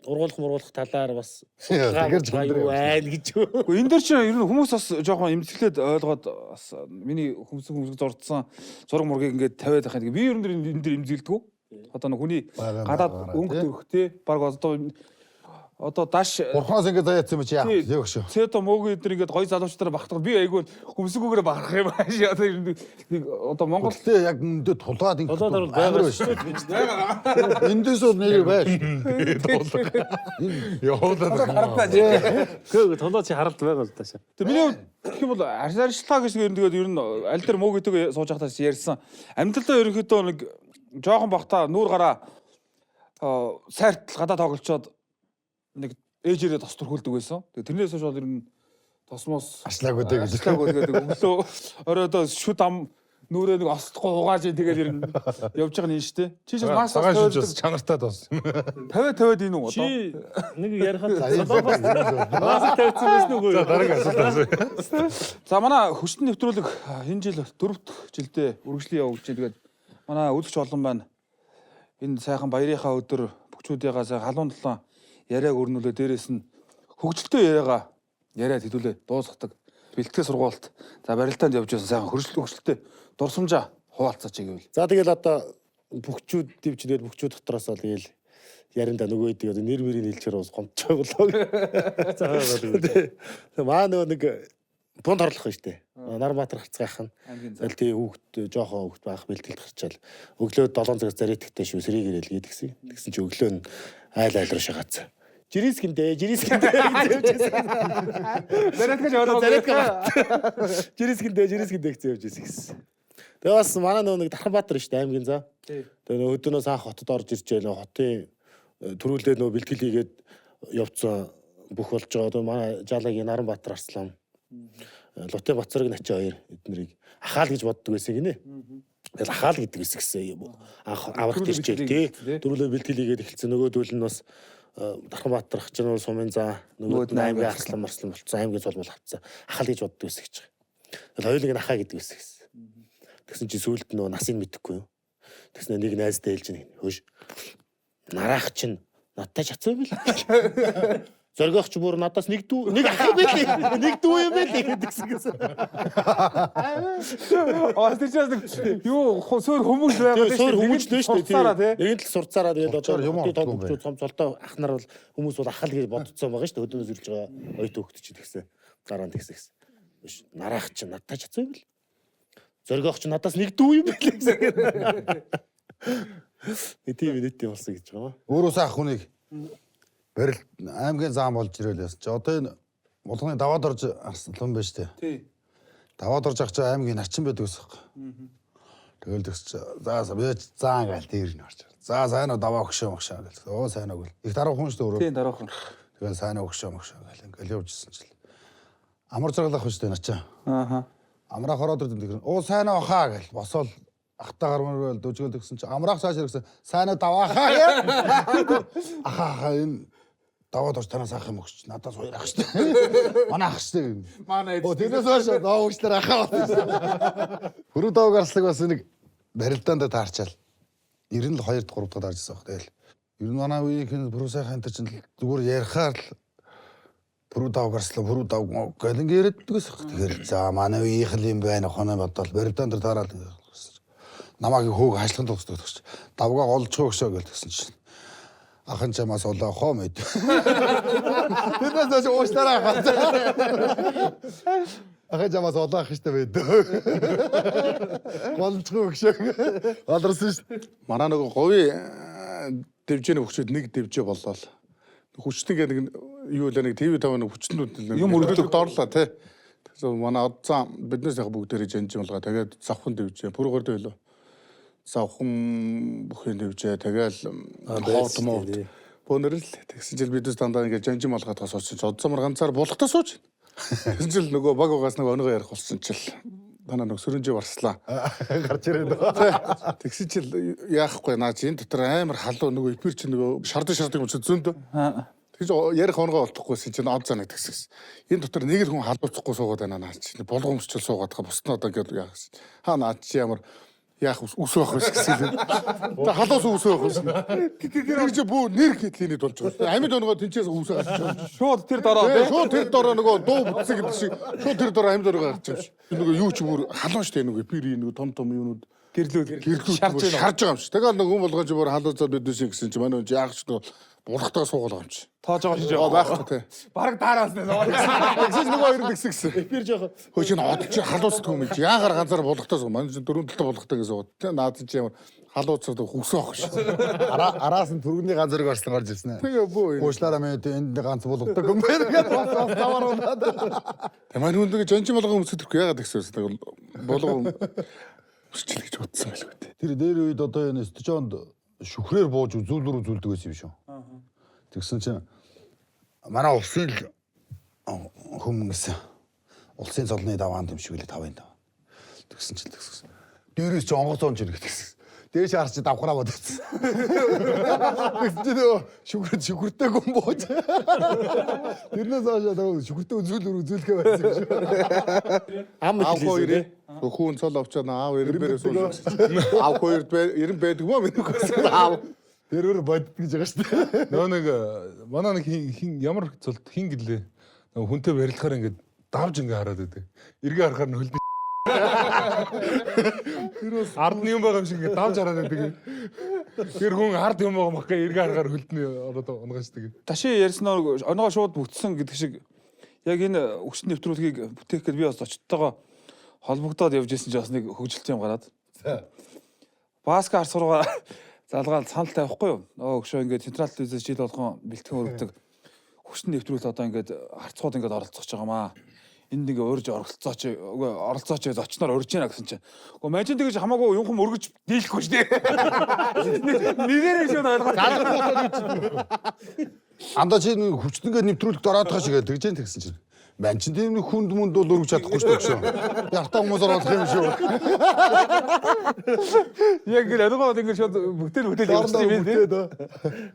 E: Ургуулах мургуулах талаар бас
C: Тэгэхээр ч
E: юу байна гэж.
G: Гэхдээ энэ дээр чинь ер нь хүмүүс бас жоохон эмзэглээд ойлгоод бас миний хүмүүсийн зурдсан зураг мургийг ингээд тавиад байх юм. Би ер нь энэ дээр эмзэглэдэг. Одоо нэг хүний гадаад өнгө төрхтэй баг одоо даш
C: Бурханаас ингээд заяатсан юм чи яах вэ? Яг шүү.
G: Цэдо мөөгийн эдэр ингээд гоё залуучдаар багтах. Би айгүй хүмсгүүгээр баграх юм ааш. Одоо ер нь нэг одоо Монгол
C: Гэтэ яг үндэ тулаад ингээд
A: Тулаад орвол байгаа
C: шүү. Эндээс бол нэр байж.
D: Явуулаад
G: харагдаж.
A: Үгүй тулаа чи харалт байгаа л таашаа.
G: Тэгээ миний хувьд гэх юм бол арчлаа гэж ер нь тэгээд ер нь аль дээр мөөг гэдэг сууж байхдаа ярьсан. Амьдралдаа ерөнхийдөө нэг жоохон бахта нүүр гараа сайртал гадаа тоглолцоод нэг ээжээрээ тос төрхүүлдэг байсан. Тэгээ тэрнээс хойш бол ер нь тосмоос
C: Ашлаагүй дээ гэж.
G: Ашлаагүй тэгээд өглөө оройдоо шүд ам нүрээ нэг ослохгүй угааж ин тэгээд ер нь явж байгаа нь энэ шүү дээ. Чи ч бас
D: Цагаан шинж бас чанартай тос.
G: 50 50-ад энэ үү одоо?
A: Чи нэг ярихад солонгос маск тавьсан байсан үгүй юу?
D: За дараагийн асуулт асууя.
G: За манай хүчтэн нэвтрүүлэг энэ жил дөрөвт жилдээ үргэлжлэн явуулж байна. Тэгээд манай үзэгч олон байна. Энэ сайхан баярынхаа өдөр бөхчүүдийнхаа сайхан халуун талаан яриаг өрнүүлээ дээрээс нь хөгжилтэй яриагаа яриад хэдүүлээ дуусгадаг. Бэлтгэл сургуульд за барилдаанд явж байсан сайхан хөгжилтэй дурсамжаа хуваалцаач гэвэл.
E: За тэгэл одоо бөхчүүд дивч тэгэл бөхчүүд дотроос л тэгэл яриндаа нөгөө идэг одоо нэр мөрийг хэлчихээр бас гомдчихоглоо.
A: За
E: За маа нөгөө нэг пунд хорлох нь штэ. Нарбаатар харцгаах нь. Тэгэл тий хүүхд жоохон хүүхд байх бэлтгэлд гарчаал. Өглөө 7 цагаас заритгэтэй шүү сэрийг ирээл гэдгсэн. Тэгсэн чи өглөө нь айл айл руу шагаацсан. Жирискэндээ, жирискэндээ гэж явж байсан.
G: Зариатгаж ойлгоогүй.
E: Зариатгаж. Жирискэндээ, жирискэндээ гэж явж байсан гэсэн. Тэгээ бас манай нөгөө нэг Дарханбаатар штэ аймгийн за. Тэгээ нөгөө өдөөнөөс анх хотод орж ирж байлаа. Хотын төрүүлдээ нөгөө бэлтгэл хийгээд явцсан бүх болж байгаа. Одоо манай Жалагийн Наранбаатар Арслан, Лутын Бацараг Начи хоёр эднэрийг ахаал гэж боддог байсан гинэ. Тэгэл ахаал гэдэг байсан гэсэн. Анх аврахт иржээл тий. Дөрвөлөө бэлтгэл хийгээд эхэлсэн. Нөгөөдөл нь бас Дарханбаатар Хачнууд сумын за нөгөөд нь аймгийн Арслан Марслан болцсон. Аймгийн зулмал авцсан. Ахаал гэж боддог байсан гэж байгаа. Тэгэл хоёулыг нь ахаа гэдэг байсан гэсэн. Тэгсэн чи сүүлд нөгөө насыг мэдэхгүй юу. Тэгснэ нэг найзтай хэлж нэг хөөш. Нараах чинь надтай чацсан юм бэл. Зоргоох чи бүр надаас нэг дүү нэг ах юм бэл. Нэг дүү юм бэл гэдгсэн гэсэн.
G: Аа тэр чинь нэг юу суур хүмүүж байгаа
E: Тийм суур хүмүүжлээ шүү
G: дээ.
E: дээ. Нэг л сурцаараа тэгээд одоо
C: юм
E: том
C: ордгоо юм
E: хөгжүүд цом цолтой ах нар бол хүмүүс бол ахал гэж бодцсон байгаа шүү дээ. Өдөөнөөс ирж байгаа оюутан хөгт чи тэгсэн. Дараа нь тэгсэн гэсэн. Биш нараах чи надтай чацсан юм бэл. Зоргоох чи надаас нэг дүү юм бэл гэсэн. Тийм нийт юм болсон гэж байгаа юм.
C: Өөрөөсөө ах хүнийг барил аймгийн заам болж ирэл яасан чи одоо энэ булганы даваад орж арслан байна шүү дээ.
G: Тий.
C: Даваад орж ах чи аймгийн начин байдаг гэсэн юм. Тэгэл тэгс чи за би заан гаал дээр нь орж. За сайн уу даваа өгшөө мөгшөө гэл. Оо сайн уу гэл. Их дараахан шүү дээ өөрөө.
G: Тийм дараахан.
C: Тэгэл сайн уу өгшөө мөгшөө гэл ингээл явжсэн чил. Амар жаргалах шүү дээ начаа.
G: Ааха.
C: Амраах ороод ирдэ тэр. Оо сайн уу хаа гэл. Босоол ахтаа гармаар байл дүүжгэл тэгсэн чи амраах цааш ирсэн. Сайн уу даваа хаа гэл. Аха аха энэ даваад орж танаас ах юм өгч. Надаас хоёр ах шүү дээ. Манай ах шүү дээ.
F: Манай
C: Оо тэрнээс хойш даваа өгчлөр ахаа болсон. Хөрөв даваг арслаг бас нэг барилдаанд таарчаал. 92 3 дахь дарж ирсэн баг. Тэгэл ер нь манай үеийнхэн бүрүү сайхан энэ чинь зүгээр ярихаар л бүрүү даваг арслаа бүрүү давг гэл ингэ яриад дгээс баг. Тэгэхээр за манай үеийнх л юм байна хоноо бодвол барилдаан дээр таарал намайг хөг хашлахын тулд гэж давгаа голжгоо өгшөө гэл тэгсэн чинь ахын чамаас олоо хоо мэд. Тэрнээс хойш уушлаараа ахаа. Ахын чамаас олоо ах штэ мэд. Голжгоо өгшөө. Олорсон шүү.
F: Манай нөгөө говийн дэвжээний хөгчүүд нэг дэвжээ боллоо. Хүчтэн гэдэг нэг юу л нэг ТV5 нэг хүчтэнүүд нэг
G: Юм өргөдөг.
F: доорлоо тий. Тэгэхээр манай одцан биднээс яг бүгдээрээ жанжин болгоо. Тэгээд завхан дэвжээ. Пүргөр дэвлөө. Завхан бүхэн дэвжээ. Тэгэл хот мовд. Бөөнөр л тэгсэн чил биднээс дандаа ингээд жанжин болгоод суусан чи одцомор ганцаар булахтаа сууж. Тэгсэн чил нөгөө баг угаас нэг оногоо ярих болсон чил. Танаа нэг сөрөнжөө барслаа.
C: Гарч ирээд.
F: Тэгсэн чил яахгүй наа чи энэ дотор амар халуун нөгөө эпэр чи нөгөө шардаг шардаг юм чи зөндөө. Тэгж ярих онгоо олдохгүйсэн чинь од занаг тэгсэс. Энэ дотор нэг л хүн халууцахгүй суугаад байна наа чи. Болгоомжчл суугаад байгаа бусд нь одоо ингээд яах гэсэн. Хаа наа чи ямар Яах ус байх вэ гэсэн юм. Тэ халуус ус байх вэ? Тэр чи бүү нэр хэтлийнэд болж байгаа. Амьд өнгөө тэнцээс үсээ гарч байгаа.
G: Шууд тэр дороо
F: Тий,
G: тий.
F: шууд тэр дороо нөгөө дуу бүтсэн гэдэг шиг шууд тэр дороо амьд өнгөө гарч байгаа юм шиг. Нөгөө юу ч бүр халуун штэ нөгөө пири нөгөө том том юунууд
G: Гэрлүүд
F: гэрлүүд
G: шарж
F: бүр
G: байна.
F: шарж байгаа юм шиг. Тэгэл нөгөө хүн болгож бүр халуун бидээс гэсэн чи манай хүн яах ч нөгөө булгатаа суугаал юм чи.
G: Тоож байгаа шиг
F: Яа байхгүй тий.
G: Бараг дараас нэ.
F: Тэгсэн нөгөө хоёр тэгсэн гэсэн.
E: Эпир жоох
F: Хөө чи од чи халуусдаг юм чи яагаар ганцаар булгатаа суу. Манай чи дөрөв талтай булгатай гэсэн сууд. Тэ наад чи ямар халуусдаг хүсэх ах шиг.
C: Араас нь түргний ганц зэрэг орсон гарч ирсэн.
F: Тэгээ бөө.
C: Уушлаараа минь энд ганц булгадаг юм байна гэдэг бас бас тавар унаад.
F: Тэ манай хүн нэг жанжин болгон өмсөдөхгүй яагаад тэгсэн вэ? Болгон өмсчил гэж бодсон байлгүй дээ.
C: Тэр дээр үед одоо энэ стажионд шүхрээр бууж үзүүлвэр үзүүлдэг байсан юм шүү. Тэгсэн чинь манай улсын л хүмүүн гэсэн улсын цолны даваан юм шиг үлээ тавын дав. Тэгсэн чинь тэгсэн. Дээрээс чи онгоц онж ирэх тэгсэн. Дээш харч давхраа бодсон. Тэгсэн чинь нөгөө шүхэр шүхэртэй гүн бууж. Тэрнээс хойш нөгөө шүхэртэй үзүүлвэр үзүүлэхээ байсан юм шүү.
E: ам
F: Аав
E: хэлсэн
F: хоёр
E: тий.
F: Хүүн цол авчаад аав 90 бэрээс сууж. Аав хоёр 90 байдаг мó минь үгүй. Аав.
C: Тэр өөр бодд гэж байгаа шүү дээ.
D: Нөгөө нэг манай нэг хин ямар цолт хин гэлээ. Нөгөө хүнтэй барилахаар ингээд давж ингээ хараад байдаг. Эргээ харахаар нь хөлдөн. Ард нь юм байгаа юм шиг ингээ давж хараад байдаг. Тэр хүн ард юм байгаа махгүй эргээ харахаар хөлдний ороод унгаачдаг.
G: Таши ярьснаар оногоо шууд бүтсэн гэдэг шиг яг энэ хүчин нэвтрүүлгийг бүтээх гээд би бас зочдтойгоо холбогдоод явж исэн чинь бас нэг хөгжилтэй юм гараад. Баска харц руугаа залгаал санал тавихгүй юу? Өө өгшөө ингээд централ телевизээс жил болгон бэлтгэн өргөдөг хүчин нэвтрүүлэг одоо ингээд харцгууд ингээд оролцож байгаа маа. Энд ингээ урьж оролцооч үгүй оролцооч гэж зочноор урьж яана гэсэн чинь. Үгүй мажин тэгэж хамаагүй юм хүм өргөж дийлэхгүй шүү дээ. Нэгээрээ шууд ойлгоо.
C: Андаа чи нэг хүчтэнгээ нэвтрүүлэгт ороод байгаа шиг тэгж जैन тэгсэн чинь. Ман чинь тийм нэг хүнд мүнд бол өргөж чадахгүй шүү дээ. Яртаа хүмүүс оруулах юм шүү.
G: Яг ингээд ойлгоод ингээд шууд бүтээл бүтээл явчихсан юм тий.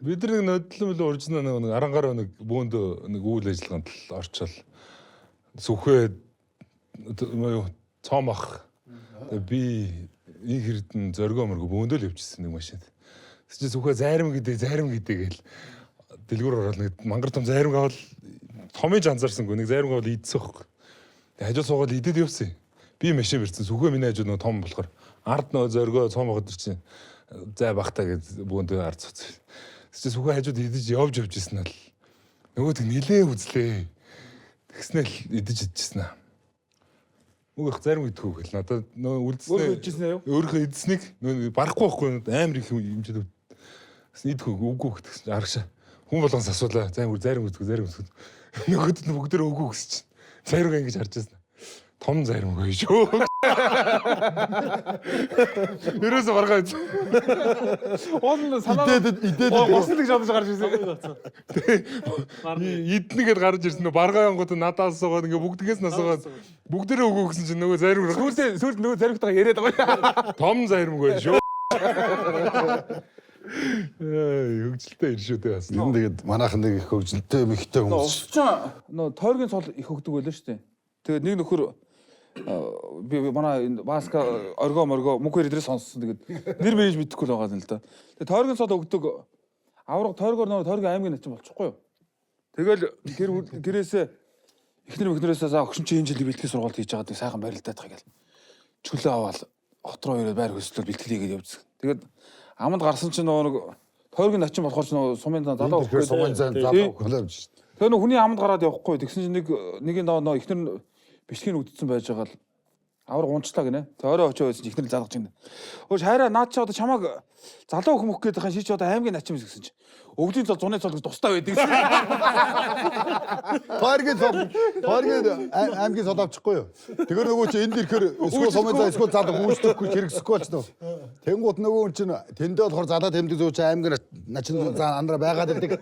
D: Бид нар нэг нодлон мөлөө уржна нэг арангаар нэг бөөндөө нэг үйл ажиллагаанд л орчол сүхээ юу цоомох би энэ хэрдэн зоргоо мөргөө бөөндөө л явчихсан нэг машинд. Тэгсэн чинь сүхээ зайрам гэдэг зайрам гэдэг гэл дэлгүүр ороод нэг мангар том зайрам авал томын анзаарсангүй нэг зайрам авал идсэн хөөх. Тэг хажуу суугаад идээд явсан. Би машин барьсан сүхээ миний хажууд нөгөө том болохоор ард нөгөө зоргоо цоомох өдр чинь зай бахта гэж бөөндөө ард цуц. Тэгсэн чинь сүхээ хажууд идэж явж явж исэн л нөгөөд нь нилээ үзлээ. Тэгснээр л идэж идчихсэн аа. Мөг их зарим идэхүү гэл надад нөө үлдснээ
G: Өөрөө идчихсэн үү?
D: Өөрийнхөө идсэнийг нөө барахгүй байхгүй амар их юм чид. Тэгсэн идэх үгүй үгүй гэсэн чинь арагшаа. Хүн болгоноос асуулаа. Зарим зарим үзэх зарим үзэх. Нөгөөд нь бүгдээр үгүй гэсэн чинь. Зарим ингэж харж байсан. Том зарим үгүй шүү. Ерөөсө баргаа үзсэн.
G: Уул нь санаа
C: Идээд идээд
G: госон гэж бодож гарч ирсэн.
D: Иднэ гэд гарч ирсэн нөө баргаа янгууд надаас асуугаад ингээ бүгдгээс нь асуугаад бүгдээрээ үгүй гэсэн чинь нөгөө зарим
G: Сүүлдээ сүүлд нөгөө заримтайгаа яриад байгаа.
D: том зарим үгүй шүү. Эй, хөгжилтэй ир шүү дээ бас.
C: Ер нь тэгээд манайхан нэг их хөгжилтэй мэгтэй хүмүүс.
G: Усчаа нөө тойргийн цол их өгдөг байлаа шүү дээ. Тэгээд нэг нөхөр би манай энэ Баска оргоо моргоо мөнх хоёр дээрээ сонссон. Тэгээд нэр мэрэж мэдэхгүй л байгаа юм л да. Тэгээд тойргийн цол өгдөг авраг тойргоор нөө тойргийн аймгийн начин болчихгүй юу. Тэгэл гэр гэрээсээ эхнэр мөхнөрөөсөө за огшин чи энэ жил бэлтгэл сургалт хийж байгаа нэг сайхан барилдаад байгаа гэл. Чөлөө аваад хот руу ирээд байр хөслөл бэлтгэл хийгээд явжсан. Тэгээд аманд гарсан чинь нөгөө нэг тойргийн начин болохоор ч нөгөө сумын зан залуу
C: Тэгэхээр сумын зан залуу хөлөө явж шүү дээ.
G: Тэгээ нөгөө хүний аманд гараад явахгүй. Тэгсэн чинь нэг нэгийн доо нөгөө эхнэр нь бичлэгийг үдцсэн байж байгаа л авраг унчлаа гинэ. Тэгээ орой очоо байсан чинь эхнэр залгаж гинэ. Өөш хайраа наад чи одоо чамааг залуу хүмүүх гээд байгаа ший чи одоо аймгийн начин юм гэсэн чи. Өвлийн цол зуны цол гэж тустай байдаг гэсэн.
C: Тойргийн цол тойргийн аймгийн цол авчихгүй юу? Тэгэхээр нөгөө чи энд ирэхээр эсвэл сумын зан эсвэл залуу үүсдэхгүй хэрэгсэхгүй болчихно. Тэнгуут нөгөө хүн чинь тэндээ болохоор залаа тэмдэг зүү чи аймгийн начин зан андраа байгаад байдаг.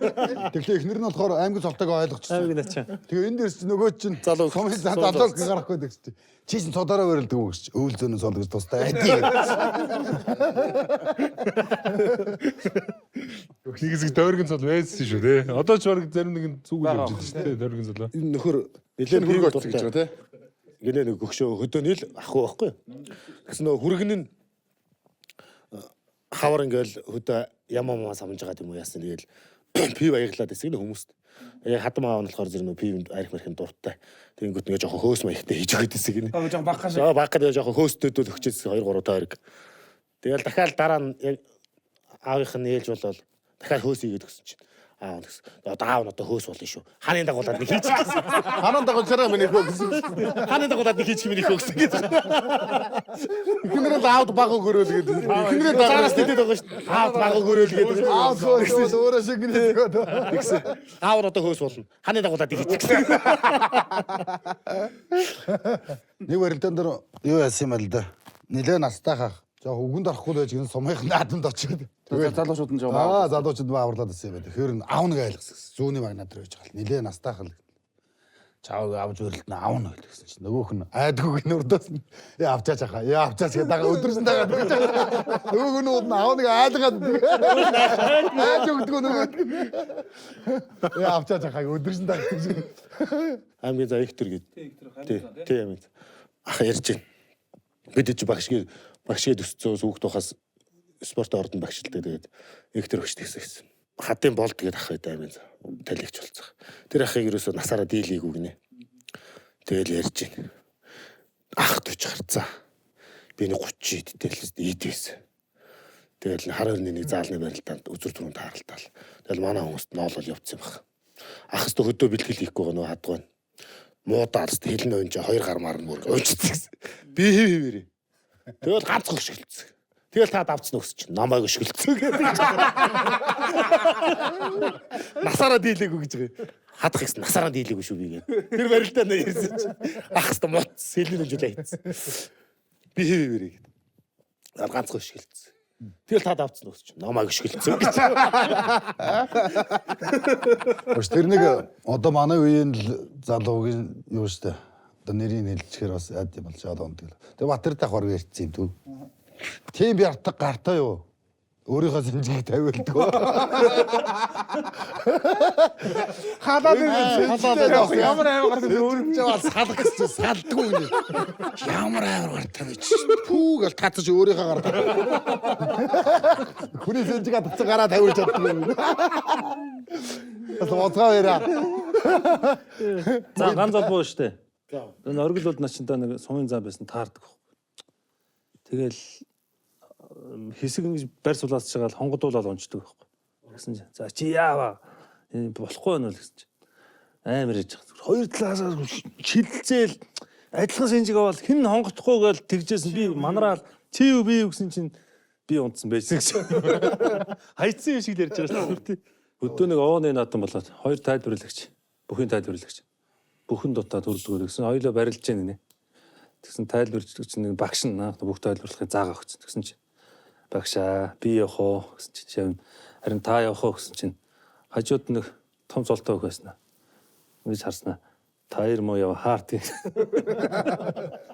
C: Тэгэхээр эхнэр нь болохоор аймгийн цолтойгоо ойлгочихсон.
A: Аймгийн начин.
C: Тэгээ энд ирс чи нөгөө чинь
E: Залуу
C: сумын зан залуу гарахгүй гэдэг чи. Чи чинь цодороо барилдаг үү гэж өвөл зөөнө цол гэж тустай байдаг.
D: Нэг хэсэг тойргийн цол байсан шүү дээ. Одоо ч бараг зарим нэгэн зүг үл явж байдаг шүү дээ тойргийн цолоо.
E: Энэ нөхөр нэлээд
F: Хөргө
E: хөргө
F: очсон гэж байгаа тий.
E: Гинэ нэг өгшөө хөдөөний л ах уу байхгүй. Тэгсэн нөө хүргэн нь Хавар ингээл хөдөө ямаа маа самж байгаа юм уу яасан тэгэл пив аяглаад байсан гэнэ хүмүүст. Яг хадам аав нь болохоор зэрэг нөө пивэнд арх мархин дуртай. Тэгэнгүүт ингээ жоохон хөөс маягтай хийж өгöd байсан гэнэ.
G: Аа жоохон багхаа шиг.
E: Аа баг гэдэг жоохон хөөстөдөл өгчээсэн 2 3 тойрог. Тэгэл дахиад дараа нь яг аавынх нь ээлж болол дахиад хөөс хийгээд өгсөн чинь. Аав нь гэсэн. Одоо аав нь одоо хөөс болно шүү. Ханын дагуулад нэг хийчих гэсэн.
F: Ханан дагуулчаараа миний хөө гэсэн.
E: Ханын дагуулад нэг хийчих миний хөө гэсэн гэж.
F: Эхнэрээ л аавд баг өгөөрэй гэдэг. Эхнэрээ
E: Цаараас тэдэд байгаа шүү. Аав баг өгөөрэй л гэдэг.
C: Аав хөөс өөрөө шиг нэ.
E: Тэгсэн. Аав нь одоо хөөс болно. Ханын дагуулад нэг хийчих гэсэн.
C: Нэг барилдаан дээр юу яасан юм бол да. Нилээ настай хах. Жоо үгэнд орохгүй л байж гэн сумынх наадамд очиод.
B: Тэгээд залуучууд нь жоо
C: Аа залуучууд маа аварлаад байсан юм байна. Тэгэхээр нь аавна гэж айлгсан. Зүүнний магнаа дээр байж байгаа л нилээ настай хал. Чаав авч өрөлтнө аавна гэл гэсэн чинь нөгөөх нь айдгүй гин урдаас нь яа авчаач хаа яа авчаач гэдэг дагаа өдөрсөн дагаа тэгж байгаа. Нөгөөх нь ууд нь аавныг айлгаад айж өгдгөө нөгөө. Яа авчаач хаа өдөрсөн дагаа тэгж.
E: Аймгийн за их төр гээд. Тий, тий аймгийн. Ах ярьж байна. Бид чи багшгээ багшгээ төсцөө сүүхт ухаас спортын ордонд багшилдаг. Тэгээд их төр өгч тэгсэн гэсэн. Хадын болд гээд ах байд аймгийн за талигч болцох. Тэр ахыг ерөөсөө насаараа дийлээгүй гинэ. Тэгэл ярьж байна. Ах төч гарцаа. Би нэг 30 идэл идээсэн. Тэгэл хар өрний нэг заалны барилдаанд үзүр түрүүн тааралтаал. Тэгэл манай хүмүүст ноолол явцсан юм баг. Ах хэвээ хөдөө бэлтгэл хийхгүй байгаа нөө хадгүй. Муудаал хэвээ хэлэн уйнж хоёр гар мар нь бүр уйнчсан гэсэн. Би хэв хэвээрээ. Тэгэл ганц хөшгэлцсэн. Тэгэл та давцсан өгс чинь намайг өшгөлцсөн гэдэг. Насаараа дийлээгүй гэж байгаа. Хадах гэсэн насаараа дийлээгүй шүү би гэдэг. Тэр барилдаа нэ ирсэн чинь ах хэвээ мууц сэлэн үжилээ хийцэн. Би хэв хэвээрээ гэдэг. Ганц өшгөлцсөн. Тэгэл та давцсан өгс чинь намайг өшгөлцсөн гэж.
C: Багш тэр нэг одоо манай үеийн л залуугийн юу штэ. Одоо нэрийг хэлчихээр бас яад юм бол жаалаа ундаг. Тэгээ Батэр дах бараг ярьсан юм төв. Тийм би артаг гартаа юу? Өөрийнхөө сэнжгийг тавиулдаг.
F: Халаад ирсэн.
G: Ямар амар гардаг өөр
C: Чи бас салах гэсэн салдгүй гинэ. Ямар амар гартаа бэ чи. Пүү гэл татаж өөрийнхөө гартаа. Хүний сэнжиг татсан гараа тавиулж чаддгүй. Бас боцгоо яриа.
A: За ганц залбуу штэ. Энэ оргил бол начинтаа нэг сумын зам байсан таардаг. Тэгэл хэсэг ингэж байр сулаач жагаал хонгодуулаад унцдаг байхгүй. Тэгсэн чинь за чи яава энэ болохгүй байна уу гэсэн чинь амар яж байгаа. Хоёр талаас шилэлцээл адилхан сэнжиг аваад хэн хонгоцохгүй гээл тэгжсэн би манараал чи юу би юу гэсэн чинь би унтсан байсан гэж. Хайцсан юм шиг л ярьж байгаа шүү дээ. Өдөө нэг овооны наадам болоод хоёр тайлбарлагч бүхэн тайлбарлагч бүхэн дутаа төрлөгөр гэсэн хоёулаа барилж гин нэ. Тэгсэн тайлбарч чинь нэг багш нь наа бүх тайлбарлахыг заагаа өгсөн. Тэгсэн чинь багшаа би явах уу гэсэн чинь шавь харин та явах уу гэсэн чинь хажууд нэг том золтой хөх байсан. Ингэж харснаа та хоёр муу яв хаарт.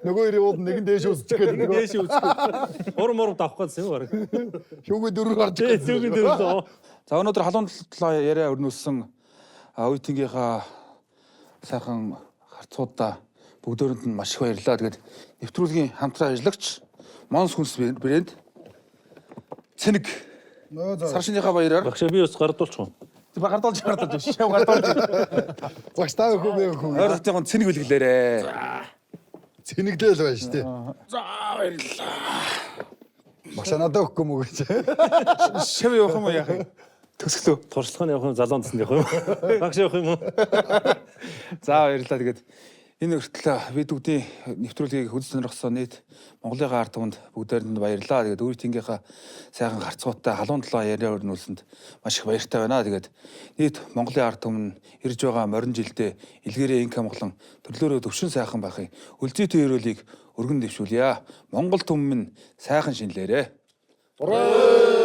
C: Нөгөө хоёрын ууд нэг нь дээш үсчих гээд нөгөө
A: Дээш үзэх. Урам урам давах гэсэн юм баг.
C: шүүгээ дөрөв гарч
A: Тэ зүгэн дөрөв.
B: За өнөөдөр халуун талаа яриа өрнүүлсэн оюутангийнхаа сайхан харцуудаа бүгдөөрэнд нь маш их баярлалаа. Тэгээд нэвтрүүлгийн хамтран ажиллагч Монс хүнс брэнд Цэнэг сар шинийхаа баяраар
A: Багшаа би бас гардуулчих уу?
B: гардуулж гардуулж шав гардуулж
C: Багш та өхөө би өхөө.
B: ойр хотын цэник үлгэлээрээ.
C: Цэнэглээл байна шүү дээ.
B: За баярлалаа.
C: Багш надад өгөхгүй мүү гэж.
B: Шав явах юм уу яах юм? Төгсгөлөө.
A: Туршлага нь явах юм залуун цэнд явах юм. Багш явах юм уу?
B: За баярлалаа. Тэгээд энэ хүртэл бид бүгдийн нэвтрүүлгийг хүзэж сонирхсон нийт Монголын ард түмэнд бүгдээрэнд нь баярлалаа. Тэгээд өөрийнхөө сайхан харцгуутай халуун талаа яриа өрнүүлсэнд маш их баяртай байна. Тэгээд нийт Монголын ард түмэн ирж байгаа морин жилдээ илгээрээ инх амгалан төрлөөрөө төвшин сайхан байхыг үлзийтэй өрөөлийг өргөн дэвшүүлье. Монгол түмэн минь сайхан шинэлээрээ.
C: Ураа!